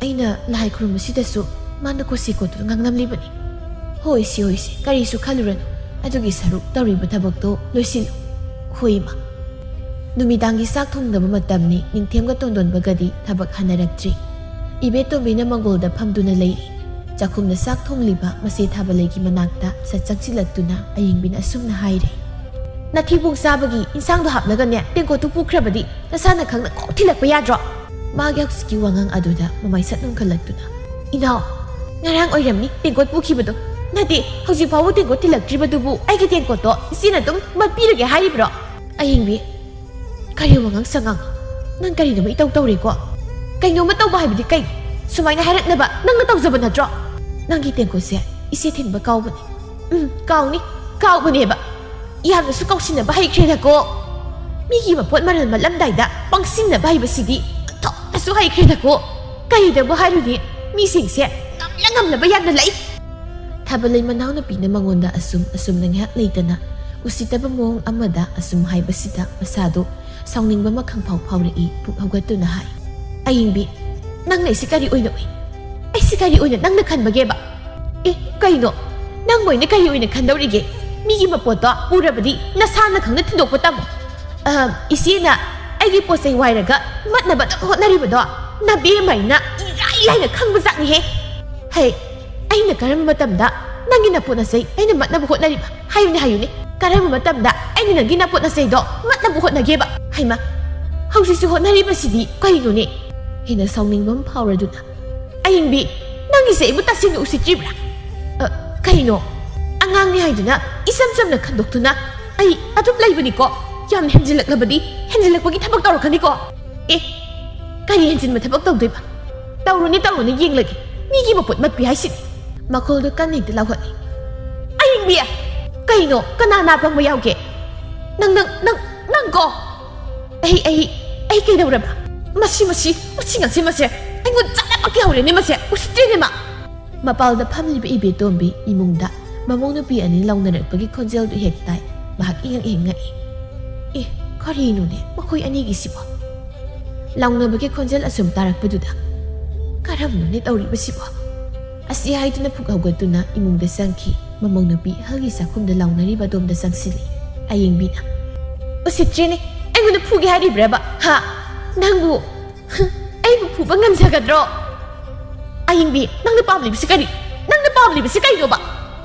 ꯑꯩꯅ ꯂꯥꯏ ꯈꯨꯔꯨꯝꯕꯁꯤꯗꯁꯨ ꯃꯥꯅ ꯀꯣꯁꯤ ꯀꯣꯠꯇꯨꯅ ꯉꯥꯡꯂꯝꯂꯤꯕꯅꯤ꯫ ꯍꯣꯏꯁꯦ, ꯍꯣꯏꯁꯦ, ꯀꯔꯤꯁꯨ ꯈꯜꯂꯨꯔꯅꯨ꯫ ꯑꯗꯨꯒꯤ ꯁꯔꯨꯛ ꯇꯧꯔꯤꯕ ꯊꯕꯛꯇꯣ ꯂꯣꯏꯁꯤꯜꯂꯨ꯫ ꯍꯣꯏ, ꯏꯃꯥ꯫" ꯅꯨꯃꯤꯗꯥꯡꯒꯤ ꯆꯥꯛ ꯊꯣꯡꯅꯕ ꯃꯇꯝꯅꯤ꯫ ꯅꯤꯡꯊꯦꯝꯒ ꯇꯣꯟꯗꯣꯟꯕꯒꯗꯤ ꯊꯕꯛ ꯍꯟꯅꯔꯛꯇ꯭ꯔꯤ꯫ ꯏꯕꯦꯇꯣꯝꯕꯤꯅ ꯃꯪꯒꯣꯜꯗ ꯐꯝꯗꯨꯅ ꯂꯩꯔꯤ꯫ ꯆꯥꯛꯈꯨꯝꯗ ꯆꯥꯛ ꯊꯣꯡꯂꯤꯕ ꯃꯆꯦ ꯊꯥꯕꯂꯩꯒꯤ ꯃꯅꯥꯛꯇ ꯁꯠ ꯆꯪꯁꯤꯜꯂꯛꯇꯨꯅ ꯑꯌꯤꯡꯕꯤꯅ ꯑꯁꯨꯝꯅ ꯍꯥꯏꯔꯦ, "ꯅꯊꯤꯕꯣꯡ ꯆꯥꯕꯒꯤ ꯏꯟꯁꯥꯡꯗꯣ ꯍꯥꯞꯂꯒꯅꯦ, ꯇꯦꯡꯀꯣꯠꯇꯨ ꯄꯨꯈ꯭ꯔꯕꯗꯤ ꯅꯁꯥꯅ ꯈꯪꯅ ꯀꯣꯛ ꯊꯤꯜꯂꯛꯄ ꯌꯥꯗ꯭ꯔꯣ?" ꯃꯥꯒꯤ ꯍꯧꯖꯤꯛꯀꯤ ꯋꯥꯉꯥꯡ ꯑꯗꯨꯗ ꯃꯃꯥꯏ ꯁꯠ ꯅꯣꯟꯈꯠꯂꯛꯇꯨꯅ, "ꯏꯅꯥꯎ, ꯉꯔꯥꯡ ꯑꯣꯏꯔꯝꯅꯤ ꯇꯦꯡꯀꯣꯠ ꯄꯨꯈꯤꯕꯗꯣ꯫ ꯅꯠꯇꯦ, ꯍꯧꯖꯤꯛ ꯐꯥꯎꯕ ꯇꯦꯡꯀꯣꯠ ꯊꯤꯜꯂꯛꯇ꯭ꯔꯤꯕꯗꯨꯕꯨ ꯑꯩꯒꯤ ꯇꯦꯡꯀꯣꯠꯇꯣ ꯏꯆꯦꯅ ꯑꯗꯨꯝ ꯃꯠꯄꯤꯔꯒꯦ ꯍꯥꯏꯔꯤꯕ꯭ꯔꯣ?" ꯑꯌꯤꯡꯕꯤ, "ꯀꯔꯤ ꯋꯥꯉꯥꯡ ꯁꯉꯥꯡ? ꯅꯪ ꯀꯔꯤꯅꯣꯃ ꯏꯇꯧ ꯇꯧꯔꯦꯀꯣ? ꯀꯩꯅꯣꯝꯃ ꯇꯧꯕ ꯍꯥꯏꯕꯗꯤ ꯀꯩ? ꯁꯨꯃꯥꯏꯅ ꯍꯥꯏꯔꯛꯅꯕ ꯅꯪꯅ ꯇꯧꯖꯕ ꯅꯠꯇ꯭ꯔꯣ? ꯅꯪꯒꯤ ꯇꯦꯡꯀꯣꯠꯁꯦ ꯏꯆꯦ ꯊꯤꯟꯕ ꯀꯥꯎꯕꯅꯤ꯫" "ꯎꯝ, ꯀꯥꯎꯅꯤ, ꯀꯥꯎꯕꯅꯦꯕ꯫ ꯌꯥꯝꯅꯁꯨ ꯀꯥꯎꯁꯤꯟꯅꯕ ꯍꯩꯈ꯭ꯔꯦꯗꯀꯣ꯫ ꯃꯤꯒꯤ ꯃꯄꯣꯠ ꯃꯔꯜ ꯃꯠꯂꯝꯗꯥꯏꯗ ꯄꯪꯁꯤꯟꯅꯕ ꯍꯩꯕꯁꯤꯗꯤ ꯑꯣꯟꯊꯣꯛꯅꯁꯨ ꯍꯩꯈ꯭ꯔꯦꯗꯀꯣ꯫ ꯀꯔꯤꯗꯕꯨ ꯍꯥꯏꯔꯨꯅꯤ, ꯃꯤꯁꯤꯡꯁꯦ ꯉꯝꯂ ꯉꯝꯂꯕ ꯌꯥꯝꯅ ꯂꯩ꯫" ꯊꯥꯕꯂꯩ ꯃꯅꯥꯎꯅꯨꯄꯤꯅ ꯃꯉꯣꯟꯗ ꯑꯁꯨꯝ ꯑꯁꯨꯝꯅ ꯉꯥꯏꯍꯥꯛ ꯂꯩꯇꯅ ꯎꯁꯤꯠꯇꯕ ꯃꯑꯣꯡ ꯑꯃꯗ ꯑꯁꯨꯝ ꯍꯥꯏꯕꯁꯤꯗ ꯃꯁꯥꯗꯨ ꯁꯥꯎꯅꯤꯡꯕ ꯑꯃ ꯈꯪꯐꯥꯎ ꯐꯥꯎꯔꯛꯏ꯫ ꯄꯨꯛ ꯍꯧꯒꯠꯇꯨꯅ ꯍꯥꯏ, "ꯑꯌꯤꯡꯕꯤ, ꯅꯪꯅ ꯑꯩꯁꯤ ꯀꯔꯤ ꯑꯣꯏꯅ ꯎꯏ? ꯑꯩꯁꯤ ꯀꯔꯤ ꯑꯣꯏꯅ ꯅꯪꯅ ꯈꯟꯕꯒꯦꯕ? ꯑꯦ, ꯀꯩꯅꯣ? ꯅꯪꯕꯨ ꯑꯩꯅ ꯀꯔꯤ ꯑꯣꯏꯅ ꯈꯟꯗꯧꯔꯤꯒꯦ? ꯃꯤꯒꯤ ꯃꯄꯣꯠꯇꯣ ꯎꯔꯕꯗꯤ ꯅꯁꯥꯅ ꯈꯪꯅ ꯊꯤꯟꯗꯣꯛꯄ ꯇꯝꯃꯣ꯫ ꯑꯍꯝ, ꯏꯆꯦꯅ ꯑꯩꯒꯤ ꯄꯣꯠ ꯆꯩ ꯋꯥꯏꯔꯒ ꯃꯠꯅꯕ ꯑꯗꯨꯝ ꯍꯣꯠꯅꯔꯤꯕꯗꯣ ꯅꯕꯦꯝꯃ ꯑꯩꯅ ꯏꯔꯥꯏ ꯂꯥꯏꯅ ꯈꯪꯕꯖꯥꯠꯅꯤꯍꯦ꯫ ꯍꯩ, ꯑꯩꯅ ꯀꯔꯝꯕ ꯃꯇꯝꯗ ꯅꯪꯒꯤ ꯅꯄꯣꯠ ꯅꯆꯩ ꯑꯩꯅ ꯃꯠꯅꯕ ꯍꯣꯠꯅꯔꯤꯕ? ꯍꯥꯏꯌꯨꯅꯦ, ꯍꯥꯏꯌꯨꯅꯦ꯫ ꯀꯔꯝꯕ ꯃꯇꯝꯗ ꯑꯩꯅ ꯅꯪꯒꯤ ꯅꯄꯣꯠ ꯅꯆꯩꯗꯣ ꯃꯠꯅꯕ ꯍꯣꯠꯅꯒꯦꯕ? ꯍꯩꯃ, ꯍꯧꯖꯤꯛꯁꯨ ꯍꯣꯠꯅꯔꯤꯕꯁꯤꯗꯤ ꯀꯩꯅꯣꯅꯦ?" ꯍꯦꯟꯅ ꯁꯥꯎꯅꯤꯡꯕ ꯑꯃ ꯐꯥꯎꯔꯗꯨꯅ, "ꯑꯌꯤꯡꯕꯤ, ꯅꯪꯒꯤꯁꯦ ꯑꯩꯕꯨ ꯇꯁꯦꯡꯅ ꯎꯁꯤꯠꯇ꯭ꯔꯤꯕ꯭ꯔꯥ? ꯑ, ꯀꯩꯅꯣ? ꯑꯉꯥꯡꯅꯤ ꯍꯥꯏꯗꯨꯅ ꯏꯆꯝ ꯆꯝꯅ ꯈꯟꯗꯣꯛꯇꯨꯅ ꯑꯩ ꯑꯗꯨꯝ ꯂꯩꯕꯅꯤꯀꯣ꯫ ꯌꯥꯝꯅ ꯍꯦꯟꯖꯤꯜꯂꯛꯂꯕꯗꯤ ꯍꯦꯟꯖꯤꯜꯂꯛꯄꯒꯤ ꯊꯕꯛ ꯇꯧꯔꯛꯀꯅꯤꯀꯣ꯫ ꯑꯦ, ꯀꯔꯤ ꯍꯦꯟꯖꯤꯟꯕ ꯊꯕꯛ ꯇꯧꯗꯣꯏꯕ? ꯇꯧꯔꯨꯅꯦ, ꯇꯧꯔꯨꯅꯦ, ꯌꯦꯡꯂꯒꯦ꯫ ꯃꯤꯒꯤ ꯃꯄꯣꯠ ꯃꯠꯄꯤ ꯍꯥꯏꯁꯤꯗꯤ꯫ ꯃꯈꯣꯜꯗꯣ ꯀꯟꯅ ꯍꯦꯛꯇ ꯂꯥꯎꯍꯠꯂꯤ꯫ ꯑꯌꯤꯡꯕꯤ! ꯀꯩꯅꯣ? ꯀꯅꯥ ꯅꯥ ꯄꯪꯕ ꯌꯥꯎꯒꯦ? ꯅꯪ, ꯅꯪ, ꯅꯪ, ꯅꯪ ꯀꯣ? ꯑꯩ, ꯑꯩ, ꯑꯩ ꯀꯩꯗꯧꯔꯕ? ꯃꯁꯤ, ꯃꯁꯤ, ꯃꯁꯤ ꯉꯁꯤ ꯃꯁꯦ ꯑꯩꯉꯣꯟꯗ ꯆꯠꯅꯕ ꯀꯤꯍꯧꯔꯦꯅꯦ ꯃꯁꯦ꯫ ꯎꯁꯤꯠꯇ꯭ꯔꯤꯅꯦ ꯃꯥ꯫ ꯃꯄꯥꯜꯗ ꯐꯝꯂꯤꯕ ꯏꯕꯦꯇꯣꯝꯕꯤ ꯏꯃꯨꯡꯗ ꯃꯃꯧ ꯅꯨꯄꯤ ꯑꯅꯤ ꯂꯥꯎꯅꯔꯛꯄꯒꯤ ꯈꯣꯟꯖꯦꯜꯗꯨ ꯍꯦꯛ ꯇꯥꯏ꯫ ꯃꯍꯥꯛ ꯏꯉꯛ ꯍꯦꯛ ꯉꯛꯏ꯫ "ꯑꯦ, ꯀꯔꯤꯅꯣꯅꯦ ꯃꯈꯣꯏ ꯑꯅꯤꯒꯤꯁꯤꯕꯣ?" ꯂꯥꯎꯅꯕꯒꯤ ꯈꯣꯟꯖꯦꯜ ꯑꯁꯨꯝ ꯇꯥꯔꯛꯄꯗꯨꯗ, "ꯀꯔꯝꯅꯣꯅꯦ ꯇꯧꯔꯤꯕꯁꯤꯕꯣ?" ꯑꯁꯤ ꯍꯥꯏꯗꯨꯅ ꯐꯨꯛ ꯍꯧꯒꯠꯇꯨꯅ ꯏꯃꯨꯡꯗ ꯆꯪꯈꯤ꯫ ꯃꯃꯧ ꯅꯨꯄꯤ ꯑꯍꯜꯒꯤ ꯆꯥꯛꯈꯨꯝꯗ ꯂꯥꯎꯅꯔꯤꯕ ꯑꯗꯣꯝꯗ ꯆꯪꯁꯤꯜꯂꯤ꯫ ꯑꯌꯤꯡꯕꯤꯅ, "ꯎꯁꯤꯠꯇ꯭ꯔꯤꯅꯦ, ꯑꯩꯉꯣꯟꯗ ꯐꯨꯒꯦ ꯍꯥꯏꯔꯤꯕ꯭ꯔꯕ? ꯍꯥ? ꯅꯪꯕꯨ ꯑꯩꯕꯨ ꯐꯨꯕ ꯉꯝꯖꯒꯗ꯭ꯔꯣ?" "ꯑꯌꯤꯡꯕꯤ, ꯅꯪꯅ ꯄꯥꯝꯂꯤꯕꯁꯤ ꯀꯔꯤ? ꯅꯪꯅ ꯄꯥꯝꯂꯤꯕꯁꯤ ꯀꯩꯅꯣꯕ?"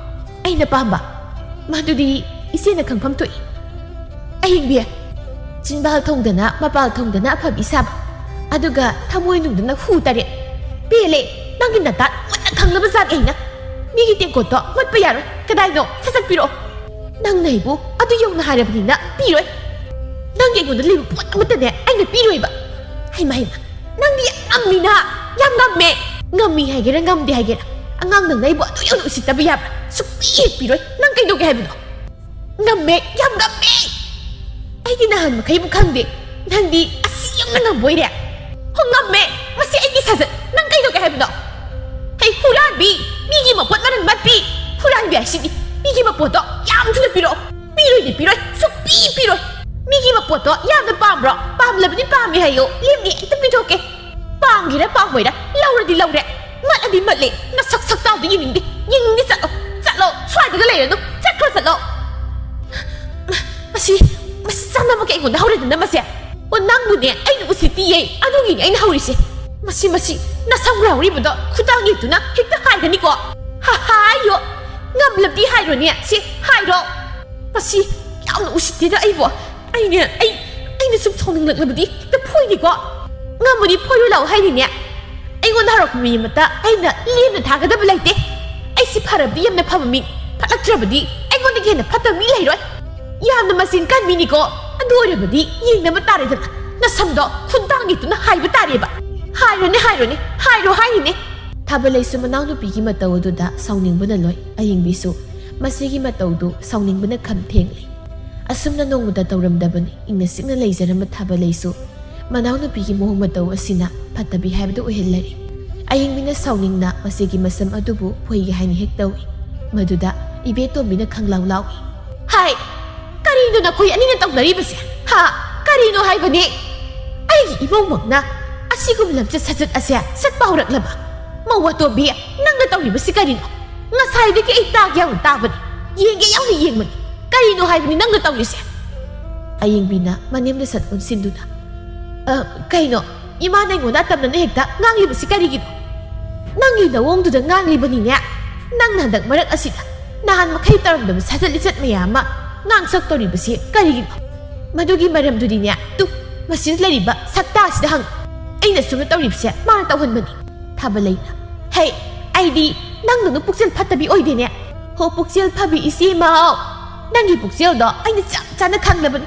"ꯑꯩꯅ ꯄꯥꯝꯕ? ꯃꯗꯨꯗꯤ ꯏꯆꯦꯅ ꯈꯪꯐꯝ ꯊꯣꯛꯏ꯫ ꯑꯌꯤꯡꯕꯤ, ꯆꯤꯟꯕꯥꯜ ꯊꯣꯡꯗꯅ ꯃꯄꯥꯜ ꯊꯣꯡꯗꯅ ꯑꯐꯕꯤ ꯁꯥꯕ, ꯑꯗꯨꯒ ꯊꯃꯣꯏ ꯅꯨꯡꯗꯅ ꯍꯨ ꯇꯔꯦꯠ꯫ ꯄꯦꯜꯂꯦ, ꯅꯪꯒꯤ ꯅꯇꯥꯠ ꯃꯨꯟꯅ ꯈꯪꯂꯕ ꯖꯥꯠꯅꯤ ꯑꯩꯅ꯫ ꯃꯤꯒꯤ ꯇꯦꯡꯀꯣꯠꯇꯣ ꯃꯠꯄ ꯌꯥꯔꯣꯏ꯫ ꯀꯗꯥꯏꯅꯣ? ꯁꯠ ꯁꯠ ꯄꯤꯔꯛꯑꯣ꯫ ꯅꯪꯅ ꯑꯩꯕꯨ ꯑꯗꯨ ꯌꯧꯅ ꯍꯥꯏꯔꯕꯅꯤꯅ ꯄꯤꯔꯣꯏ꯫ ꯅꯪꯒꯤ ꯑꯩꯉꯣꯟꯗ ꯂꯩꯕ ꯄꯣꯠ ꯑꯃꯠꯇꯅꯦ ꯑꯩꯅ ꯄꯤꯔꯣꯏꯕ꯫" "ꯍꯩꯃ, ꯍꯩꯃ, ꯅꯪꯗꯤ ꯌꯥꯝ ꯉꯝꯃꯤꯅ, ꯌꯥꯝ ꯉꯝꯃꯦ꯫" "ꯉꯝꯃꯤ ꯍꯥꯏꯒꯦꯔꯥ ꯉꯝꯗꯦ ꯍꯥꯏꯒꯦꯔꯥ, ꯑꯉꯥꯡ ꯅꯪꯅ ꯑꯩꯕꯨ ꯑꯗꯨ ꯌꯧꯅ ꯎꯁꯤꯠꯇꯕ ꯌꯥꯕ꯭ꯔꯥ? ꯁꯨꯛꯄꯤ ꯍꯦꯛ ꯄꯤꯔꯣꯏ꯫ ꯅꯪ ꯀꯩꯗꯧꯒꯦ ꯍꯥꯏꯕꯅꯣ?" "ꯉꯝꯃꯦ, ꯌꯥꯝ ꯉꯝꯃꯦ꯫ ꯑꯩꯗꯤ ꯅꯍꯥꯟ ꯃꯈꯩꯕꯨ ꯈꯪꯗꯦ, ꯅꯪꯗꯤ ꯑꯁꯤ ꯌꯧꯅ ꯉꯝꯕ ꯑꯣꯏꯔꯦ꯫ ꯍꯣ, ꯉꯝꯃꯦ꯫ ꯃꯁꯤ ꯑꯩꯒꯤ ꯁꯥꯖꯠ꯫ ꯅꯪ ꯀꯩꯗꯧꯒꯦ ꯍꯥꯏꯕꯅꯣ? ꯍꯩ, ꯍꯨꯔꯥꯟꯕꯤ! ꯃꯤꯒꯤ ꯃꯄꯣꯠ ꯃꯔꯟ ꯃꯠꯄꯤ! ꯍꯨꯔꯥꯟꯕꯤ ꯍꯥꯏꯁꯤꯗꯤ ꯃꯤꯒꯤ ꯃꯄꯣꯠꯇꯣ ꯌꯥꯝ ꯊꯨꯅ ꯄꯤꯔꯛꯑꯣ꯫" "ꯄꯤꯔꯣꯏꯗꯤ ꯄꯤꯔꯣꯏ, ꯁꯨꯛꯄꯤ ꯄꯤꯔꯣꯏ꯫" "ꯃꯤꯒꯤ ꯃꯄꯣꯠꯇꯣ ꯌꯥꯝꯅ ꯄꯥꯝꯕ꯭ꯔꯣ? ꯄꯥꯝꯂꯕꯗꯤ ꯄꯥꯝꯃꯤ ꯍꯥꯏꯌꯣ, ꯂꯦꯝꯅ ꯍꯦꯛꯇ ꯄꯤꯊꯣꯛꯀꯦ꯫" "ꯄꯥꯝꯒꯦꯔꯥ ꯄꯥꯝꯃꯣꯏꯔꯥ, ꯂꯧꯔꯗꯤ ꯂꯧꯔꯦ꯫ ꯃꯠꯂꯗꯤ ꯃꯠꯂꯦ꯫ ꯅꯁꯛ ꯁꯛꯇꯥꯗꯣ ꯌꯦꯡꯅꯤꯡꯗꯦ, ꯌꯦꯡꯅꯤꯡꯗꯦ꯫ ꯆꯠꯂꯣ, ꯆꯠꯂꯣ, ꯁ꯭ꯋꯥꯏꯗꯒ ꯂꯩꯔꯅꯨ, ꯆꯠꯈ꯭ꯔꯣ, ꯆꯠꯂꯣ꯫" ꯃꯁꯤ, ꯃꯁꯤ ꯆꯥꯟꯅꯕꯒ ꯑꯩꯉꯣꯟꯗ ꯍꯧꯔꯦꯗꯅ ꯃꯁꯦ꯫ ꯑꯣ, ꯅꯪꯕꯨꯅꯦ ꯑꯩꯅ ꯎꯁꯤꯠꯇꯤꯌꯦ, ꯑꯗꯨꯒꯤꯅꯦ ꯑꯩꯅ ꯍꯧꯔꯤꯁꯦ꯫ ꯃꯁꯤ, ꯃꯁꯤ ꯅꯁꯝ ꯌꯥꯎꯔꯤꯕꯗꯣ ꯈꯨꯗꯥꯡ ꯌꯦꯠꯇꯨꯅ ꯍꯦꯛꯇ ꯍꯥꯏꯒꯅꯤꯀꯣ꯫ ꯍꯥ, ꯍꯥꯏꯌꯣ꯫ ꯉꯝꯂꯕꯗꯤ ꯍꯥꯏꯔꯣꯅꯦ, ꯁꯤ ꯍꯥꯏꯔꯣ꯫ ꯃꯁꯤ ꯌꯥꯝꯅ ꯎꯁꯤꯠꯇꯦꯗ ꯑꯩꯕꯨ꯫ ꯑꯩꯅꯦ, ꯑꯩ, ꯑꯩꯅ ꯁꯨꯝ ꯁꯥꯎꯅꯤꯡꯂꯛꯂꯕꯗꯤ ꯍꯦꯛꯇ ꯐꯨꯏꯅꯤꯀꯣ꯫ ꯉꯝꯃꯗꯤ ꯐꯣꯏꯔꯨ ꯂꯥꯛꯑꯣ ꯍꯥꯏꯔꯤꯅꯦ꯫ ꯑꯩꯉꯣꯟꯗ ꯍꯧꯔꯛꯄ ꯃꯤ ꯑꯃꯠꯇ ꯑꯩꯅ ꯂꯦꯝꯅ ꯊꯥꯒꯗꯕ ꯂꯩꯇꯦ꯫ ꯑꯩꯁꯤ ꯐꯔꯕꯗꯤ ꯌꯥꯝꯅ ꯐꯕ ꯃꯤ, ꯐꯠꯂꯛꯇ꯭ꯔꯕꯗꯤ ꯑꯩꯉꯣꯟꯗꯒꯤ ꯍꯦꯟꯅ ꯐꯠꯇꯕ ꯃꯤ ꯂꯩꯔꯣꯏ꯫ ꯌꯥꯝꯅ ꯃꯆꯤꯟ ꯀꯟꯕꯤꯅꯤꯀꯣ꯫ ꯑꯗꯨ ꯑꯣꯏꯔꯕꯗꯤ ꯌꯦꯡꯅꯕ ꯇꯥꯔꯦꯗꯅ꯫ ꯅꯁꯝꯗꯣ ꯈꯨꯟꯗꯥꯡꯒꯤꯗꯨꯅ ꯍꯥꯏꯕ ꯇꯥꯔꯦꯕ꯫ ꯍꯥꯏꯔꯨꯅꯦ, ꯍꯥꯏꯔꯨꯅꯦ, ꯍꯥꯏꯔꯣ ꯍꯥꯏꯔꯤꯅꯦ꯫ ꯊꯥꯕꯂꯩꯁꯨ ꯃꯅꯥꯎꯅꯨꯄꯤꯒꯤ ꯃꯇꯧ ꯑꯗꯨꯗ ꯁꯥꯎꯅꯤꯡꯕꯅ ꯂꯣꯏ꯫ ꯑꯌꯤꯡꯕꯤꯁꯨ ꯃꯁꯤꯒꯤ ꯃꯇꯧꯗꯨ ꯁꯥꯎꯅꯤꯡꯕꯅ ꯈꯝ ꯊꯦꯡꯂꯦ꯫ ꯑꯁꯨꯝꯅ ꯅꯣꯡꯃꯇ ꯇꯧꯔꯝꯗꯕꯅꯤ꯫ ꯏꯪꯅ ꯆꯤꯛꯅ ꯂꯩꯖꯔꯝꯕ ꯊꯥꯕꯂꯩꯁꯨ ꯃꯅꯥꯎꯅꯨꯄꯤꯒꯤ ꯃꯑꯣꯡ ꯃꯇꯧ ꯑꯁꯤꯅ ꯐꯠꯇꯕꯤ ꯍꯥꯏꯕꯗꯨ ꯑꯣꯏꯍꯜꯂꯔꯦ꯫ ꯑꯌꯤꯡꯕꯤꯅ ꯁꯥꯎꯅꯤꯡꯅ ꯃꯁꯤꯒꯤ ꯃꯁꯝ ꯑꯗꯨꯕꯨ ꯐꯣꯏꯒꯦ ꯍꯥꯏꯅ ꯍꯦꯛ ꯇꯧꯏ꯫ ꯃꯗꯨꯗ ꯏꯕꯦꯇꯣꯝꯕꯤꯅ ꯈꯪꯂꯥꯎ ꯂꯥꯎꯏ꯫ ꯍꯥꯏ! ꯀꯔꯤꯅꯣ ꯅꯈꯣꯏ ꯑꯅꯤꯅ ꯇꯧꯅꯔꯤꯕꯁꯦ? ꯍꯥ? ꯀꯔꯤꯅꯣ ꯍꯥꯏꯕꯅꯤ? ꯑꯩꯒꯤ ꯏꯃꯧꯃꯛꯅ ꯑꯁꯤꯒꯨꯝꯕ ꯂꯝꯆꯠ ꯁꯥꯖꯠ ꯑꯁꯦ ꯆꯠꯄ ꯍꯧꯔꯛꯂꯕ? ꯃꯧ ꯑꯇꯣꯝꯕꯤ, ꯅꯪꯅ ꯇꯧꯔꯤꯕꯁꯤ ꯀꯔꯤꯅꯣ? ꯉꯁꯥꯏꯗꯒꯤ ꯑꯩ ꯇꯥꯒꯦ ꯌꯥꯎꯅ ꯇꯥꯕꯅꯤ, ꯌꯦꯡꯒꯦ ꯌꯥꯎꯅ ꯌꯦꯡꯕꯅꯤ꯫ ꯀꯔꯤꯅꯣ ꯍꯥꯏꯕꯅꯤ ꯅꯪꯅ ꯇꯧꯔꯤꯁꯦ? ꯑꯌꯤꯡꯕꯤꯅ ꯃꯅꯦꯝꯗ ꯁꯠ ꯑꯣꯟꯁꯤꯟꯗꯨꯅ, "ꯑ, ꯀꯩꯅꯣ? ꯏꯃꯥꯅ ꯑꯩꯉꯣꯟꯗ ꯑꯇꯝꯅꯅ ꯍꯦꯛꯇ ꯉꯥꯡꯂꯤꯕꯁꯤ ꯀꯔꯤꯒꯤꯅꯣ? ꯅꯪꯒꯤ ꯅꯋꯣꯡꯗꯨꯗ ꯉꯥꯡꯂꯤꯕꯅꯤꯅꯦ꯫ ꯅꯪꯅ ꯍꯟꯗꯛ ꯃꯔꯛ ꯑꯁꯤꯗ ꯅꯍꯥꯟ ꯃꯈꯩ ꯇꯧꯔꯝꯗꯕ ꯁꯥꯖꯠ ꯂꯤꯆꯠ ꯃꯌꯥꯝ ꯑꯃ ꯉꯥꯡꯁꯛꯇꯧꯔꯤꯕꯁꯤ ꯀꯔꯤꯒꯤꯅꯣ? ꯃꯗꯨꯒꯤ ꯃꯔꯝꯗꯨꯗꯤꯅꯦ, ꯇꯨ, ꯃꯁꯤꯗ ꯂꯩꯔꯤꯕ ꯁꯛꯇꯥ ꯑꯁꯤꯗ ꯍꯪ꯫ ꯑꯩꯅ ꯁꯨꯝꯅ ꯇꯧꯔꯤꯕꯁꯦ ꯃꯥꯅ ꯇꯧꯍꯟꯕꯅꯤ꯫" ꯊꯥꯕꯂꯩꯅ, "ꯍꯦ, ꯑꯩꯗꯤ ꯅꯪꯗꯧꯅ ꯄꯨꯛꯆꯦꯜ ꯐꯠꯇꯕꯤ ꯑꯣꯏꯗꯦꯅꯦ꯫ ꯍꯣ, ꯄꯨꯛꯆꯦꯜ ꯐꯕꯤ ꯏꯆꯦ ꯃꯥꯎ, ꯅꯪꯒꯤ ꯄꯨꯛꯆꯦꯜꯗꯣ ꯑꯩꯅ ꯆꯞ ꯆꯥꯅ ꯈꯪꯂꯕꯅꯤ꯫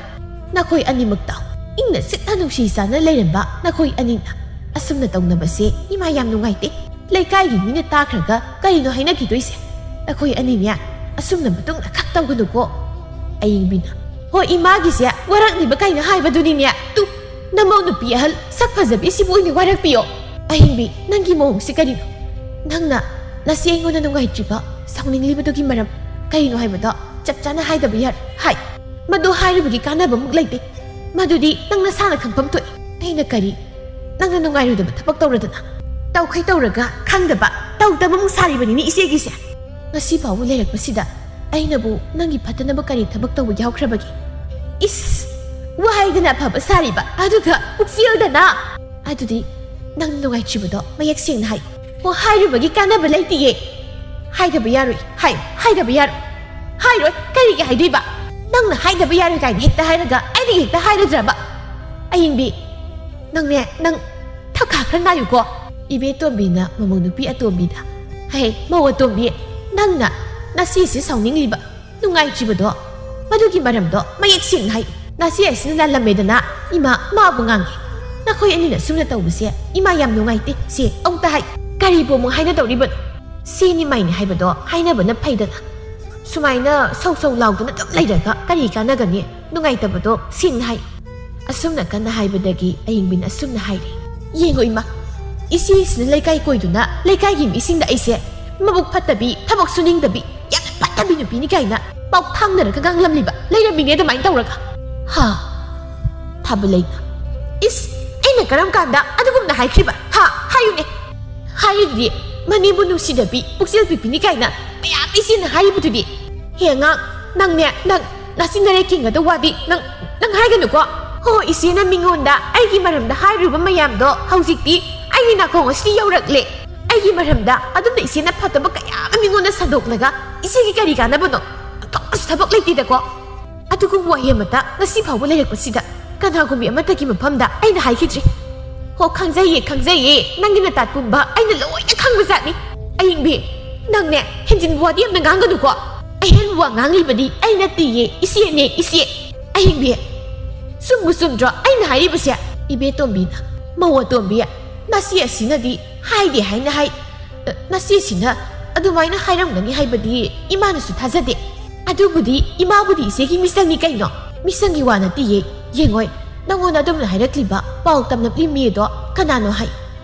ꯅꯈꯣꯏ ꯑꯅꯤꯃꯛꯇ ꯏꯪꯅ ꯆꯤꯛꯅ ꯅꯨꯡꯁꯤ ꯆꯥꯟꯅ ꯂꯩꯔꯝꯕ ꯅꯈꯣꯏ ꯑꯅꯤꯅ ꯑꯁꯨꯝꯅ ꯇꯧꯅꯕꯁꯦ ꯏꯃꯥ ꯌꯥꯝ ꯅꯨꯡꯉꯥꯏꯇꯦ꯫ ꯂꯩꯀꯥꯏꯒꯤ ꯃꯤꯅ ꯇꯥꯈ꯭ꯔꯒ ꯀꯔꯤꯅꯣ ꯍꯥꯏꯅꯈꯤꯗꯣꯏꯁꯦ? ꯅꯈꯣꯏ ꯑꯅꯤꯅꯦ ꯑꯁꯨꯝꯅ ꯃꯇꯨꯡꯗ ꯈꯛ ꯇꯧꯒꯅꯨꯀꯣ꯫" ꯑꯌꯤꯡꯕꯤꯅ, "ꯍꯣ, ꯏꯃꯥꯒꯤꯁꯦ ꯋꯥꯔꯛꯂꯤꯕ ꯀꯩꯅꯣ ꯍꯥꯏꯕꯗꯨꯅꯤꯅꯦ꯫ ꯇꯨ, ꯅꯃꯧ ꯅꯨꯄꯤ ꯑꯍꯜ ꯁꯛ ꯐꯖꯕꯤ ꯁꯤꯕꯨ ꯑꯣꯏꯅ ꯋꯥꯔꯛꯄꯤꯌꯣ꯫" "ꯑꯍꯤꯡꯕꯤ, ꯅꯪꯒꯤ ꯃꯑꯣꯡꯁꯤ ꯀꯔꯤꯅꯣ? ꯅꯪꯅ ꯅꯁꯤ ꯑꯩꯉꯣꯟꯗ ꯅꯨꯡꯉꯥꯏꯇ꯭ꯔꯤꯕ, ꯁꯥꯎꯅꯤꯡꯂꯤꯕꯗꯨꯒꯤ ꯃꯔꯝ ꯀꯔꯤꯅꯣ ꯍꯥꯏꯕꯗꯣ ꯆꯞ ꯆꯥꯅ ꯍꯥꯏꯗꯕ ꯌꯥꯔꯣꯏ꯫ ꯍꯥꯏ, ꯃꯗꯨ ꯍꯥꯏꯔꯨꯕꯒꯤ ꯀꯥꯟꯅꯕ ꯑꯃꯨꯛ ꯂꯩꯇꯦ꯫ ꯃꯗꯨꯗꯤ ꯅꯪ ꯅꯁꯥꯅ ꯈꯪꯐꯝ ꯊꯣꯛꯏ꯫ ꯑꯩꯅ ꯀꯔꯤ ꯅꯪꯅ ꯅꯨꯡꯉꯥꯏꯔꯣꯏꯗꯕ ꯊꯕꯛ ꯇꯧꯔꯗꯅ? ꯇꯧꯈꯩ ꯇꯧꯔꯒ ꯈꯪꯗꯕ, ꯇꯧꯗꯕ ꯑꯃꯨꯛ ꯁꯥꯔꯤꯕꯅꯤꯅꯦ ꯏꯆꯦꯒꯤꯁꯦ꯫ ꯉꯁꯤ ꯐꯥꯎꯕ ꯂꯩꯔꯛꯄꯁꯤꯗ ꯑꯩꯅꯕꯨ ꯅꯪꯒꯤ ꯐꯠꯇꯅꯕ ꯀꯔꯤ ꯊꯕꯛ ꯇꯧꯕ ꯌꯥꯎꯈ꯭ꯔꯕꯒꯦ? ꯏꯁ! ꯋꯥꯍꯩꯗꯅ ꯑꯐꯕ ꯁꯥꯔꯤꯕ, ꯑꯗꯨꯒ ꯄꯨꯛꯆꯦꯜꯗꯅ!" "ꯑꯗꯨꯗꯤ ꯅꯪ ꯅꯨꯡꯉꯥꯏꯇ꯭ꯔꯤꯕꯗꯣ ꯃꯌꯦꯛ ꯁꯦꯡꯅ ꯍꯥꯏ꯫" "ꯑꯣ, ꯍꯥꯏꯔꯨꯕꯒꯤ ꯀꯥꯟꯅꯕ ꯂꯩꯇꯤꯌꯦ꯫" "ꯍꯥꯏꯗꯕ ꯌꯥꯔꯣꯏ, ꯍꯥꯏ, ꯍꯥꯏꯗꯕ ꯌꯥꯔꯣꯏ꯫" "ꯍꯥꯏꯔꯣꯏ, ꯀꯔꯤꯒꯤ ꯍꯥꯏꯗꯣꯏꯕ? ꯅꯪꯅ ꯍꯥꯏꯗꯕ ꯌꯥꯔꯣꯏ ꯀꯥꯏꯅ ꯍꯦꯛꯇ ꯍꯥꯏꯔꯒ ꯑꯩꯅ ꯍꯦꯛꯇ ꯍꯥꯏꯔꯗ꯭ꯔꯕ?" "ꯑꯌꯤꯡꯕꯤ, ꯅꯪꯅꯦ, ꯅꯪ ꯊꯛꯈꯥ ꯈꯔ ꯉꯥꯏꯌꯨꯀꯣ꯫" ꯏꯕꯦꯇꯣꯝꯕꯤꯅ ꯃꯃꯧ ꯅꯨꯄꯤ ꯑꯇꯣꯝꯕꯤꯗ, "ꯍꯦ, ꯃꯧ ꯑꯇꯣꯝꯕꯤ, ꯅꯪꯅ ꯅꯆꯦꯁꯦ ꯁꯥꯎꯅꯤꯡꯂꯤꯕ, ꯅꯨꯡꯉꯥꯏꯇ꯭ꯔꯤꯕꯗꯣ, ꯃꯗꯨꯒꯤ ꯃꯔꯝꯗꯣ ꯃꯌꯦꯛ ꯁꯦꯡꯅ ꯍꯥꯏꯌꯨ꯫ ꯅꯆꯦ ꯑꯁꯤꯅ ꯂꯥꯜꯂꯝꯃꯦꯗꯅ ꯏꯃꯥ ꯃꯥꯕꯨ ꯉꯥꯡꯉꯤ꯫ ꯅꯈꯣꯏ ꯑꯅꯤꯅ ꯁꯨꯝꯅ ꯇꯧꯕꯁꯦ ꯏꯃꯥ ꯌꯥꯝ ꯅꯨꯡꯉꯥꯏꯇꯦ꯫ ꯁꯦ ꯑꯃꯨꯛꯇ ꯍꯥꯏ, ꯀꯔꯤꯕꯨ ꯑꯃꯨꯛ ꯍꯥꯏꯅꯗꯧꯔꯤꯕꯅꯣ? ꯁꯦ ꯅꯤꯃꯥꯏꯅꯤ ꯍꯥꯏꯕꯗꯣ ꯍꯥꯏꯅꯕꯅ ꯐꯩꯗꯅ꯫ ꯁꯨꯃꯥꯏꯅ ꯁꯧ ꯁꯧ ꯂꯥꯎꯗꯨꯅ ꯑꯗꯨꯝ ꯂꯩꯔꯒ ꯀꯔꯤ ꯀꯥꯟꯅꯒꯅꯤ? ꯅꯨꯡꯉꯥꯏꯇꯕꯗꯣ ꯁꯦꯡꯅ ꯍꯥꯏ꯫ ꯑꯁꯨꯝꯅ ꯀꯟꯅ ꯍꯥꯏꯕꯗꯒꯤ ꯑꯌꯤꯡꯕꯤꯅ ꯑꯁꯨꯝꯅ ꯍꯥꯏꯔꯤ, "ꯌꯦꯡꯉꯣ ꯏꯃꯥ, ꯏꯆꯦꯁꯤꯅ ꯂꯩꯀꯥꯏ ꯀꯣꯏꯗꯨꯅ ꯂꯩꯀꯥꯏꯒꯤ ꯃꯤꯁꯤꯡꯗ ꯑꯩꯁꯦ ꯃꯕꯨꯛ ꯐꯠꯇꯕꯤ, ꯊꯕꯛ ꯁꯨꯅꯤꯡꯗꯕꯤ, ꯌꯥꯝꯅ ꯐꯠꯇꯕꯤ ꯅꯨꯄꯤꯅꯤ ꯀꯥꯏꯅ ꯄꯥꯎ ꯊꯥꯡꯅꯔꯒ ꯉꯥꯡꯂꯝꯂꯤꯕ ꯂꯩꯔꯝꯃꯤꯅꯦ ꯑꯗꯨꯃꯥꯏꯅ ꯇꯧꯔꯒ꯫ ꯍꯥ? ꯊꯥꯕꯂꯩꯅ, ꯏꯁ, ꯑꯩꯅ ꯀꯔꯝ ꯀꯥꯟꯗ ꯑꯗꯨꯒꯨꯝꯅ ꯍꯥꯏꯈ꯭ꯔꯤꯕ? ꯍꯥ? ꯍꯥꯏꯌꯨꯅꯦ꯫ ꯍꯥꯏꯔꯤꯗꯨꯗꯤ ꯃꯅꯦꯕꯨ ꯅꯨꯡꯁꯤꯗꯕꯤ, ꯄꯨꯛꯆꯦꯜ ꯄꯤꯛꯄꯤꯅꯤ ꯀꯥꯏꯅ ꯃꯌꯥꯝ ꯏꯆꯦꯅ ꯍꯥꯏꯔꯤꯕꯗꯨꯗꯤ꯫ ꯍꯦ ꯑꯉꯥꯡ, ꯅꯪꯅꯦ, ꯅꯪ ꯅꯆꯤꯟ ꯅꯔꯦ ꯀꯦꯡꯒꯗꯧ ꯋꯥꯗꯤ ꯅꯪ, ꯅꯪ ꯍꯥꯏꯒꯅꯨꯀꯣ꯫ ꯍꯣ, ꯏꯆꯦꯅ ꯃꯤꯉꯣꯟꯗ ꯑꯩꯒꯤ ꯃꯔꯝꯗ ꯍꯥꯏꯔꯨꯕ ꯃꯌꯥꯝꯗꯣ ꯍꯧꯖꯤꯛꯇꯤ ꯑꯩꯒꯤ ꯅꯥꯀꯣꯡ ꯑꯁꯤ ꯌꯧꯔꯛꯂꯦ꯫ ꯑꯩꯒꯤ ꯃꯔꯝꯗ ꯑꯗꯨꯝꯅ ꯏꯆꯦꯅ ꯐꯠꯇꯕ ꯀꯌꯥ ꯑꯃ ꯃꯤꯉꯣꯟꯗ ꯁꯟꯗꯣꯛꯂꯒ ꯏꯆꯦꯒꯤ ꯀꯔꯤ ꯀꯥꯟꯅꯕꯅꯣ? ꯑꯇꯣꯞꯄꯁꯨ ꯊꯕꯛ ꯂꯩꯇꯦꯗꯀꯣ꯫ ꯑꯗꯨꯒꯨꯝꯕ ꯋꯥꯍꯩ ꯑꯃꯇ ꯉꯁꯤ ꯐꯥꯎꯕ ꯂꯩꯔꯛꯄꯁꯤꯗ ꯀꯅꯥꯒꯨꯝꯕꯤ ꯑꯃꯠꯇꯒꯤ ꯃꯐꯝꯗ ꯑꯩꯅ ꯍꯥꯏꯈꯤꯗ꯭ꯔꯤ꯫ ꯍꯣ, ꯈꯪꯖꯩꯌꯦ, ꯈꯪꯖꯩꯌꯦ, ꯅꯪꯒꯤ ꯅꯇꯥꯠ ꯄꯨꯝꯕ ꯑꯩꯅ ꯂꯣꯏꯅ ꯈꯪꯕꯖꯥꯠꯅꯤ꯫ ꯑꯌꯤꯡꯕꯤ, ꯅꯪꯅꯦ, ꯍꯦꯟꯖꯤꯟꯕ ꯋꯥꯗꯤ ꯌꯥꯝꯅ ꯉꯥꯡꯒꯅꯨꯀꯣ꯫ ꯑꯍꯦꯟꯕ ꯋꯥ ꯉꯥꯡꯂꯤꯕꯗꯤ ꯑꯩ ꯅꯠꯇꯦꯌꯦ, ꯏꯆꯦꯅꯦ, ꯏꯆꯦ꯫ ꯑꯌꯤꯡꯕꯤ, ꯆꯨꯝꯕꯨ ꯆꯨꯝꯗ꯭ꯔꯣ ꯑꯩꯅ ꯍꯥꯏꯔꯤꯕꯁꯦ? ꯏꯕꯦꯇꯣꯝꯕꯤꯅ, ꯃꯧ ꯑꯇꯣꯝꯕꯤ, ꯅꯆꯦ ꯑꯁꯤꯅꯗꯤ ꯍꯥꯏꯗꯦ ꯍꯥꯏꯅ ꯍꯥꯏ꯫ ꯅꯆꯦꯁꯤꯅ ꯑꯗꯨꯃꯥꯏꯅ ꯍꯥꯏꯔꯝꯒꯅꯤ ꯍꯥꯏꯕꯗꯤ ꯏꯃꯥꯅꯁꯨ ꯊꯥꯖꯗꯦ꯫ ꯑꯗꯨꯕꯨꯗꯤ ꯏꯃꯥꯕꯨꯗꯤ ꯏꯆꯦꯒꯤ ꯃꯤꯆꯪꯅꯤ ꯀꯩꯅꯣ꯫ ꯃꯤꯆꯪꯒꯤ ꯋꯥ ꯅꯠꯇꯤꯌꯦ꯫ ꯌꯦꯡꯉꯣꯏ, ꯅꯪꯉꯣꯟꯗ ꯑꯗꯨꯝꯅ ꯍꯥꯏꯔꯛꯂꯤꯕ ꯄꯥꯎ ꯇꯝꯂꯛꯂꯤ ꯃꯤꯗꯣ ꯀꯅꯥꯅꯣ ꯍꯥꯏ꯫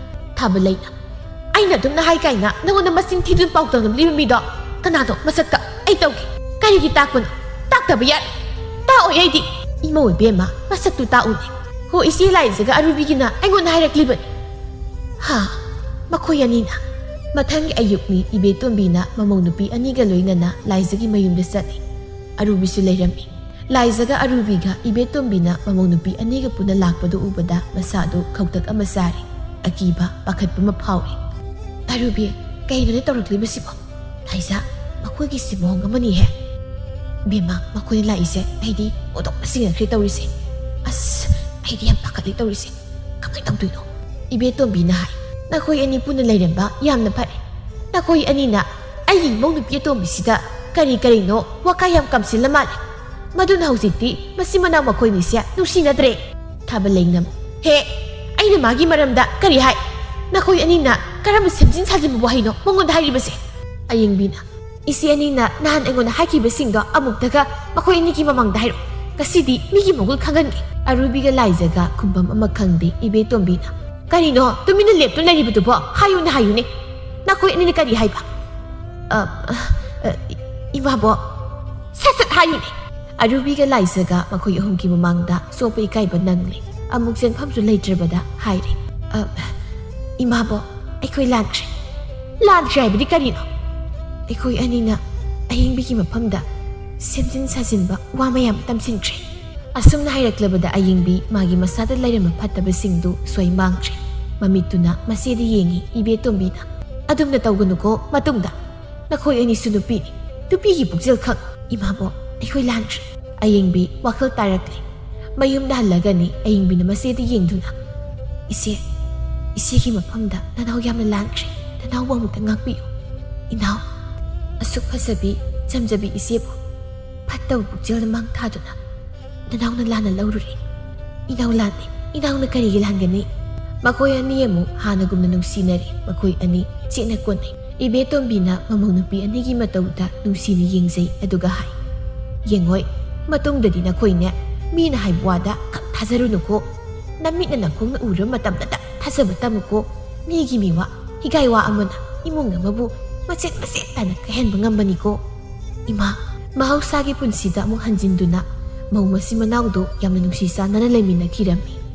ꯊꯥꯕꯂꯩꯅ, ꯑꯩꯅ ꯑꯗꯨꯝꯅ ꯍꯥꯏ ꯀꯥꯏꯅ ꯅꯪꯉꯣꯟꯗ ꯃꯆꯤꯟ ꯊꯤꯗꯨꯅ ꯄꯥꯎ ꯇꯝꯂꯛꯂꯤꯕ ꯃꯤꯗꯣ ꯀꯅꯥꯅꯣ? ꯃꯁꯛꯇ ꯑꯩ ꯇꯧꯒꯦ꯫ ꯀꯔꯤꯒꯤ ꯇꯥꯛꯄꯅꯣ? ꯇꯥꯛꯇꯕ ꯌꯥꯔꯦ꯫ ꯇꯥꯛꯑꯣꯏ ꯑꯩꯗꯤ꯫ ꯏꯃꯧ ꯏꯕꯦꯝꯃ, ꯃꯁꯛꯇꯨ ꯇꯥꯛꯎꯅꯦ꯫ ꯍꯣ, ꯏꯆꯦ ꯂꯥꯏꯖꯒ ꯑꯔꯨꯕꯤꯒꯤꯅ ꯑꯩꯉꯣꯟꯗ ꯍꯥꯏꯔꯛꯂꯤꯕꯅꯤ꯫ ꯍꯥ, ꯃꯈꯣꯏ ꯑꯅꯤꯅ꯫ ꯃꯊꯪꯒꯤ ꯑꯌꯨꯛꯅꯤ, ꯏꯕꯦꯇꯣꯝꯕꯤꯅ ꯃꯃꯧ ꯅꯨꯄꯤ ꯑꯅꯤꯒ ꯂꯣꯏꯅꯅ ꯂꯥꯏꯖꯒꯤ ꯃꯌꯨꯝꯗ ꯆꯠꯂꯤ꯫ ꯑꯔꯨꯕꯤꯁꯨ ꯂꯩꯔꯝꯃꯤ꯫ ꯂꯥꯏꯖꯒ ꯑꯔꯨꯕꯤꯒ ꯏꯕꯦꯇꯣꯝꯕꯤꯅ ꯃꯃꯧ ꯅꯨꯄꯤ ꯑꯅꯤꯒ ꯄꯨꯟꯅ ꯂꯥꯛꯄꯗꯨ ꯎꯕꯗ ꯃꯁꯥꯗꯨ ꯈꯧꯇꯛ ꯑꯃ ꯆꯥꯔꯤ꯫ ꯑꯀꯤꯕ, ꯄꯥꯈꯠꯄ ꯑꯃ ꯐꯥꯎꯔꯤ꯫ ꯑꯔꯨꯕꯤ, ꯀꯩꯅꯣꯅꯦ ꯇꯧꯔꯛꯂꯤꯕꯁꯤꯕꯣ? ꯂꯥꯏꯖ, ꯃꯈꯣꯏꯒꯤꯁꯤ ꯃꯑꯣꯡ ꯑꯃꯅꯤꯍꯦ꯫ ꯕꯦꯝꯃ, ꯃꯈꯣꯏꯅ ꯂꯥꯛꯏꯁꯦ ꯑꯩꯗꯤ ꯄꯣꯠꯊꯣꯛ ꯁꯤꯡꯅꯈ꯭ꯔꯦ ꯇꯧꯔꯤꯁꯦ꯫ ꯑꯁ, ꯑꯩꯗꯤ ꯌꯥꯝ ꯄꯥꯈꯠꯂꯤ ꯇꯧꯔꯤꯁꯦ꯫ ꯀꯃꯥꯏꯅ ꯇꯧꯗꯣꯏꯅꯣ? ꯏꯕꯦꯇꯣꯝꯕꯤꯅ ꯍꯥꯏ, ꯅꯈꯣꯏ ꯑꯅꯤ ꯄꯨꯟꯅ ꯂꯩꯔꯝꯕ ꯌꯥꯝꯅ ꯐꯔꯦ꯫ ꯅꯈꯣꯏ ꯑꯅꯤꯅ ꯑꯩꯒꯤ ꯏꯃꯧ ꯅꯨꯄꯤ ꯑꯇꯣꯝꯕꯤꯁꯤꯗ ꯀꯔꯤ ꯀꯔꯤꯅꯣ ꯋꯥꯀꯥ ꯌꯥꯝ ꯀꯝꯁꯤꯜꯂ ꯃꯥꯜꯂꯦ꯫ ꯃꯗꯨꯅ ꯍꯧꯖꯤꯛꯇꯤ ꯃꯆꯤꯟ ꯃꯅꯥꯎ ꯃꯈꯣꯏꯅꯤꯁꯦ ꯅꯨꯡꯁꯤꯅꯗ꯭ꯔꯦ꯫ ꯊꯥꯕ ꯂꯩꯅꯝ, ꯍꯦ, ꯑꯩꯅ ꯃꯥꯒꯤ ꯃꯔꯝꯗ ꯀꯔꯤ ꯍꯥꯏ? ꯅꯈꯣꯏ ꯑꯅꯤꯅ ꯀꯔꯝꯕ ꯁꯦꯝꯖꯤꯟ ꯁꯥꯖꯤꯟꯕ ꯋꯥꯍꯩꯅꯣ ꯃꯉꯣꯟꯗ ꯍꯥꯏꯔꯤꯕꯁꯦ? ꯑꯌꯦꯡꯕꯤꯅ, ꯏꯆꯦ ꯑꯅꯤꯅ ꯅꯍꯥꯟ ꯑꯩꯉꯣꯟꯗ ꯍꯥꯏꯈꯤꯕꯁꯤꯡꯗꯣ ꯑꯃꯨꯛꯇꯒ ꯃꯈꯣꯏ ꯑꯅꯤꯒꯤ ꯃꯃꯥꯡꯗ ꯍꯥꯏꯔꯛꯎ꯫ ꯉꯁꯤꯗꯤ ꯃꯤꯒꯤ ꯃꯒꯨꯟ ꯈꯪꯍꯟꯒꯦ꯫ ꯑꯔꯨꯕꯤꯒ ꯂꯥꯏꯖꯒ ꯈꯨꯝꯐꯝ ꯑꯃ ꯈꯪꯗꯦ ꯏꯕꯦꯇꯣꯝꯕꯤꯅ꯫ ꯀꯔꯤꯅꯣ ꯇꯨꯃꯤꯟꯅ ꯂꯦꯞꯇꯨꯅ ꯂꯩꯔꯤꯕꯗꯨꯕꯣ? ꯍꯥꯏꯌꯨꯅꯦ, ꯍꯥꯏꯌꯨꯅꯦ꯫ ꯅꯈꯣꯏ ꯑꯅꯤꯅ ꯀꯔꯤ ꯍꯥꯏꯕ? ꯑ, ꯑ, ꯏꯃꯥꯕꯣꯛ, ꯁꯠ ꯁꯠ ꯍꯥꯏꯌꯨꯅꯦ꯫ ꯑꯔꯨꯕꯤꯒ ꯂꯥꯏꯖꯒ ꯃꯈꯣꯏ ꯑꯍꯨꯝꯒꯤ ꯃꯃꯥꯡꯗ ꯆꯣꯞꯄ ꯏꯀꯥꯏꯕ ꯅꯪꯂꯦ꯫ ꯑꯃꯨꯛ ꯆꯦꯟꯐꯝꯁꯨ ꯂꯩꯇ꯭ꯔꯕꯗ ꯍꯥꯏꯔꯦ, "ꯑ, ꯏꯃꯥꯕꯣꯛ, ꯑꯩꯈꯣꯏ ꯂꯥꯟꯈ꯭ꯔꯦ꯫" "ꯂꯥꯟꯈ꯭ꯔꯦ ꯍꯥꯏꯕꯗꯤ ꯀꯔꯤꯅꯣ?" "ꯑꯩꯈꯣꯏ ꯑꯅꯤꯅ ꯑꯌꯦꯡꯕꯤꯒꯤ ꯃꯐꯝꯗ ꯁꯦꯝꯖꯤꯟ ꯁꯥꯖꯤꯟꯕ ꯋꯥ ꯃꯌꯥꯝ ꯇꯝꯁꯤꯟꯈ꯭ꯔꯦ꯫" ꯑꯁꯨꯝꯅ ꯍꯥꯏꯔꯛꯂꯕꯗ ꯑꯌꯦꯡꯕꯤ ꯃꯥꯒꯤ ꯃꯁꯥꯗ ꯂꯩꯔꯝꯕ ꯐꯠꯇꯕꯁꯤꯡꯗꯨ ꯁꯣꯏ ꯃꯥꯡꯈ꯭ꯔꯦ꯫ ꯃꯃꯤꯠꯇꯨꯅ ꯃꯆꯦꯗ ꯌꯦꯡꯉꯤ ꯏꯕꯦꯇꯣꯝꯕꯤꯅ꯫ "ꯑꯗꯨꯝꯅ ꯇꯧꯒꯅꯨꯀꯣ ꯃꯇꯨꯡꯗ꯫ ꯅꯈꯣꯏ ꯑꯅꯤꯁꯨ ꯅꯨꯄꯤꯅꯤ꯫ ꯅꯨꯄꯤꯒꯤ ꯄꯨꯛꯆꯦꯜ ꯈꯪ꯫ ꯏꯃꯥꯕꯣꯛ, ꯑꯩꯈꯣꯏ ꯂꯥꯟꯈ꯭ꯔꯦ꯫" ꯑꯌꯦꯡꯕꯤ ꯋꯥꯈꯜ ꯇꯥꯔꯛꯂꯦ꯫ ꯃꯌꯨꯝꯗ ꯍꯜꯂꯒꯅꯤ ꯑꯌꯦꯡꯕꯤꯅ ꯃꯆꯦꯗ ꯌꯦꯡꯗꯨꯅ, "ꯏꯆꯦ, ꯏꯆꯦꯒꯤ ꯃꯐꯝꯗ ꯅꯅꯥꯎ ꯌꯥꯝꯅ ꯂꯥꯟꯈ꯭ꯔꯦ꯫ ꯅꯅꯥꯎꯕꯨ ꯑꯃꯨꯛꯇ ꯉꯥꯛꯄꯤꯌꯨ꯫ ꯏꯅꯥꯎ, ꯑꯁꯨꯛ ꯐꯖꯕꯤ, ꯆꯝꯖꯕꯤ ꯏꯆꯦꯕꯨ ꯐꯠꯇꯕ ꯄꯨꯛꯆꯦꯜꯅ ꯃꯥꯡ ꯊꯥꯗꯨꯅ ꯅꯅꯥꯎꯅ ꯂꯥꯟꯅ ꯂꯧꯔꯨꯔꯦ꯫" "ꯏꯅꯥꯎ ꯂꯥꯟꯗꯦ꯫ ꯏꯅꯥꯎꯅ ꯀꯔꯤꯒꯤ ꯂꯥꯟꯒꯅꯤ?" ꯃꯈꯣꯏ ꯑꯅꯤ ꯑꯃꯨꯛ ꯍꯥꯟꯅꯒꯨꯝꯅ ꯅꯨꯡꯁꯤꯅꯔꯦ꯫ ꯃꯈꯣꯏ ꯑꯅꯤ ꯆꯦꯠꯅ ꯀꯣꯟꯅꯩ꯫ ꯏꯕꯦꯇꯣꯝꯕꯤꯅ ꯃꯃꯧ ꯅꯨꯄꯤ ꯑꯅꯤꯒꯤ ꯃꯇꯧꯗ ꯅꯨꯡꯁꯤꯅ ꯌꯦꯡꯖꯩ, ꯑꯗꯨꯒ ꯍꯥꯏ, "ꯌꯦꯡꯉꯣꯏ, ꯃꯇꯨꯡꯗꯗꯤ ꯅꯈꯣꯏꯅꯦ, ꯃꯤꯅ ꯍꯥꯏꯕ ꯋꯥꯗ ꯈꯛ ꯊꯥꯖꯔꯨꯅꯨꯀꯣ꯫ ꯅꯃꯤꯠꯅ ꯅꯈꯣꯡꯅ ꯎꯔꯕ ꯃꯇꯝꯗꯇ ꯊꯥꯖꯕ ꯇꯝꯃꯨꯀꯣ꯫ ꯃꯤꯒꯤ ꯃꯤꯋꯥ ꯍꯤꯒꯥꯏ ꯋꯥ ꯑꯃꯅ ꯏꯃꯨꯡ ꯑꯃꯕꯨ ꯃꯆꯦꯠ ꯃꯆꯦꯠ ꯇꯥꯅ ꯀꯥꯏꯍꯟꯕ ꯉꯝꯕꯅꯤꯀꯣ꯫" ꯏꯃꯥ, ꯃꯍꯧꯁꯥꯒꯤ ꯄꯨꯟꯁꯤꯗ ꯑꯃꯨꯛ ꯍꯟꯖꯤꯟꯗꯨꯅ ꯃꯧ ꯃꯆꯤꯟ ꯃꯅꯥꯎꯗꯨ ꯌꯥꯝꯅ ꯅꯨꯡꯁꯤ ꯆꯥꯟꯅꯅ ꯂꯩꯃꯤꯟꯅꯈꯤꯔꯝꯃꯤ꯫